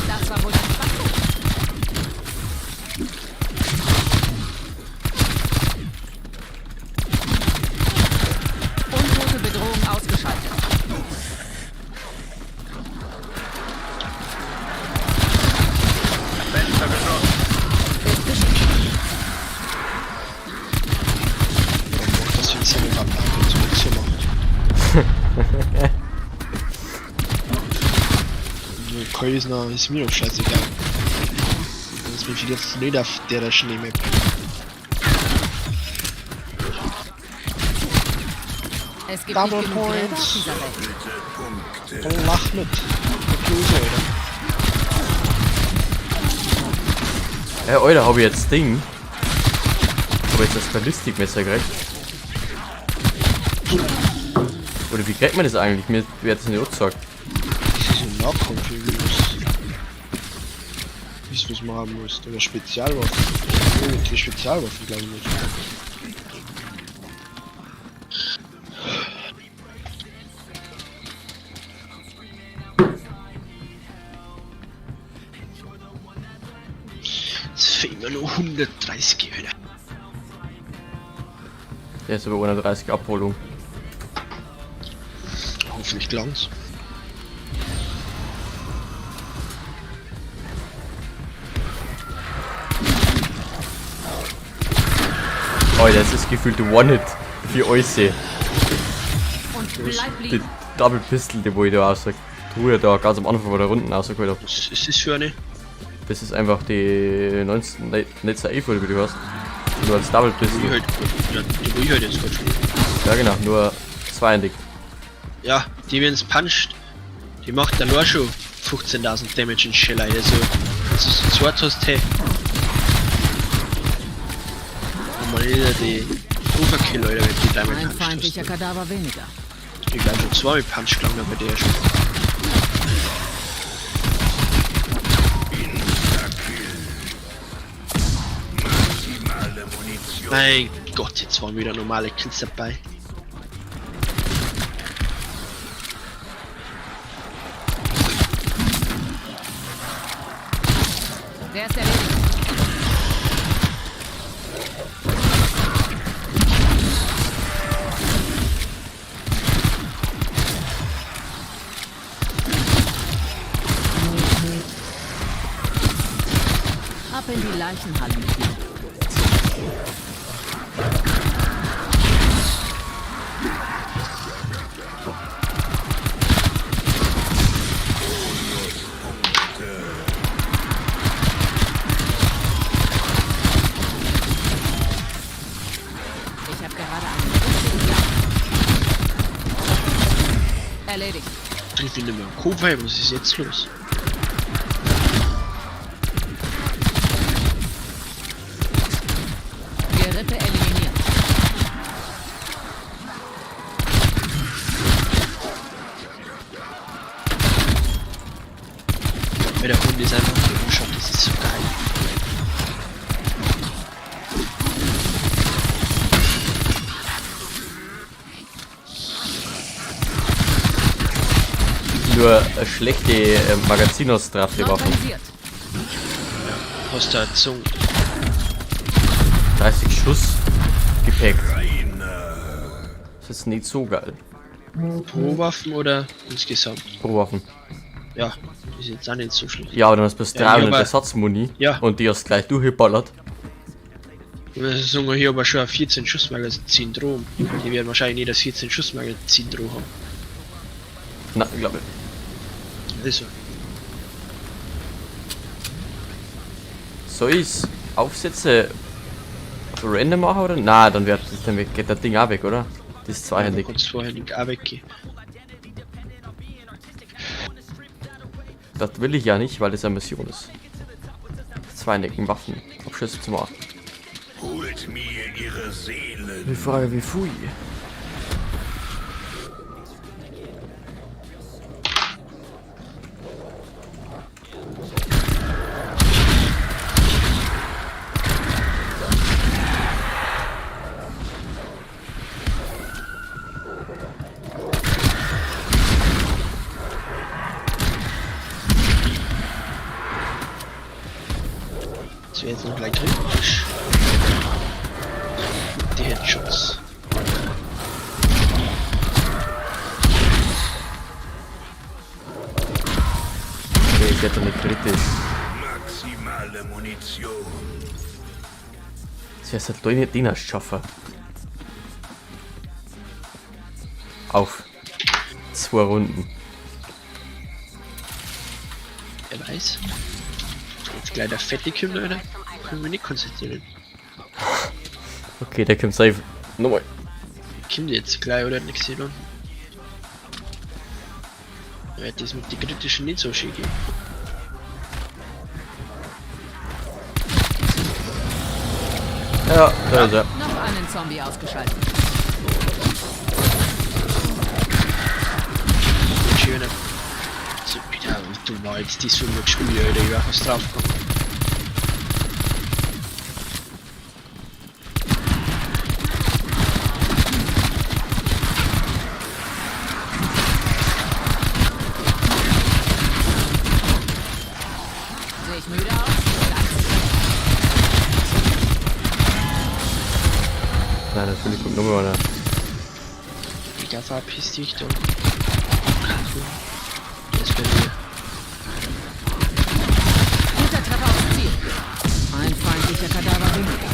Das war wohl das Schwachpunkt. Untote Bedrohung ausgeschaltet. Fenster geschlossen. Ist geschickt. Warum macht das Fenster nicht ab, wenn es mit so macht? Koi ist noch, ist mir doch scheißegal. Das bin ich jetzt nicht auf der Schneemap. Es gibt Double nicht genug Gräber auf Points. dieser Welt. Punkte. Dann lach nicht. Der Klose, Alter. Hey, Alter, hab ich jetzt Ding? Hab ich jetzt das Ballistikmesser gekriegt? Oder wie kriegt man das eigentlich? Mir wird das nicht angezeigt. Das ist ein Nahkampf irgendwie was. Wissen, was man haben muss. Oder Spezialwaffen. Irgendwie Spezialwaffen, glaube ich nicht. Es fehlen mir nur 130, Alter. Der ist über 130 Abholung. Hoffentlich langt's. Oh, das ist gefühlt One-Hit für euch. Und bleib Die liegen. Double Pistol, die wo ich da aus der Truhe da ganz am Anfang von der Runden rausgeholt habe. Was ist das für eine? Das ist einfach die 19, ne, nicht so 11 oder wie du hast. Nur als Double Die wo Pistol. ich halt, ja, die wo ich halt jetzt gerade spiele. Ja genau, nur zweihändig. Ja, die wenn's puncht, die macht dann nur schon 15.000 Damage in Schiller. Also, wenn du so zweit hast, hey. Und mal wieder die Overkill, Alter, wenn die dreimal Ein puncht feindlicher hast. Kadaver weniger. Ich glaube schon zweimal Punch gelangt bei der schon. Maximale Munition. Mein Gott, jetzt waren wieder normale Kills dabei. Der ist erledigt. Ab in die Leichenhalle mit dir. Ich habe gerade einen richtigen Jagd. Erledigt. Triff ihn nicht mehr am Kopf, ey, was ist jetzt los? Gerippe eliminiert. Weil der Hund ist einfach der Umschau, das ist so geil. Nur eine schlechte Magazinausstrafe Waffen. Neutralisiert. Hast du eine Zunge? 30 Schuss Gepäck. Das ist nicht so geil. Pro Waffen oder insgesamt? Pro Waffen. Ja, ist jetzt auch nicht so schlecht. Ja, aber dann hast du bloß Ja, 300 aber- Ersatzmuni Ja. und die hast gleich durchgeballert. Ich muss sagen, hier aber schon ein 14 Schuss Magazin drohen. Die werden wahrscheinlich nicht das 14 Schuss Magazin drohen haben. Na, glaube ich. Also, Soll ich's Aufsätze random machen oder? Na, dann wird dann geht das Ding auch weg, oder? Das ist zweihändig. kurz vorher nicht auch weggehen. Das will ich ja nicht, weil das eine Mission ist. Zweihändigen Waffen. Abschüsse zu machen. Holt mir ihre Seelen. Die Frage, wie fui. Das wäre jetzt noch gleich kritisch. Die Headshots. Okay, ich hätte nicht kritisch. Maximale Munition. Zuerst hat Leute den erst schaffen. Auf. Zwei Runden. Wer weiß. Jetzt gleich der fette kommt, Alter. Können wir nicht konzentrieren. Okay, der kommt safe. Nochmal. Kommt jetzt gleich oder nicht gesehen unten. Wird das mit den kritischen nicht so schön gehen. Ja, da ist er. Noch einen Zombie ausgeschaltet. Schöner. So, wieder, du war jetzt die so gespielt, Alter. Ich war fast drauf gekommen. Sehe ich müde aus? Ganz sicher. Nein, natürlich kommt nochmal einer. Digga, verpiss dich doch. Der ist bei mir. Guter Treffer aufs Ziel. Ein feindlicher Kadaver weniger.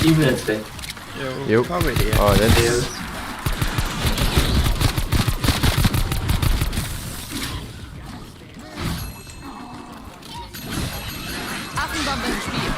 Ich bin jetzt weg. Jo. Komm mit dir. Ah, dann. Affenbombe im Spiel.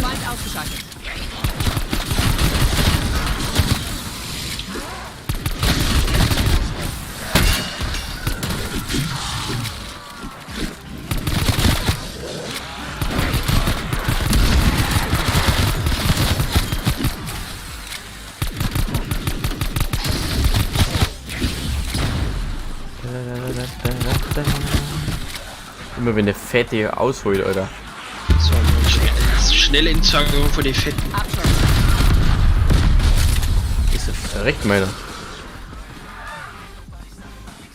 Feind ausgeschaltet. Immer wenn der Fette ausholt, Alter. So, Mann, schnelle Entsorgung von den Fetten. Abschuss. Ist ja verreckt, meiner.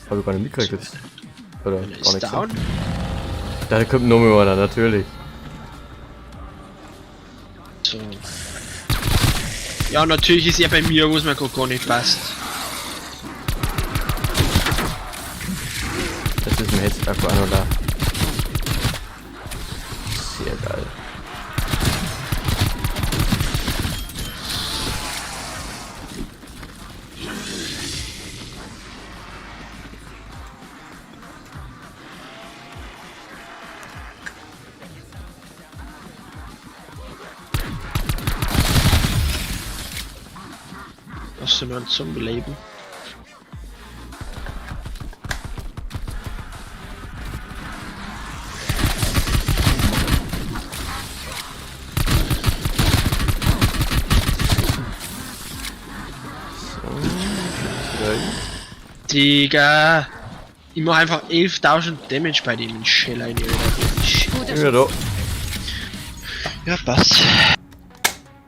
Hab ich gar nicht mitgekriegt jetzt. Oder gar Ist nichts. down. Da kommt nochmal einer, natürlich. So. Ja, natürlich ist er bei mir, wo es mir grad gar nicht passt. Das ist mir jetzt einfach auch noch da. Sehr geil. Hast du noch ein Zombie-Leben? Geil. Digga! Ich mach einfach 11.000 Damage bei dem Scheller in Alter. Ja, da. Ja, passt.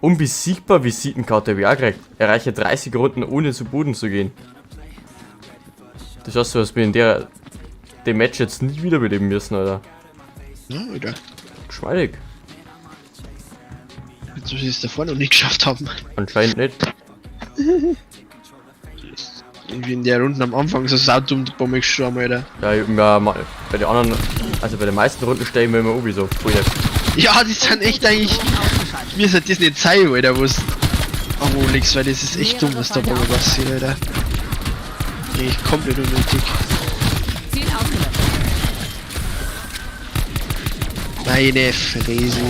Unbesiegbar Visitenkarte habe ich auch gekriegt. Erreiche 30 Runden ohne zu Boden zu gehen. Das heißt, du hast mir in der dem Match jetzt nie wiederbeleben müssen, Alter. Ja, Alter. Geschmeidig. Jetzt muss ich es davor noch nicht geschafft haben. Anscheinend nicht. Irgendwie in der Runde am Anfang so saudumm die Bombe gestorben, Alter. Ja, ich, ja, bei den anderen, also bei den meisten Runden stellen wir immer um, so voll der Ja, die sind echt eigentlich. Ausgeschaltet. Mir sollte das nicht sein, Alter, wo es am liegst, weil das ist echt dumm, was da bei mir passiert, Alter. Eigentlich komplett unnötig. Ziel ausgelöscht. Meine Fräse.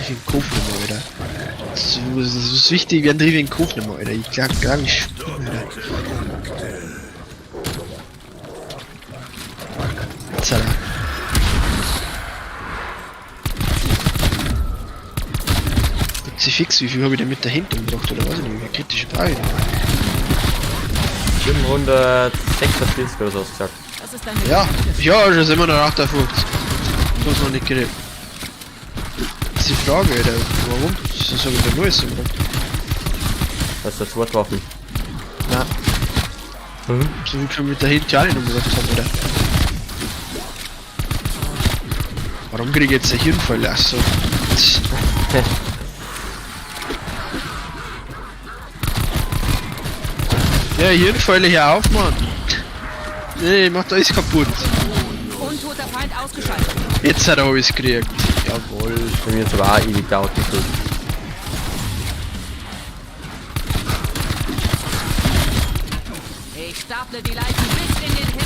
Ich den Kopf nicht mehr, Alter. Das ist wichtig, wir haben den Kopf nicht mehr, Alter. Ich glaub gar nicht. Alter. Jetzt, Alter. Jetzt fix, wie viel habe ich denn mit dahinter umgebracht, oder weiß ich nicht, wie viel kritische Frage. 746 oder so hast du gesagt. Das ist ein Ja, ja, schon sind wir noch 58. Das noch nicht geredet. Das ist die Frage, Alter. Warum? Das habe ich da Neues umgebracht. Das ist der Zweitwaffen. Nein. Mhm. So viel können wir da hinten ja auch nicht umgebracht haben, oder? Warum krieg ich jetzt den Hirnfall? Ach so. Ja, Hirnfäule hier auf, Mann. Nee, macht alles kaputt. Untoter Feind ausgeschaltet. Jetzt hat er alles gekriegt. Jawohl. Bei mir jetzt aber auch ewig dauert gefühlt. Ich staple die Leichen bis in den Himmel.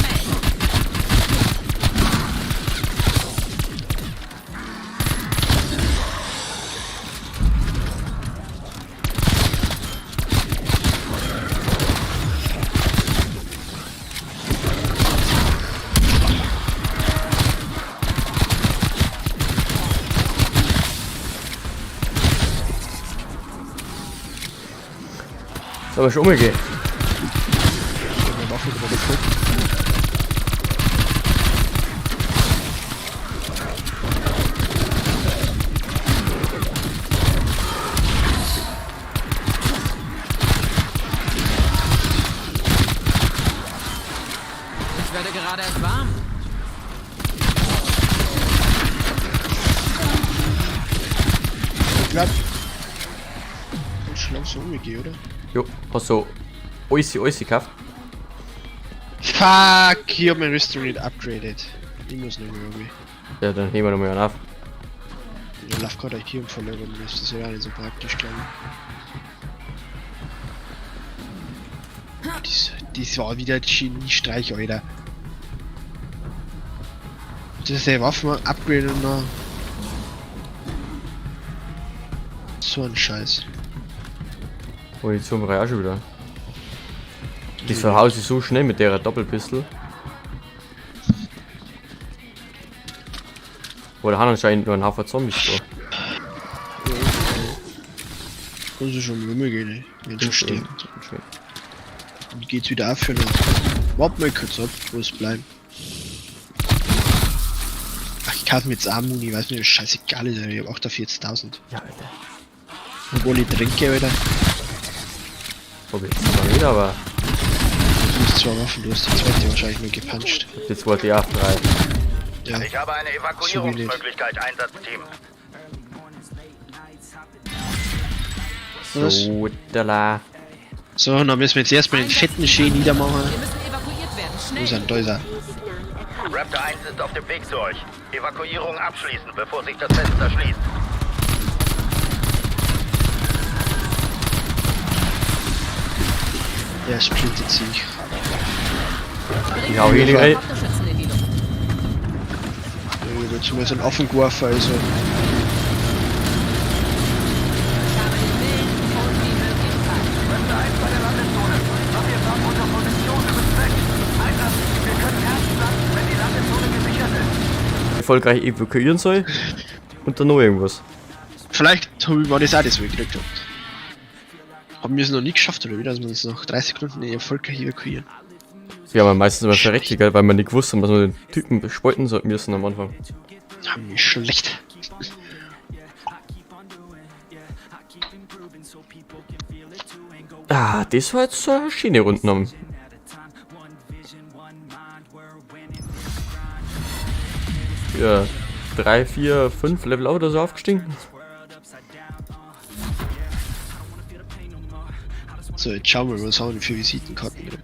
Ist aber schon umgehen. Ich hab meine Waffe gerade geguckt. Ich werde gerade erst warm. Ich glaub. Ganz schön langsam umgehen, oder? Jo, hast du alles, alles gekauft? Fuck, ich hab meine Rüstung nicht upgraded. Ich muss noch mal irgendwie. Ja, dann heben wir nochmal einen auf. Ich lauf gerade hier und verloren, das ist ja auch nicht so praktisch, glaube ich. Das war wieder ein Geniestreich, Alter. Das ist die Waffe mal upgraden und noch. So ein Scheiß. Munition brauche ich auch schon wieder. Die verhaut sich so schnell mit der Doppelpistol. Boah, da haben anscheinend nur einen Haufen Zombies da. Kann sie schon rumgehen, ey. Wenn sie stirbt. Dann geht's wieder auf für noch. Warte mal kurz ab, wo es bleiben. Ach, ich kaufe mir jetzt auch Muni, weiß nicht, scheißegal ist, ich hab 48.000. Ja, Alter. Obwohl ich trinke, Alter. Hab ich jetzt zwar nicht, aber Du hast zwei Waffen, du hast die zweite wahrscheinlich nur gepuncht. ich hab die zweite auch frei. Ja. Ich habe eine Evakuierungsmöglichkeit, Einsatzteam. Was? So, da. So, dann müssen wir jetzt erstmal den fetten Schee niedermachen. Wir müssen evakuiert werden. Wo Schnell. ist denn da ist er? Signal erkannt. Raptor 1 ist auf dem Weg zu euch. Evakuierung abschließen, bevor sich das Fenster schließt. Der splittet sich. Ich hau hier rein. Helikopterschützen in die Luft. Ich hab jetzt mal so einen Affen geworfen, also. Ich habe den Willen und die Möglichkeit. Raptor 1 bei der Landezone. Sowjets haben unsere Position. Wir müssen weg. Einsatz, wir können erst landen, wenn die Landezone gesichert ist. Erfolgreich evakuieren soll. Und dann noch irgendwas. Vielleicht war das auch das, wo ich gekriegt hab. Haben wir es noch nie geschafft, oder wie, dass wir uns nach 30 Sekunden erfolgreich evakuieren? Wir haben ja meistens immer verreckt, gell, weil wir nicht gewusst haben, dass wir den Typen bespalten sollten müssen am Anfang. Haben wir schlecht. Ah, das war jetzt eine schöne Runde. am- Ja, 3, 4, 5 Level up oder so aufgestiegen. So, jetzt schauen wir mal, was haben wir für Visitenkarten drin.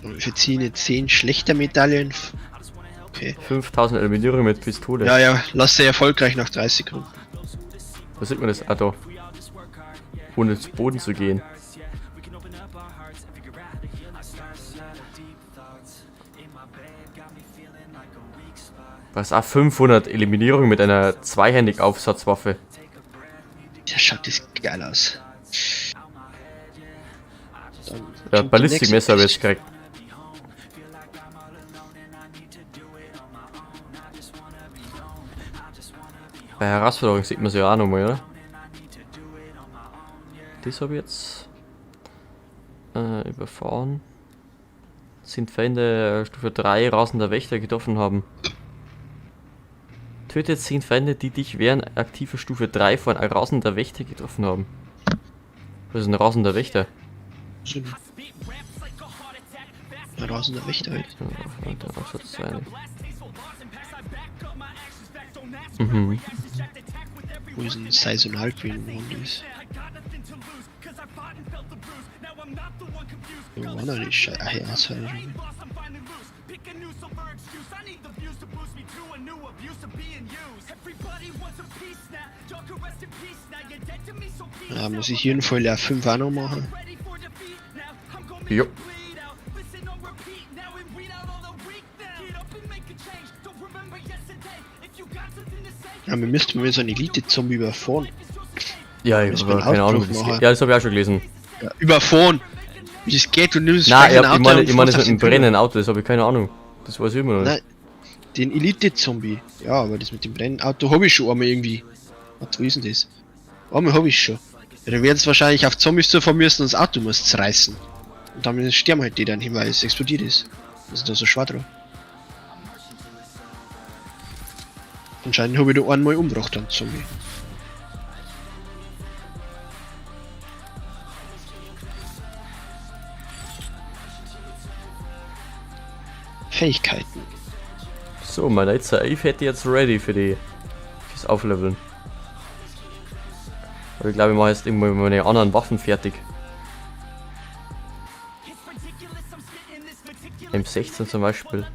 Und wir verziehen 10 schlechter Medaillen. Okay. 5000 Eliminierung mit Pistole. Ja, ja, lass sie erfolgreich nach 30 Sekunden. Wo sieht man das? Ah, da. Ohne zu Boden zu gehen. Was? Ah, 500 Eliminierung mit einer zweihändig Aufsatzwaffe. Ja, schaut das geil aus. Dann Ja, kommt die Ballistikmesser habe ich nächste jetzt gekriegt. Bei Herausforderung sieht man sie ja auch nochmal, oder? Das habe ich jetzt überfahren. Sind Feinde Stufe 3 rasender Wächter getroffen haben. Tötet 10 Feinde, die dich während aktiver Stufe 3 von rasender Wächter getroffen haben. Was ist ein rasender Wächter? Ein rasender Wächter halt. Ja, Aufsatz 2. Mhm. Wo ist ein Saisonal Queen geworden ist? Wo war noch die Scheiße? Ach ja, das war ja schon. Ja, muss ich jeden Fall ja 5 auch noch machen. Jo. Ja, wir müssten mal so einen Elite-Zombie überfahren. Ja, ich Müssen habe wir einen keine Ahnung, Aufruf wie das machen. geht. Ja, das habe ich auch schon gelesen. Ja, überfahren! Wie das geht, du nimmst Nein, gleich ein ich meine, und ich meine das fährst mit dem auf die brennenden Auto, das habe ich keine Ahnung. Das weiß ich immer noch nicht. Nein. Den Elite-Zombie. Ja, aber das mit dem Brennauto habe ich schon einmal irgendwie. Warte, wo ist denn das? Einmal habe ich schon. Ja, dann werden es wahrscheinlich auf Zombies zu fahren müssen und das Auto muss zerreißen. Und dann sterben halt die dann hin, weil es explodiert ist. Das ist da so schwer dran. Anscheinend habe ich da einmal umgebracht, dann Zombie. Fähigkeiten. So, mein letzter Eve hätte jetzt ready für die fürs Aufleveln. Aber ich glaube, ich mache jetzt irgendwann meine anderen Waffen fertig. M16 zum Beispiel.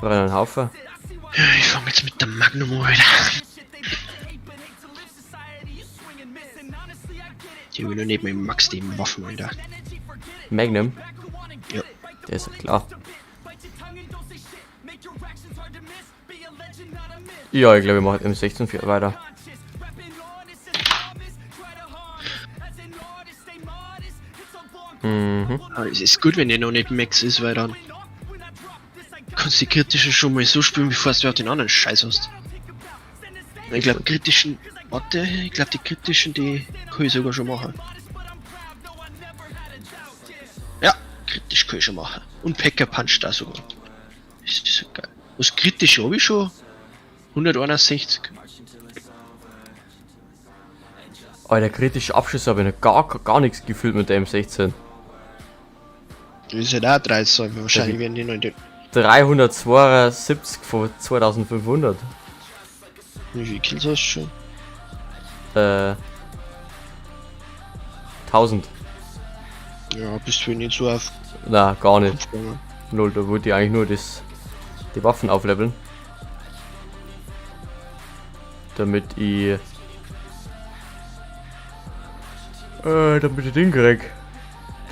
Oder einen Haufen. Ja, ich fange jetzt mit der Magnum an, Alter. Die will nur nicht mit Max die Waffen, Alter. Magnum. Ja. Der ist ja klar. Ja, ich glaube, ich mache M16 für weiter. Mhm. Aber es ist gut, wenn der noch nicht Max ist, weil dann kannst du die kritischen schon mal so spielen, bevor du auf den anderen Scheiß hast. Ich glaube, kritischen. Warte, ich glaube, die kritischen, die kann ich sogar schon machen. Ja, kritisch kann ich schon machen. Und Packer Punch da sogar. Das ist so geil. Was kritisch habe ich schon? 161. Alter, kritische Abschüsse habe ich noch gar nichts gefühlt mit der M16. Das ist halt auch 13, wahrscheinlich werden die noch in den. 372 von 2500. Wie viele Kills hast du schon? 1000. Ja, bist du nicht so auf Na, gar nicht. Kopf gegangen. Null, da wollte ich eigentlich nur das, die Waffen aufleveln. Damit ich. Damit ich den krieg.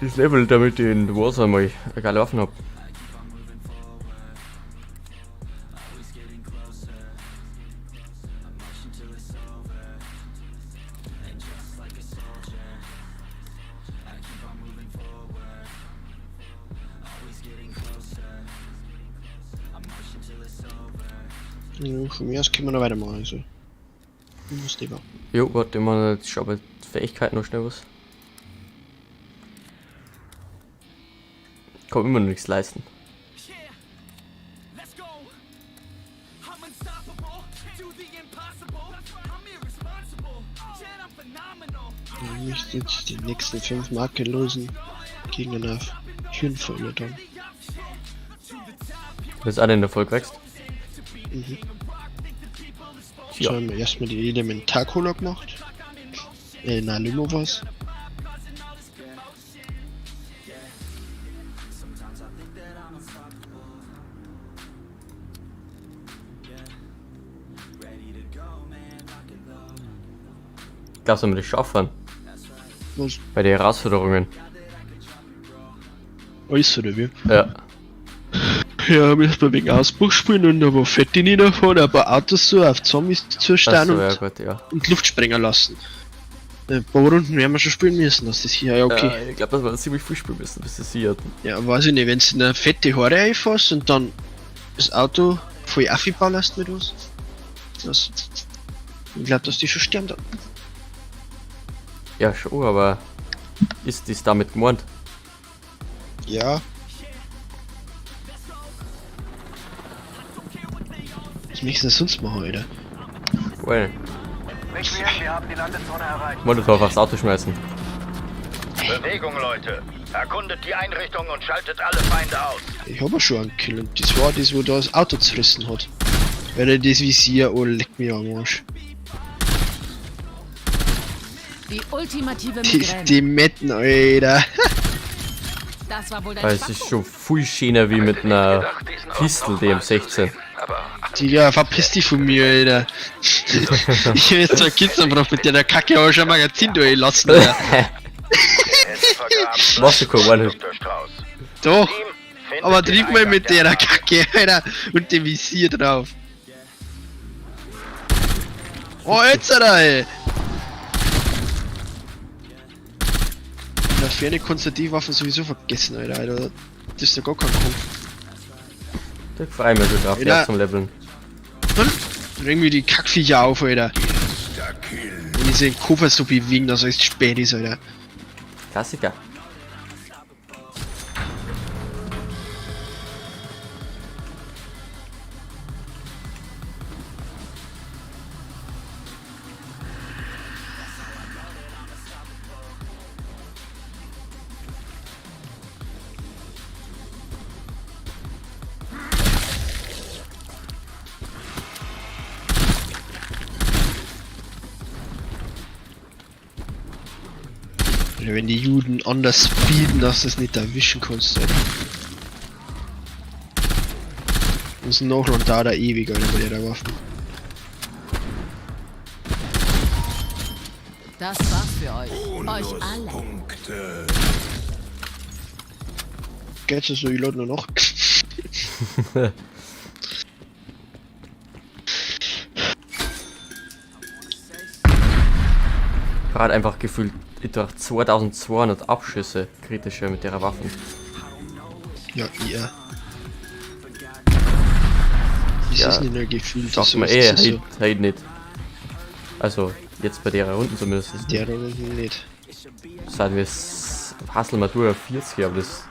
Das Level, damit ich in Warzone mal eine geile Waffen hab. Ja, von mir aus können wir noch weitermachen, also. Ich muss lieber. Jo, warte mal, jetzt schau bei Fähigkeiten noch schnell was. Kann immer noch nichts leisten. Ich möchte jetzt die nächsten 5 makellosen Gegner auf Hirnfeuer dann. Du bist alle in der Erfolg wächst. Mhm. Tja. So haben wir erstmal die Elementarcola gemacht. Na, Limo was. Glaubst du, wir das schaffen? Was? Bei den Herausforderungen. Alles oder wie? Ja. Ja, müssen wir wegen Ausbruch spielen und aber fette niederfahren, ein paar Autos so auf Zombies zu starren Achso, ja und, gut, ja. und Luftsprenger lassen. Ein paar Runden werden wir schon spielen müssen, dass das hier, ja okay. Ja, ich glaube, dass wir ziemlich viel spielen müssen, bis das hier. Ja, weiß ich nicht, wenn du eine fette Haare einfasst und dann das Auto voll aufballerst mit was. Das, ich glaube, dass die schon sterben dann. Ja, schon, aber ist das damit gemeint? Ja. Was möchtest du denn sonst machen, Alter? Well, Nicht mehr, wir haben die Landezone erreicht. Molotov aufs Auto schmeißen. Bewegung, Leute. Erkundet die Einrichtung und schaltet alle Feinde aus. Ich hab ja schon einen Kill und das war das, wo da das Auto zerrissen hat. Weil er das Visier, oh, leck mich am Arsch. Die ultimative Die, Migräne. die Metten, Alter. Das war wohl dein Weil es ist schon viel schöner wie mit einer Pistol, die M16. Digga, verpiss dich von mir, Alter. Ich hab jetzt zwei Kids angebracht, mit der Kacke aber schon ein Magazin durchlassen, Alter. Machst du kein One-Hit? Dr. Strauß. Doch, Team, findet aber den trieb mal Eingang mit der der Kacke, Alter. Und dem Visier drauf. Oh, jetzt, Alter, ey. In der Ferne kannst du die Waffen sowieso vergessen, Alter, Alter. Das ist ja gar kein Kampf. Da freue ich mich schon drauf, Ja. ja, zum Leveln. Hm? Regen wir die Kackviecher auf, Alter. Wenn ich den Koffer so bewegen, dass es spät ist, Alter. Klassiker. Alter, wenn die Juden anders speeden, dass du es nicht erwischen kannst, Alter. Und Nachladen dauert auch ewig, Alter, bei der Waffe. Das war's für euch. Euch alle. Bonuspunkte. Geht's so, ich lade nur noch. Gerade einfach gefühlt etwa 2200 Abschüsse kritische mit der Waffen. Ja, ja. Das Ja. ist nicht nur gefühlt, Schafft das man ist eh, so. halt nicht. Also, jetzt bei der Runden zumindest. Der Runde nicht. Seit wir hasseln wir durch auf 40, aber das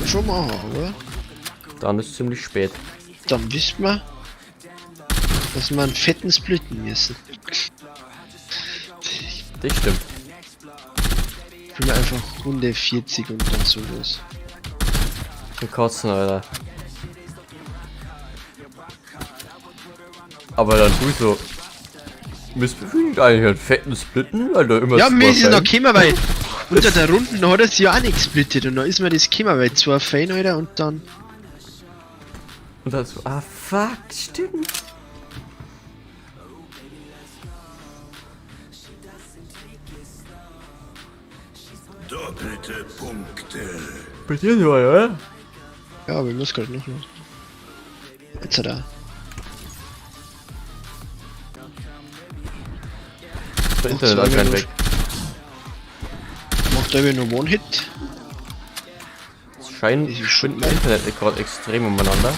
Schon machen, aber dann ist ziemlich spät. dann wissen wir, dass wir einen fetten splitten müssen. Das stimmt. Ich will einfach Runde 40 und dann so los. Wir kotzen, Alter. Aber dann tu ich so. Missbefügend eigentlich einen fetten Splitten, weil da immer Ja, mir ist es noch zwei gekommen, weil unter der Runden hat er sich ja auch nicht gesplittet und dann ist mir das gekommen, weil zwei Fan, Alter, und dann. Und dann so, ah fuck, stimmt. Doppelte Punkte. Bei dir so, oder? Ja, aber ich muss gerade noch. Jetzt hat er. Das Internet anscheinend weg. Macht er nur One-Hit. Es scheint, Das ist schon spinnt mein Internet gerade extrem umeinander.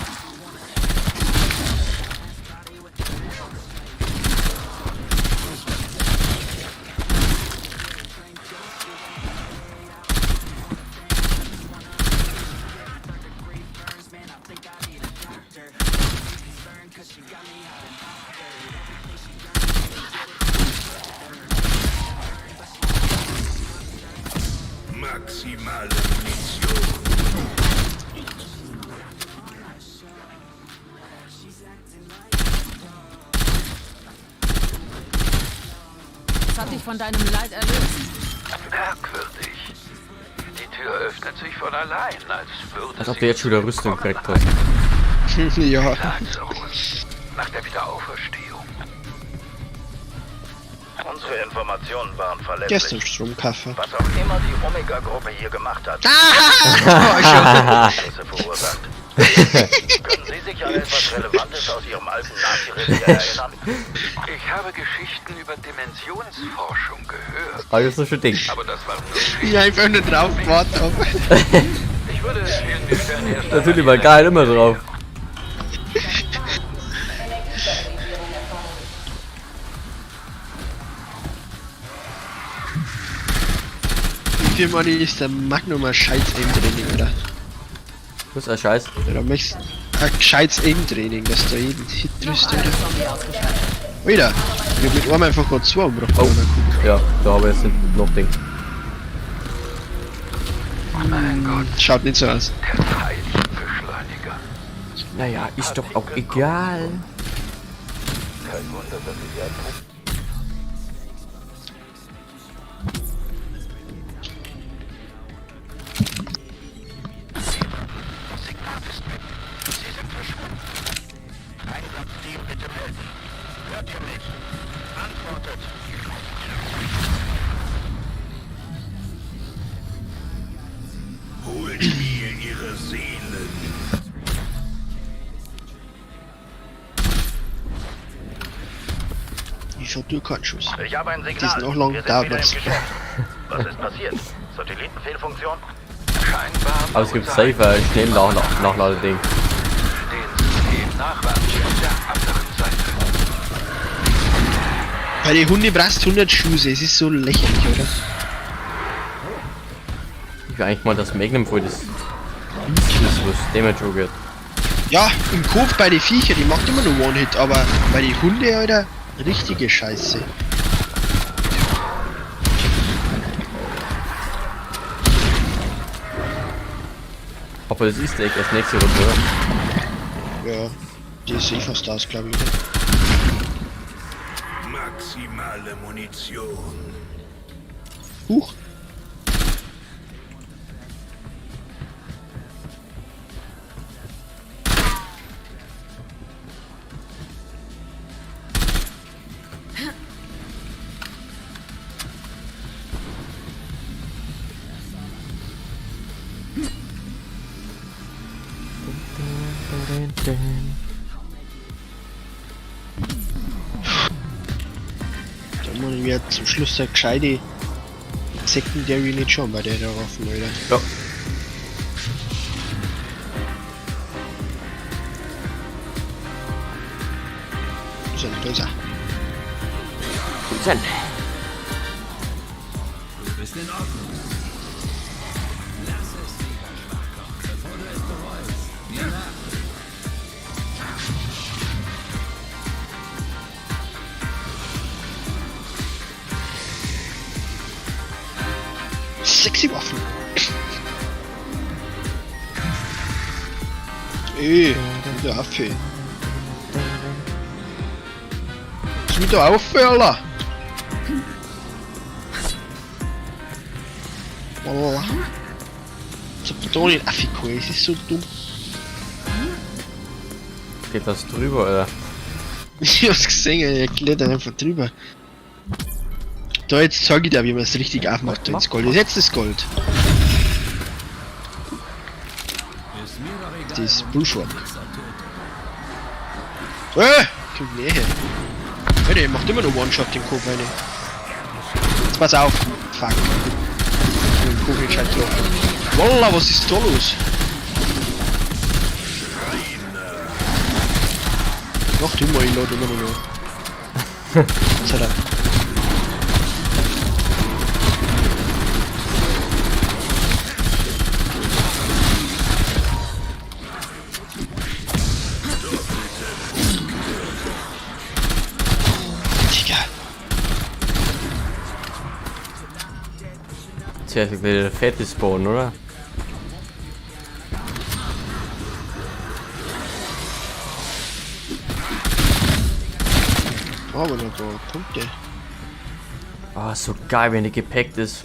Maximale Munition. Das hat dich von deinem Leid erlöst. Merkwürdig. Die Tür öffnet sich von allein, als würde Als ob sie du jetzt schon wieder Rüstung gekriegt hast. Ja. Lazarus nach der Wiederauferstehung. Unsere Informationen waren verlässlich. Gestern Stromkaffer. Was auch immer die Omega-Gruppe hier gemacht hat, Ah! Risse verursacht. Können Sie sich an etwas Relevantes aus Ihrem alten Nazi-Revier erinnern? Ich habe Geschichten über Dimensionsforschung gehört, Aber das ist schon Ding. aber das waren nur Geschichten. Ich einfach nur drauf gewartet hab. Ich würde empfehlen, wir stellen erst Natürlich war geil immer drauf. Wie viel Money ist der Magnum ein scheiß Aim-Training, oder? Das ist ein Scheiß. Ja, da möchtest ein gescheites Aim-Training, dass du jeden Hit triffst, Noch oder? ein Zombie ausgeschaltet. Alter, ich hab mit einem einfach gerade zwei umgebracht. Oh. Ja, da habe ich jetzt noch Ding. Schaut nicht so aus. Der Teilchenbeschleuniger. Naja, ist doch auch egal. Kein Wunder, dass sie die Atom Signal ist weg. Sie sind verschwunden. Einsatzteam bitte melden. Hört ihr mich? Antwortet. Holt mir ihre Seelen. Ich hab nur keinen Schuss. Ich habe ein Signal. Die sind noch lang Wir sind da, wieder im was? Geschäft. Was ist passiert? Satellitenfehlfunktion? Scheinbar Aber es gibt safe ein schnell Nachladeding. Den Systemnachweis auf der anderen Seite. Bei den Hunde brauchst du 100 Schuhe, es ist so lächerlich, oder? Ich will eigentlich mal das Magnum voll das Beast ist, was Damage angeht. Ja, im Kopf bei den Viecher, die macht immer nur One-Hit, aber bei den Hunde, Alter, richtige Scheiße. Aber das ist echt erst nächste Runde, oder? Ja, die ist eh fast aus, glaube ich. Oder? Maximale Munition. Huch. Da muss ich mir zum Schluss der gescheite Secondary nicht schon bei der da Waffen, Alter. Ja. Ist ja nicht besser. Guten. Du bist in Ordnung. Lass es lieber, Schwachkopf, bevor du es bereust. Mir nach. Sexy Waffen. Ey, wieder auf. ey. Ist wieder auf, Alter. Wallah. Ich hab da nicht aufgekommen, es ist so dumm. Geht das drüber, oder? Ich hab's gesehen, er klettert einfach drüber. Da, jetzt zeig ich dir, wie man es richtig aufmacht. Ins Gold. Ist jetzt das Gold. Ist mir doch egal. Das ist Bullfrog. Wichser tot. Kommt näher. Alter, ihr macht immer nur One-Shot den Kopf rein. Jetzt pass auf. Fuck. Ich hab den Kopf nicht gescheit getroffen. Wallah, was ist da los? Mach du mal, ich lade immer noch. Jetzt hat er. Digga. Tja, das ist der fette Spawn, oder? Oh, aber noch ein paar Punkte. Ah, so geil, wenn die gepackt ist.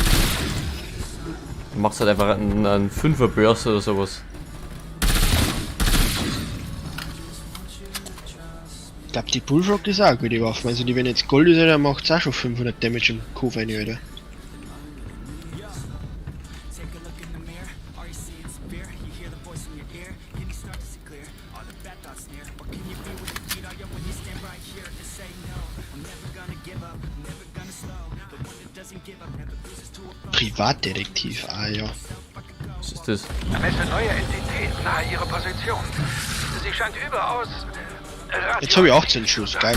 Du machst halt einfach einen Fünfer-Börse oder sowas. Ich glaube, die Bullfrog ist auch eine gute Waffe. Also, die, wenn jetzt Gold ist, dann macht es auch schon 500 Damage im Kopf rein, Alter. Privatdetektiv, ah ja. Was ist das? Messe neue Entität nahe ihrer Position. Sie scheint überaus. Jetzt habe ich 18 Schuss, geil.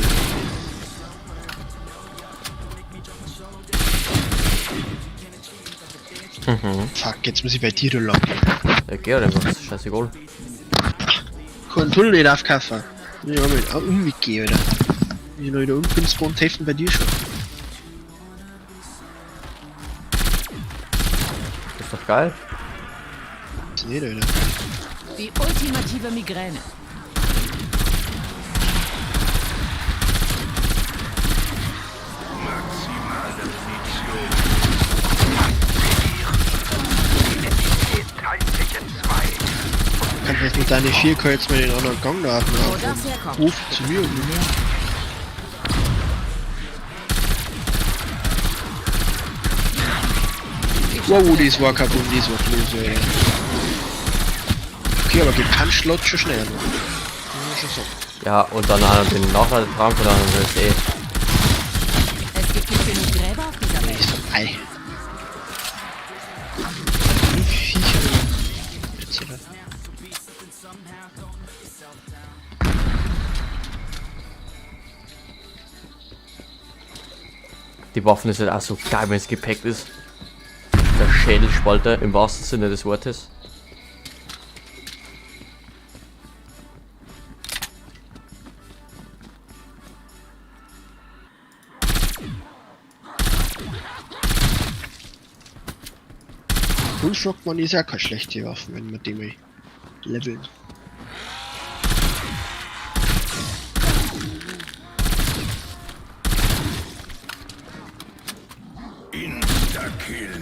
Fuck, jetzt muss ich bei dir lang. Ja, geh halt einfach, ist scheißegal. Kein Tunnel nicht aufkaufen. Ich hab mit Umweg gehen, Alter. Wenn ich noch wieder unten bin, spawnt helfen bei dir schon. Ist doch geil. Ist nicht, Alter. Die ultimative Migräne. Maximale Munition. Entität teilt sich in zwei. Kann vielleicht mit deinen 4 kann jetzt mal den anderen Gang da Wo aufmachen. das herkommt. Ruf zu mir und mehr. Wow, das war kaputt, das war close, Alter. Okay, aber gepuncht läuft schon schneller. Muss man schon sagen. Ja, und dann auch noch den Nachladetrank und dann das eh. Es gibt nicht genug Gräber auf dieser Welt. Ist doch ei. Wie Viecher. Die Waffen ist halt auch so geil, wenn es gepackt ist. Der Schädelspalter im wahrsten Sinne des Wortes. Full Shotgun ist ja keine schlechte Waffe, wenn man die mal leveln. Instakill.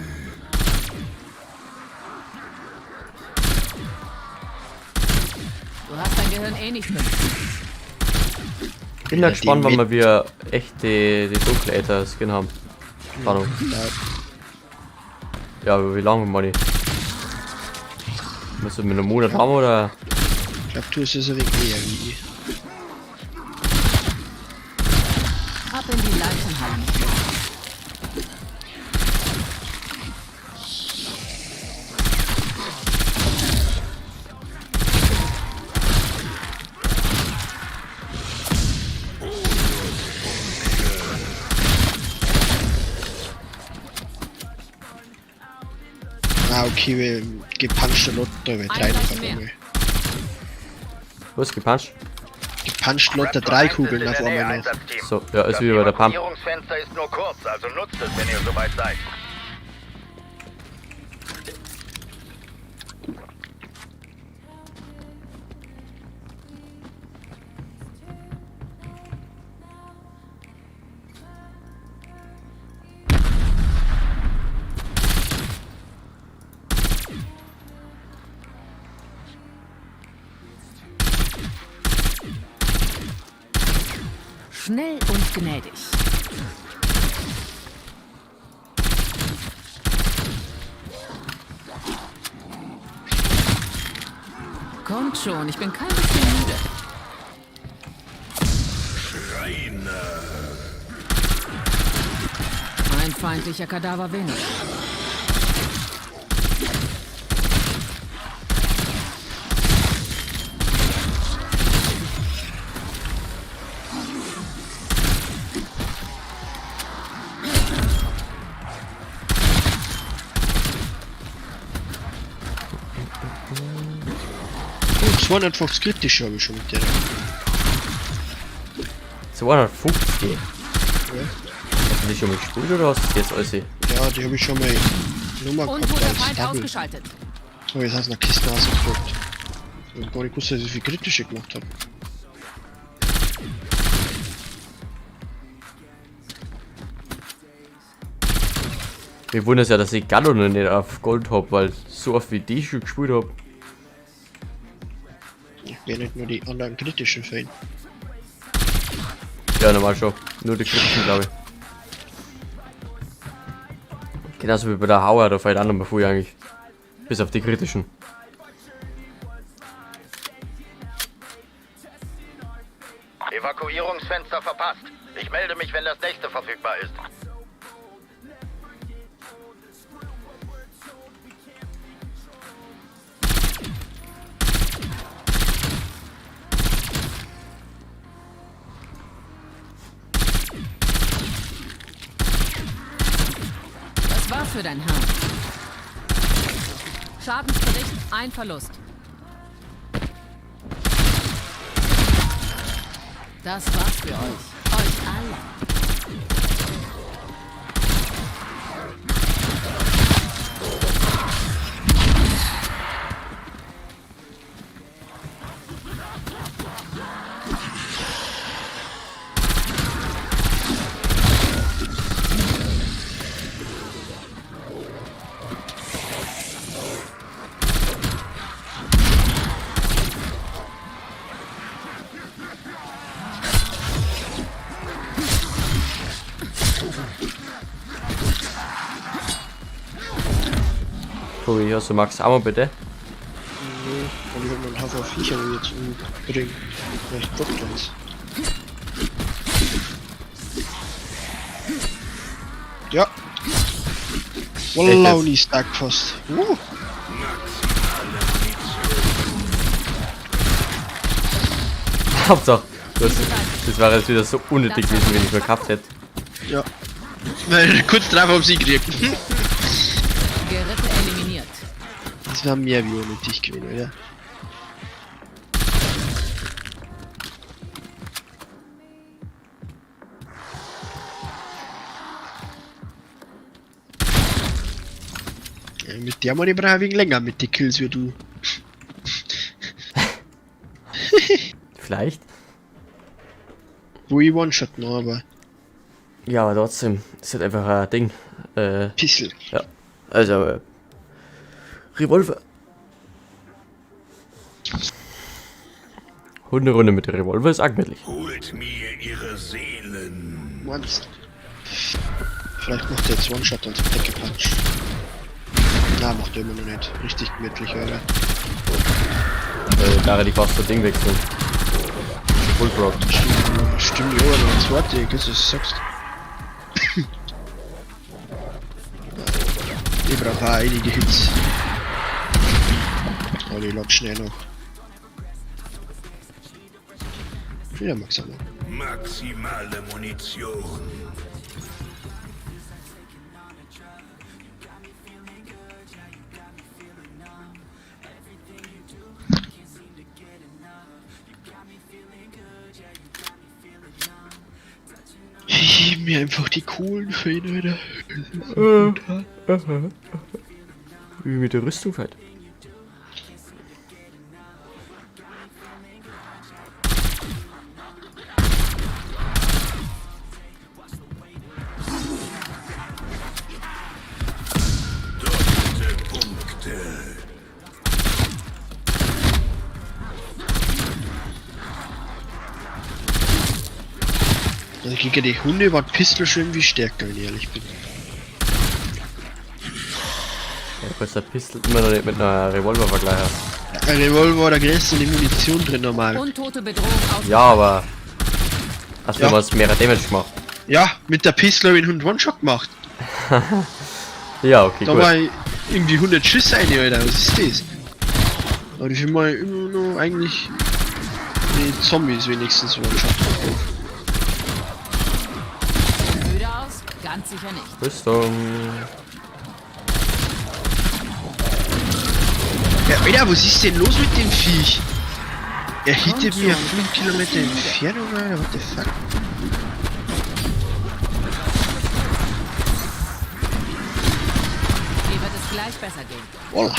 Du hast dein Gehirn eh nicht mit. Bin da Ja, die gespannt, wann mit- wir wieder echt die dunkle Äther Skin haben. Keine Ahnung. Ja, aber wie lange, Manni? Müssen wir einen Monat haben oder? Ich glaube, du hast es ein wenig eher wie ich. Ab in die Leichenhalle. Ah, okay, wir gepunchte Lotto über drei Ein noch auf Leichen mehr. einmal. Was gepuncht? Gepuncht Lotte drei Raptor 1 Kugeln ist in auf der Nähe, einmal noch. Einsatzteam. So, ja, ist Das wieder bei der Pump. Evakuierungsfenster ist nur kurz, also nutzt es, wenn ihr soweit seid. Schnell und gnädig. Kommt schon, ich bin kein bisschen müde. Schreiner. Ein feindlicher Kadaver weniger. Oh, 250 kritische habe ich schon mit der. 250. Ja. Hast du die schon mal gespielt oder hast du das jetzt alles? Ja, die habe ich schon mal Nummer gehabt Untoter als Feind Double. ausgeschaltet. So, jetzt hast du eine Kiste rausgedrückt. Ich hab gar nicht gewusst, dass ich so viel kritische gemacht habe. Mir wundert es ja, dass ich Gallo noch nicht auf Gold hab, weil so oft wie die schon gespielt hab. Ich werde nicht nur die anderen kritischen fehlen. Ja, normal schon. Nur die kritischen, glaube ich. Genauso wie bei der Hauer, da fällt auch noch mal früh eigentlich. Bis auf die kritischen. Evakuierungsfenster verpasst. Ich melde mich, wenn das nächste verfügbar ist. Das war's für dein Herrn. Schadensbericht, ein Verlust. Das war's für euch. Euch alle. Tobi, hast du Max Ammo bitte? Nee, und ich hab noch einen Haufen Viecher, die jetzt umbringen. Vielleicht droppt uns. Ja. Wallah, jetzt? die stark fast. Maximale Munition. Hauptsache, das war jetzt wieder so unnötig gewesen, wenn ich mir gehabt hätte. Ja. Weil kurz drauf haben sie gekriegt. Gerippe eliminiert. Das war mehr wie unnötig gewesen, oder? Ja, mit der Money brauche ich wegen länger mit den Kills wie du. Vielleicht. Wo ich One-Shot noch, aber Ja, aber trotzdem, ist halt einfach ein Ding. Pissel. Ja. Also, Revolver. Hunderunde mit Revolver ist arg gemütlich. Holt mir ihre Seelen. Once. Vielleicht macht er jetzt One-Shot als Decke Punch. Na, macht er immer noch nicht. Richtig gemütlich, oder? Da hätte ich fast das Ding wechseln. Bullfrog. Stimmt, stimmt, ja, aber das zweite, das ist sagst. Ich brauche auch einige Hits. Oh, die latschen eh noch. Wieder Max Hammer. Maximale Munition. Ich heb mir einfach die Kohlen für ihn, Alter. Wie mit der Rüstung halt. Doppelte Punkte. Also gegen die Hunde war die Pistole schon irgendwie stärker, wenn ich ehrlich bin. Ja, du kannst der Pistol immer noch nicht mit einer Revolver vergleichen. Ein Revolver, da kriegst du die Munition drin normal. Untote Bedrohung aus. Ja, aber. Hast du Ja. was mehr Damage gemacht? Ja, mit der Pistole habe ich einen Hund One-Shot gemacht. Ja, okay, Da gut. war ich irgendwie 100 Schüsse rein, Alter. Was ist das? Aber ich will mal immer noch eigentlich die Zombies wenigstens One-Shot. Müde aus? Ganz sicher nicht. Rüstung. Ja, Alter, was ist denn los mit dem Viech? Er hittet mir 5 Kilometer Entfernung, Alter. What the fuck? Dir wird es gleich besser gehen. Voila.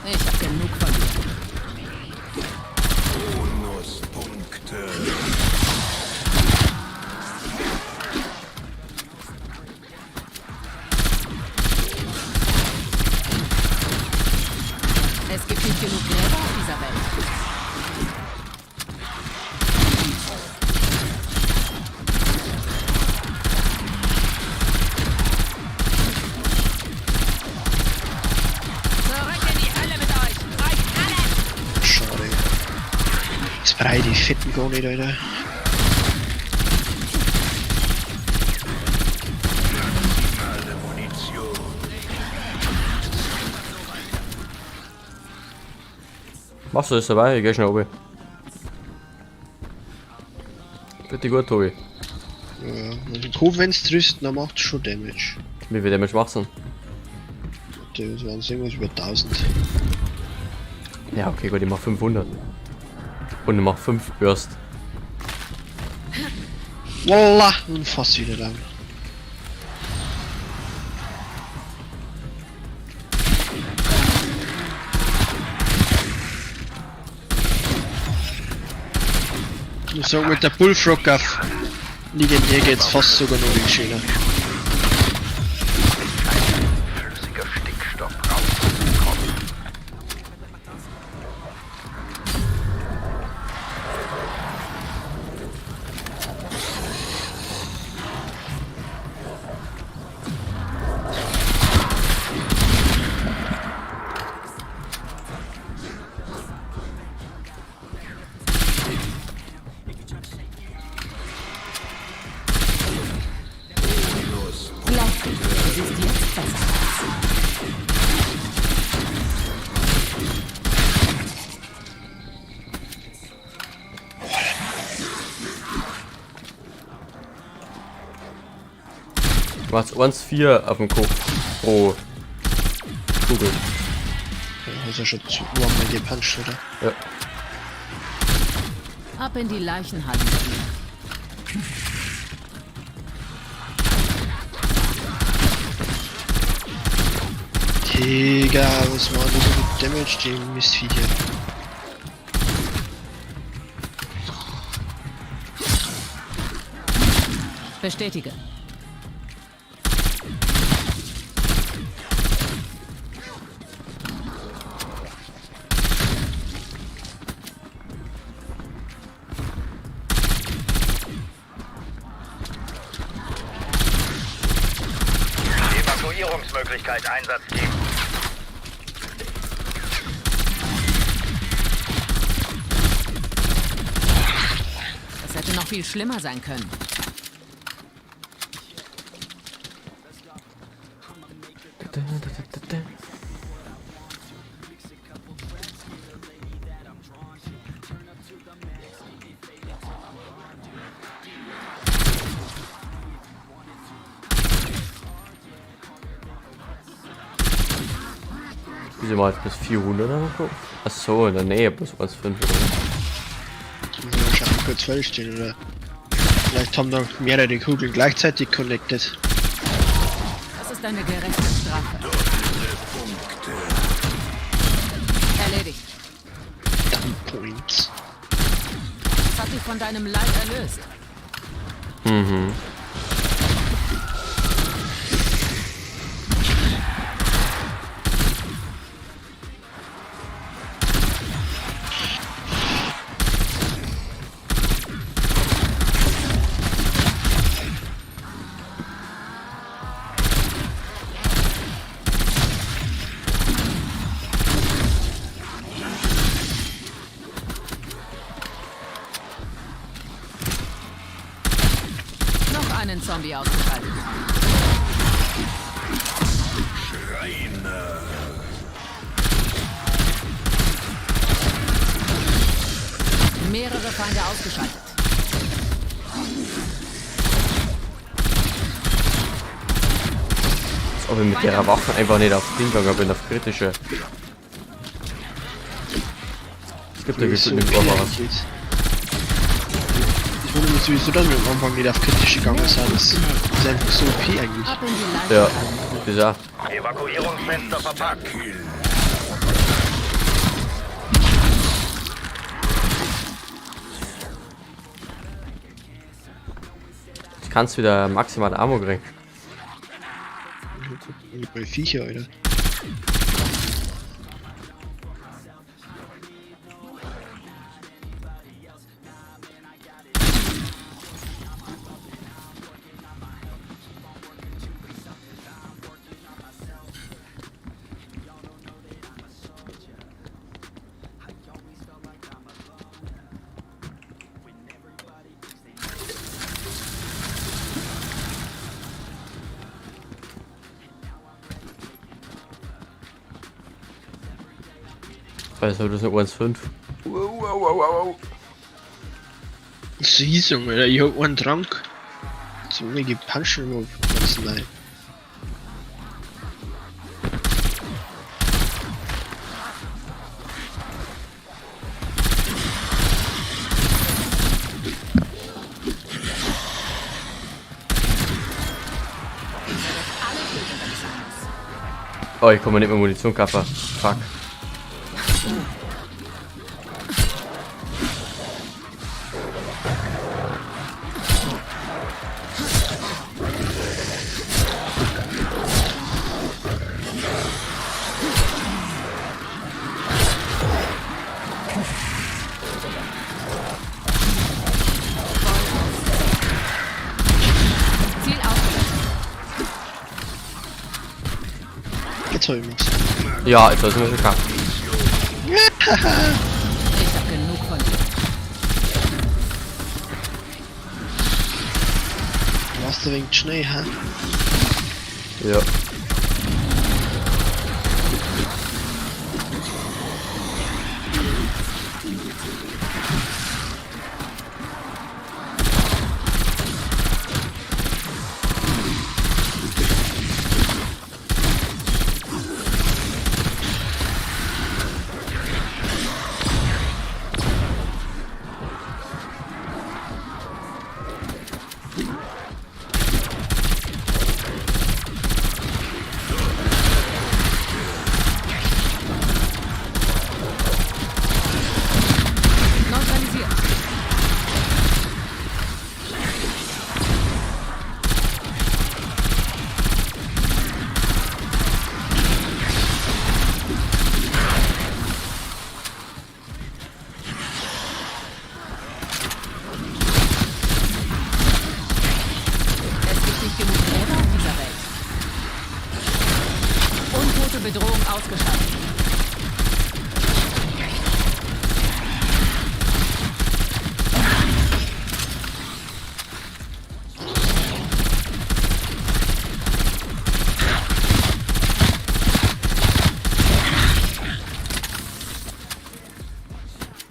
Ich hab genug von dir. Bonuspunkte. Es gibt nicht genug Gräber auf dieser Welt. Zurück in die Hölle mit euch! Euch alle! Schade. Jetzt brauche ich die Fetten gar nicht, Alter. Maximale Munition. Machst du das dabei? Ich geh schnell runter. Bitte gut, Tobi. Ja, also Kopf, wenn's trifft, dann macht's schon Damage. Wie viel Damage machst du denn? Das waren irgendwas über 1000. Ja, okay, gut, ich mach 500. Und ich mach 5 Burst. Voila! Und fast wieder down. Ich muss sagen, mit der Bullfrog auf Legendär geht's fast sogar noch viel schöner. Flüssiger Stickstoff rauszukommen. Du hast 1,4 auf dem Kopf pro Kugel. Ja, hast ja schon zweimal gepuncht, oder? Ja. Ab in die Leichenhalle mit dir. Digga, was war denn so viel Damage, die Mistviecher? Bestätige. Evakuierungsmöglichkeit Einsatzteam. Das hätte noch viel schlimmer sein können. Wieso mal bis 400 am Kopf? Achso, in der Nähe plus 1,5 oder was? Das muss ich wahrscheinlich kurz feststehen, oder? Vielleicht haben da mehrere Kugeln gleichzeitig connected. Das ist eine gerechte Strafe. Erledigt. Dump Points. Das hat dich von deinem Leid erlöst. Mhm. Noch einen Zombie ausgeschaltet. Schreiner. Mehrere Feinde ausgeschaltet. Als ob ich mit der Waffe einfach nicht auf Ding gegangen bin, auf kritische. Es gibt ja Die ist gefühlt so nicht okay Vorfahrer. eigentlich. Ich wundere mich sowieso, dass wir am Anfang nicht auf kritische gegangen sind. Das ist einfach so OP eigentlich. Ab in die Ja, Leichenhalle. bizarr. Evakuierungsfenster verpackt. Kill. Jetzt kannst du wieder maximal Ammo kriegen. Bei Viecher, Alter. Also das ist eine 1,5. Wow, wow, wow, wow. Süß, Alter. Ich hab einen Trank. Jetzt hab ich gepuncht und ganz nein. Oh, ich komme nicht mehr Munition kaufen. Fuck. Ziel ausgelöscht. Jetzt hab ich was. Ja, jetzt sind wir schon krank. Ich hab genug von dir. Du warst ein wenig schnell, hä? Ja.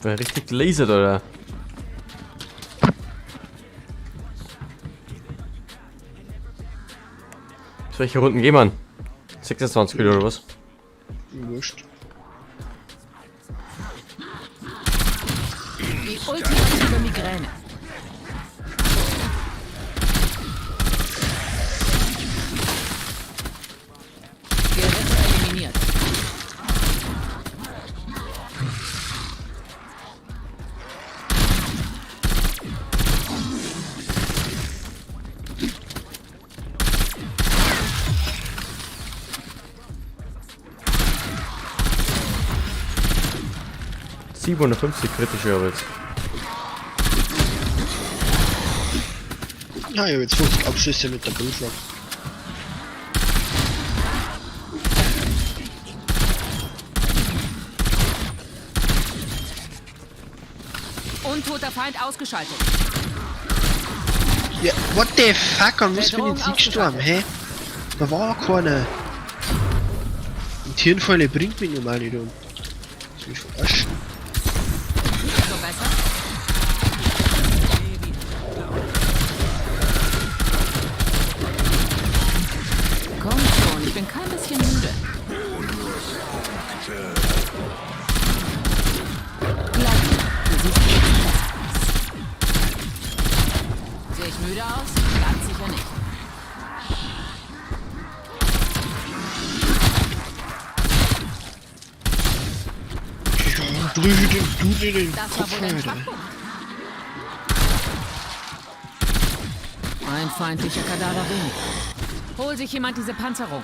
Bin richtig gelasert, oder? Zu welche Runden gehen wir? 26 wieder oder was? Wurscht. Die ultimative Migräne. Gerippe eliminiert. ...750 kritische aber jetzt. Na, ich hab jetzt 50 Abschüsse mit der Bullfrog. Untoter Feind ausgeschaltet. Ja, what the fuck? An was bin Bedrohung ich jetzt gestorben, hä? Da war keiner. Und Hirnfäule bringt mich normal nicht um. Das mich verarschen. So besser? Komm schon, ich bin kein bisschen müde. Glaub mir, du siehst jetzt besser aus. Sehe ich müde aus? Ganz sicher nicht. Ja, drück den du in den Das war Kopf, wohl dein Alter. Schwachpunkt. Ein feindlicher Kadaver weniger. Hol sich jemand diese Panzerung.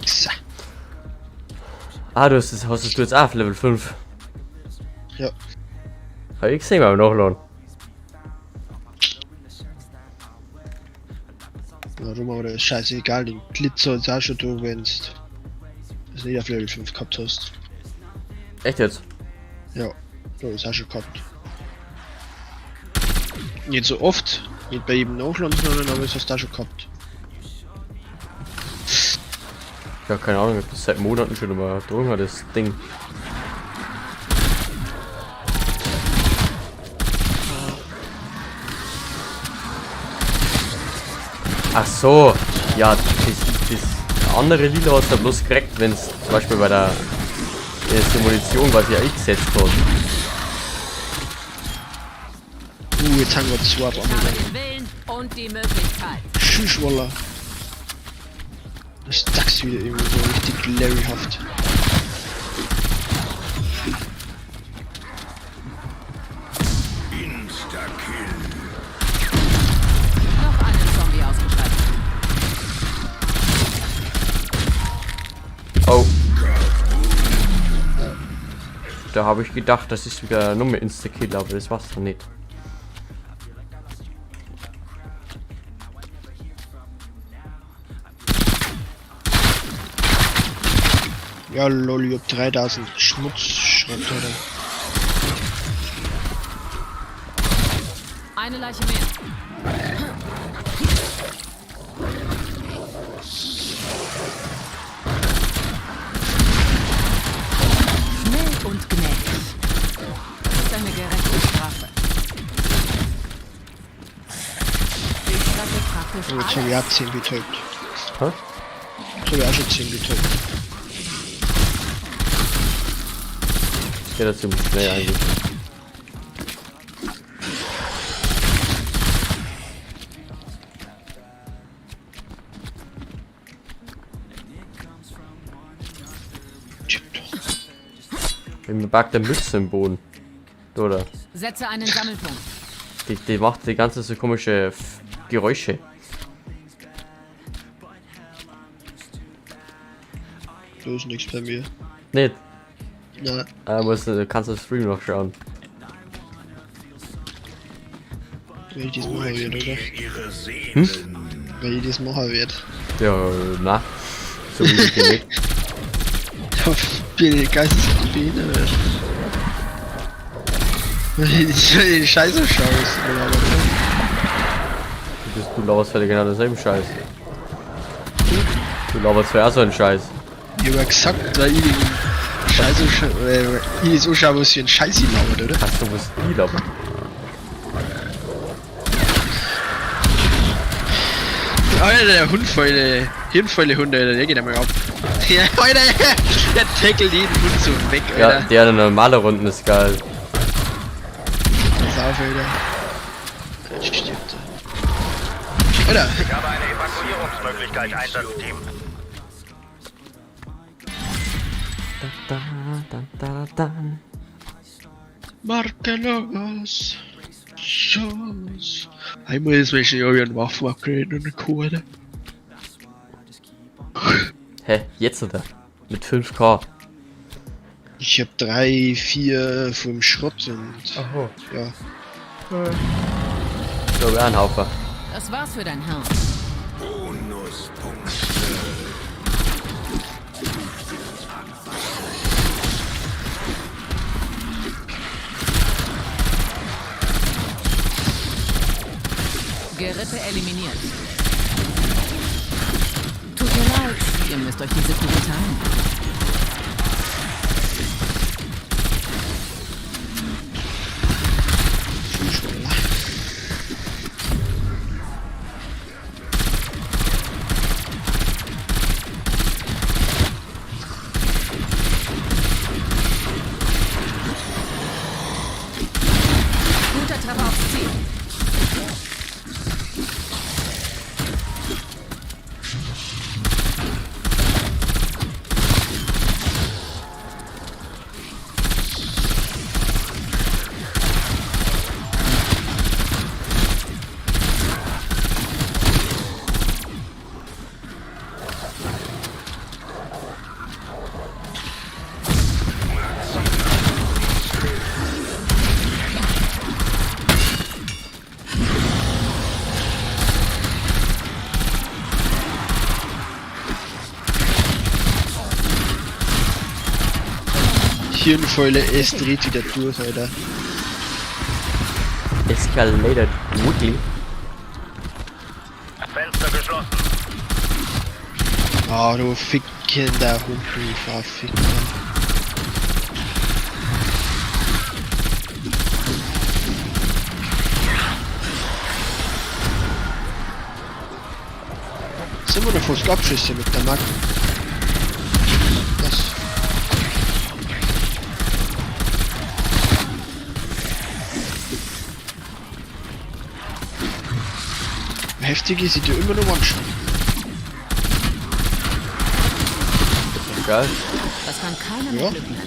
So. Ah, du hast das, hast du jetzt auch auf Level 5. Ja. Hab ich gesehen beim Nachladen. Warum, aber das ist scheißegal, den Glitzer ist auch schon du, wenn's das nicht auf Level 5 gehabt hast. Echt jetzt? Ja, du hast auch schon gehabt. Nicht so oft, nicht bei jedem Nachladen, sondern aber es hast du auch schon gehabt. Ja, keine Ahnung, ich hab das seit Monaten schon immer drungen hat, das Ding. Ach so, ja, das andere Lila hast du bloß gekriegt, wenn es zum Beispiel bei der Simulation, was ich eingesetzt hat. Jetzt haben wir zwei auf Ich einmal. habe den Willen und die Möglichkeit. Tschüss, Walla. Das sagst wieder irgendwie so richtig Larryhaft. Insta-Kill. Noch einen Zombie ausgeschaltet. Oh. Da habe ich gedacht, das ist wieder nur mehr Insta-Kill, aber das war's dann nicht. Ja, lol, ich hab 3000 Schmutzschrott, oder? Eine Leiche mehr. Schnell und gnädig. Das ist eine gerechte Strafe. Ich treffe praktisch Oh, jetzt hab alles. ich auch 10 betäubt. Hä? Jetzt hab ich auch schon 10 betäubt. Das geht ja ziemlich schnell eigentlich. Im Bag der Mütze im Boden. Oder? Setze einen Sammelpunkt. Die macht die ganze so komische Geräusche. Da ist nichts bei mir. Nicht. Nein. Kannst du Stream noch schauen. Wenn ich das machen werde, oder? Ihre Seelen. Wenn ich das machen werde. Ja, na. So wie ich nicht. Da bin ich geistesbehindert. Wenn ich die Scheiße schaue, ist oder? Du laberst halt genau denselben Scheiß. Du laberst für auch so einen Scheiß. Ich hab ja gesagt, weil ich den Scheiß ich das anschaue, was für ein Scheiß ich labert, oder? Hast du was die labern? Alter, der Hundfäule, Hirnfäule Hund, Alter, der geht einmal ab. Ja, Alter, der tackelt jeden Hund so weg, Ja, Alter. der in der normalen Runden ist geil. Pass auf, Alter. Der stirbt. Alter, Ich habe eine Evakuierungsmöglichkeit, Einsatzteam. Da, da, da, da. Markelos. Chance. Einmal ist mir schon irgendwie ein Waffen upgraden und eine Kuh, Alter. Hä, jetzt oder? Mit 5K. Ich hab 3, 4 vom Schrott und. Aha. Ja. Ich glaube, auch ein Haufen. Das war's für dein Hirn. Bonuspunkte. Gerippe eliminiert. Tut mir leid, ihr müsst euch diese Kugel teilen. Fußballer. Guter Treffer aufs Ziel. Hirnfäule, es dreht wieder durch, Alter. Escalated quickly. Fenster geschlossen. Ah, du fickender Hund, du verfickter. Sind wir noch fast abschüsse mit der Marke? Das. Heftig ist, ich die immer noch anschauen. Geil. Das kann keiner mehr Ja. Glück nennen.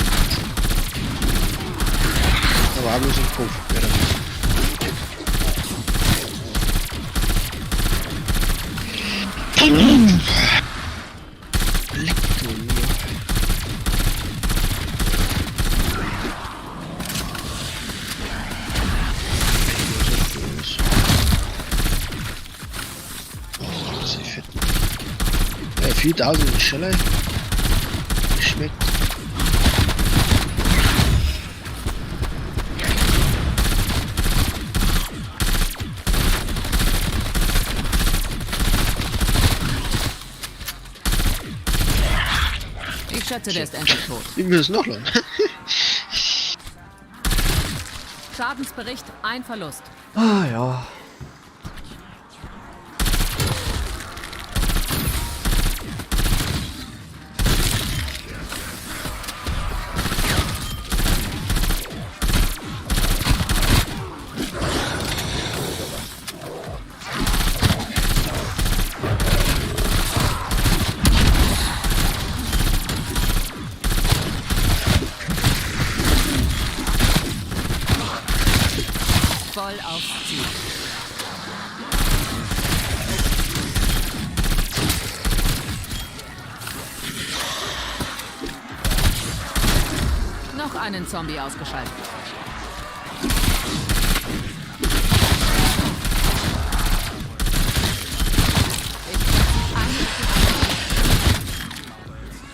Aber auch bloß im Kopf, wer da ist. Leck du mir. Oh, das ist fett. Ja, 4000 ist schon leicht. Schmeckt. Ich schätze, der ist endlich tot. Wir müssen noch lang. Schadensbericht, ein Verlust. Ah ja. Voll aufs Ziel. Noch einen Zombie ausgeschaltet.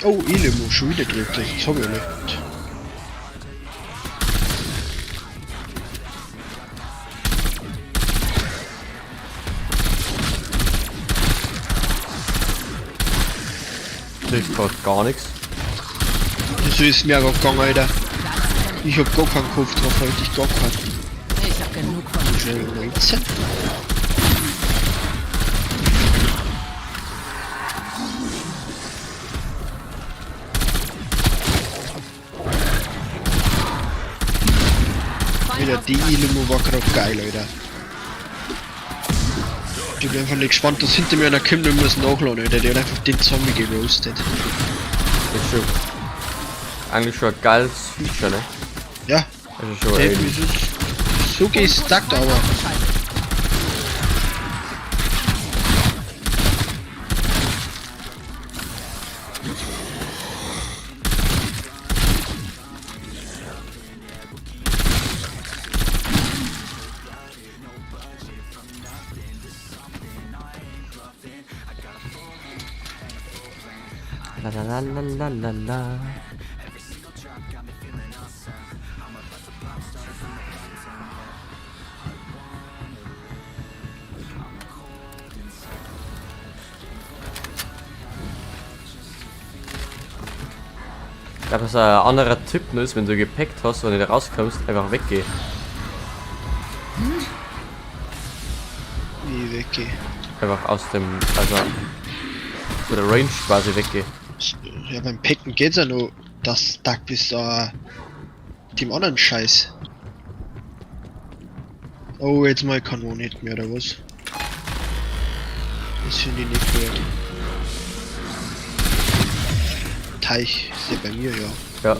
Oh, Elemo, schon wieder gekriegt. Das hab ich ja nicht. krieg grad gar nichts. So ist mir auch gegangen, Alter. Ich hab gar keinen Kopf drauf, heute ich gar keinen. Ich hab genug von Schnell 19. Wieder die Illumo war grad geil, Alter. Ich bin einfach nicht gespannt, dass hinter mir einer kommt und muss nachladen, Alter. Der hat einfach den Zombie geroastet. Das ist schon eigentlich schon ein geiles Feature, ne? Ja, Das ist schon der ein, ist so gestackt, aber. La la la la la la la. Ich glaube, dass ein anderer Tipp nur ist, wenn du gepackt hast und nicht rauskommst, einfach weggeh. Wie weggehe. Einfach aus dem, also zu der Range quasi weggeh. Ja, beim Packen geht's ja nur, das Tag bis dem anderen Scheiß. Oh, jetzt mal Kanone nicht mehr, oder was? Das finde ich nicht gut. Teich ist ja bei mir, ja. Ja.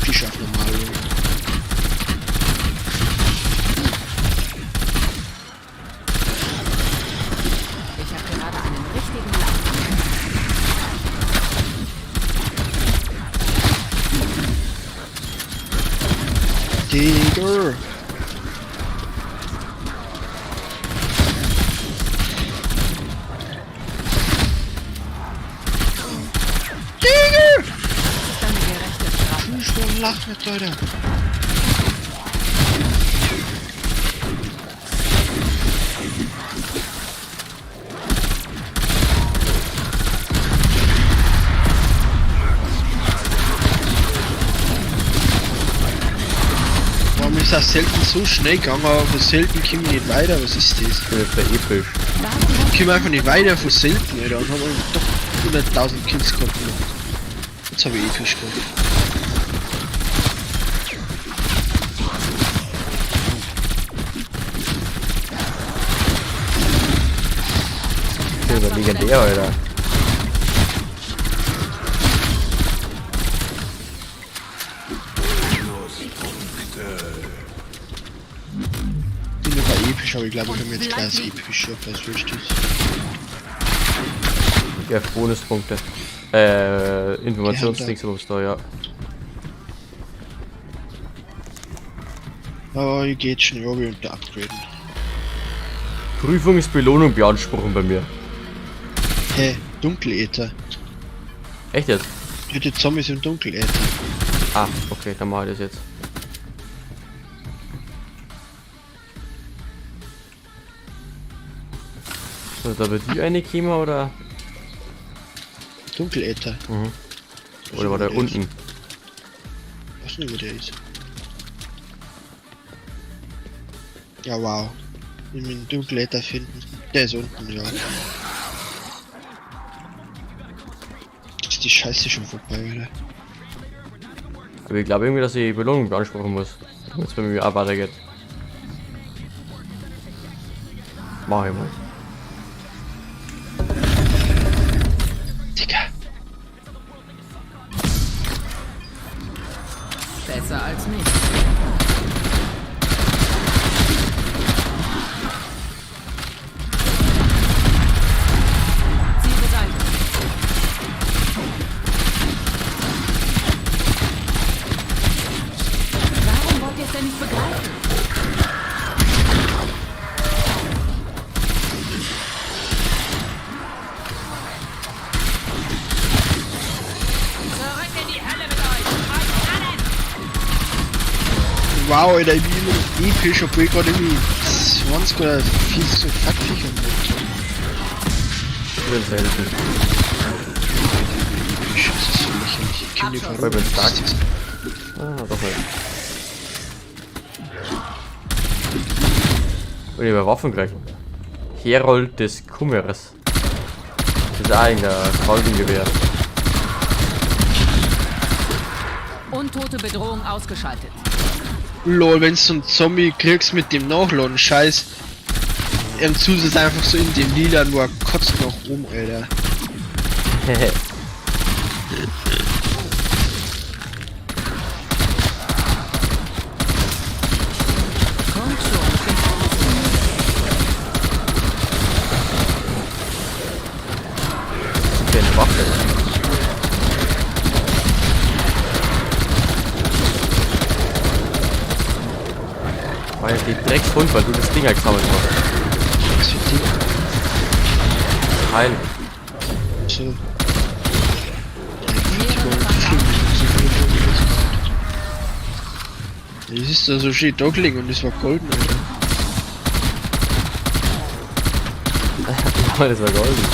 Fisch auf normal. Ja. Ich habe gerade einen richtigen Lauf. Digga. Digga! Das ist eine gerechte Strafe. Schon lacht nicht, Leute. Warum ist das selten so schnell gegangen, aber von selten komme ich nicht weiter? Was ist das? Ich bin jetzt bei episch. Ich komme einfach nicht weiter von selten, Alter, und habe doch 100.000 Kills gehabt. Noch. Jetzt habe ich episch gehabt. Ich bin legendär, Alter. Bin noch bei episch, aber ich glaube, ich habe jetzt gleich episch, ob das wurscht ist. Ja, Bonuspunkte. Informationsdings oben da, ja. Aber ich gehe jetzt schnell runter und upgraden. Prüfung ist Belohnung beanspruchen bei mir. Hä? Dunkeläther. Echt jetzt? Töte Zombies im Dunkeläther. Ah, okay, dann mach ich das jetzt. So, da wird die eine käme oder? Dunkeläther. Mhm. Oder war der unten? Ich weiß nicht, wo der ist. Ja, wow. Ich will den Dunkeläther finden. Der ist unten, ja. Ist die Scheiße schon vorbei, oder? Aber ich glaube irgendwie, dass ich Belohnung beanspruchen muss, damit es bei mir auch weitergeht. Mach ich mal. Digga. Besser als nichts. Ziel beseitigt. Warum wollt ihr es denn nicht begreifen? Zurück in die Hölle mit euch! Euch allen! Wow, Alter, ich bin immer noch episch, obwohl ich gerade irgendwie 20 oder 40 so Fuckviecher bin. drin zu helfen. Scheiße, das ist so lächerlich. Ich kenn die Voll bin stark. Ah, doch nicht. Und ich hab Waffen gekriegt. Herold des Kummers. Das ist eigentlich ein Kolbengewehr. Untote Bedrohung ausgeschaltet. Lol, wenn du so einen Zombie kriegst mit dem Nachladen, Scheiß. Er Zusatz einfach so in dem Lilan, wo er kotzt noch rum, Alter. Kommt schon, ich bin Okay, eine Waffe. Weil die Dreckshund, weil du das Ding halt gesammelt hast. Was für Ding? Heil. So. Das ist da so schön da gelegen und das war golden, Alter. Ja, das war golden.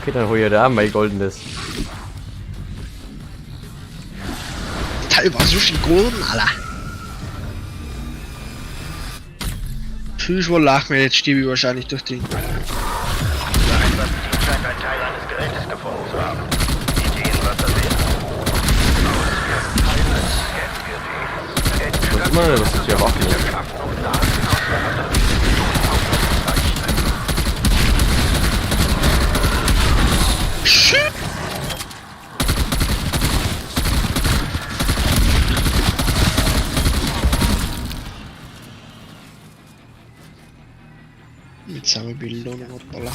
Okay, dann hol ich da mein goldenes. Das Teil war so schön golden, Alter. Tschüss, wohl lachen wir, jetzt stiebe ich wahrscheinlich durch den. Unser Einsatzteam scheint einen Teil eines Gerätes gefunden zu haben. Ideen, was das ist? Was immer noch, was das für Waffen ist. Shit! Mit Sammelbildung, hoppala.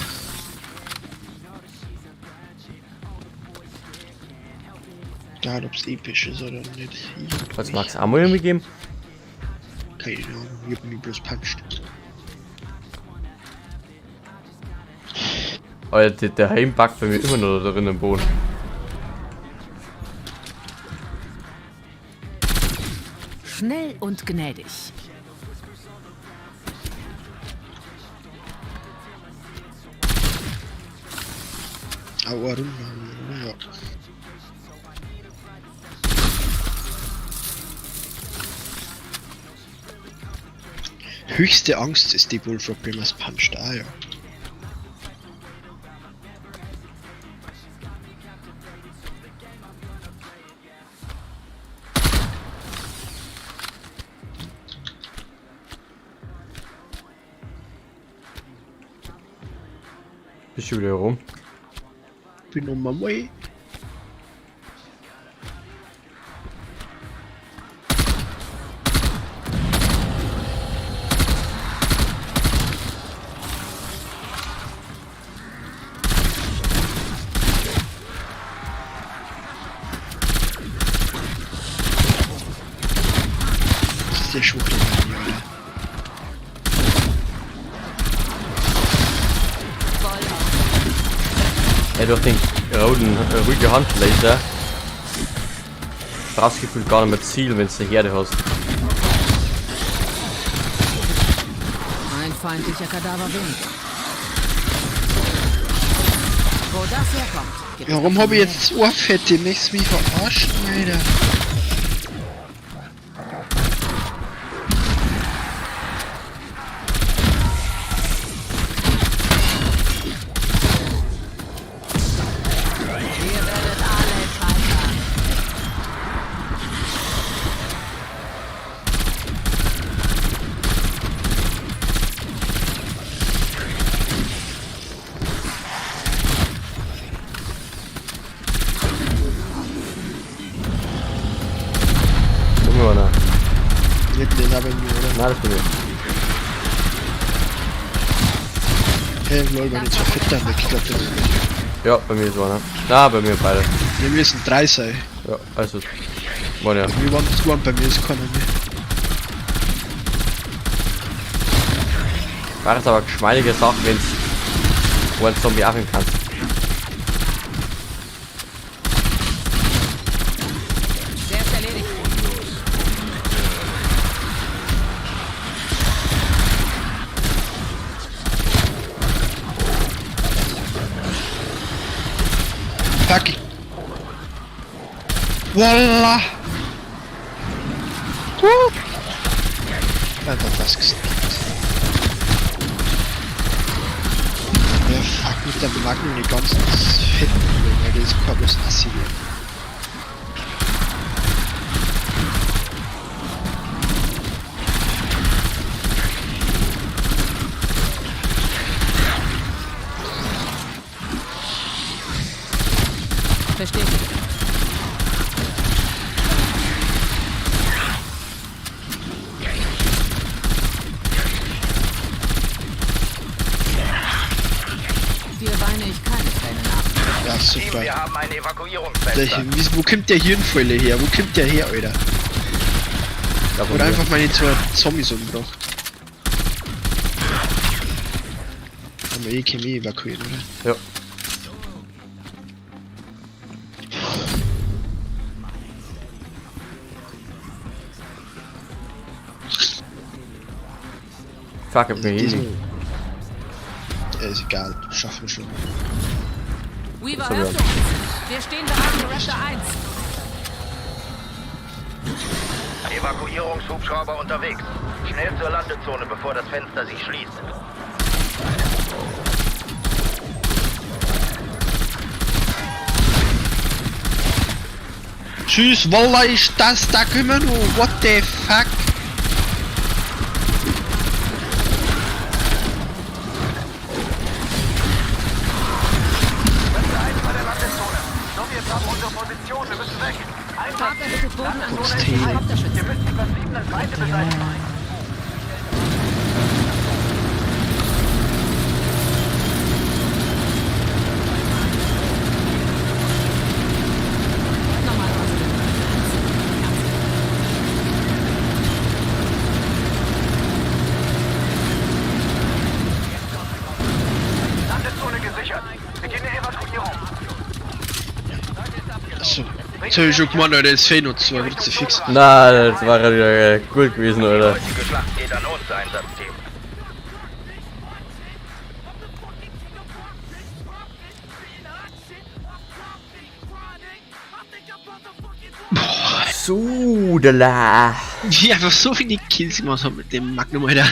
Egal, ob's episch ist oder nicht. Ich Was mag's Ammo irgendwie geben? Keine Ahnung, ich hab mich bloß puncht. Alter, der Heim backt bei mir immer noch da drin im Boden. Schnell und gnädig. Aua, runter, ja. Höchste Angst ist die Bullfrog, wenn man's puncht. Ah ja. Bist du wieder rum? Bin on my way. Das ist der Schwuchtel, Alter. Ja, durch den roten, ruhige Handlaser brauchst du gefühlt gar nicht mehr Ziel, wenn du eine Herde hast. Ein feindlicher Kadaver weniger. Wo das herkommt, gibt es Warum habe ich jetzt das Ohrfette? Möchtest du mich verarschen, Alter? Ihr werdet alle scheitern. Gucken wir mal nach. Nicht das auch bei mir, oder? Nein, das bin ich. Hey, lol, wenn ich so fett dann weg, ich glaub, das ist nicht. Ja, bei mir ist einer. Na, bei mir beide. Wir müssen drei sein. Ja, also. Waren ja. Wir waren zwei, bei mir ist keiner mehr. War das aber eine geschmeidige Sache, wenn's wo ein Zombie auch hin kannst. Der ist erledigt. Fuck. Voila! Woo! Einfach fast gesnappt. Ja, fuck, mit der Magnum die ganzen fetten Kugeln, das kann bloß assi werden. Bestätigt. Dir weine ich keine Tränen nach. Ja, Team, super. wir haben ein Evakuierungsfenster. Wo kommt der Hirnfolle her? Wo kommt der her, Alter? Oder einfach meine zwei Zombies umgebracht. Haben wir eh Chemie evakuiert, oder? Ja. Fuck, ich hab kein Handy. Ja, ist egal, schaffen wir schon. Weaver, hörst du uns? Wir stehen bereit für Raptor 1. Evakuierungshubschrauber unterwegs. Schnell zur Landezone, bevor das Fenster sich schließt. Tschüss, Wallah, ist das da immer noch? What the fuck? Sowjets haben unsere Position, wir müssen weg. Parker bittet Bodenangriff Fuchs durch T. Helikopterschützen. Wir müssen die verbliebenen Feinde beseitigen. Normalerweise bin ich Landezone gesichert. Beginne Evakuierung. Achso. Jetzt hab ich schon gemeint, Alter, jetzt fehlen noch zwei Kruzifix. Na, das war ja wieder gut gewesen, Die oder? heutige Schlacht geht an uns, Einsatzteam. So, da la. Wie einfach so viele Kills gemacht hab mit dem Magnum, Alter.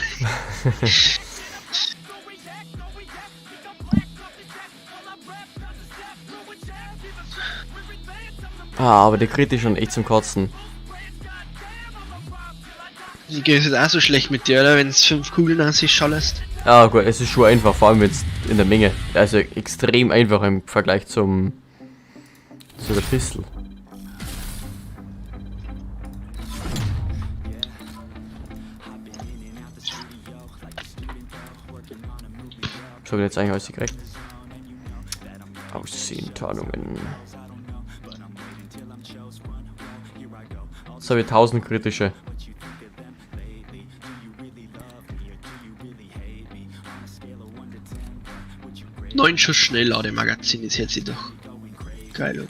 Ah, aber der Crit ist schon echt zum Kotzen. Die geht es auch so schlecht mit dir, oder? Wenn es 5 Kugeln an sich schallerst. Ah gut, es ist schon einfach, vor allem jetzt in der Menge. Also extrem einfach im Vergleich zu der Pistol. Was hab ich jetzt eigentlich alles gekriegt? Aussehen, Tarnungen. Jetzt habe ich 1000 kritische. 9 Schuss Schnelllademagazin ist jetzt doch geil, oder?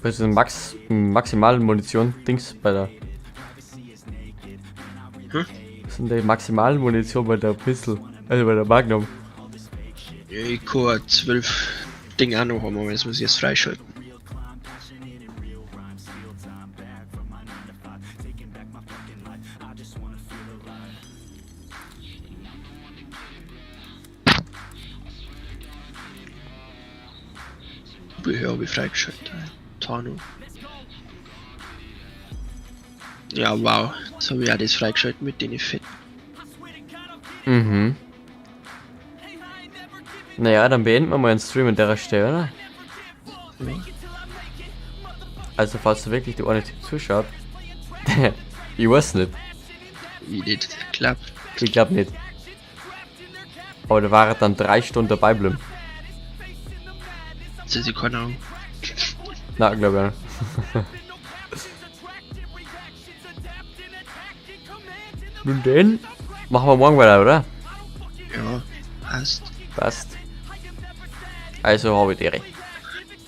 Was ist denn maximale Munition Dings bei der. Hm? Was sind die maximalen Munition bei der Pistol? Also bei der Magnum. Ja, ich kann 12 Dinge auch noch haben, aber das muss ich jetzt freischalten. Habe ich freigeschaltet. Tarnung. Ja, wow. Jetzt habe ich auch das freigeschaltet mit den Effekten. Mhm. Naja, dann beenden wir mal den Stream an der Stelle, oder? Ja. Also, falls du wirklich die eine Typ zuschaut. Ich weiß nicht. Ich nicht, glaub. Ich glaub nicht. Aber da war er dann 3 Stunden dabei bleiben. Das ist keine Ahnung. Na, glaub ich auch nicht. Nun denn, machen wir morgen weiter, oder? Ja, passt. Passt. Also habe ich die Ehre.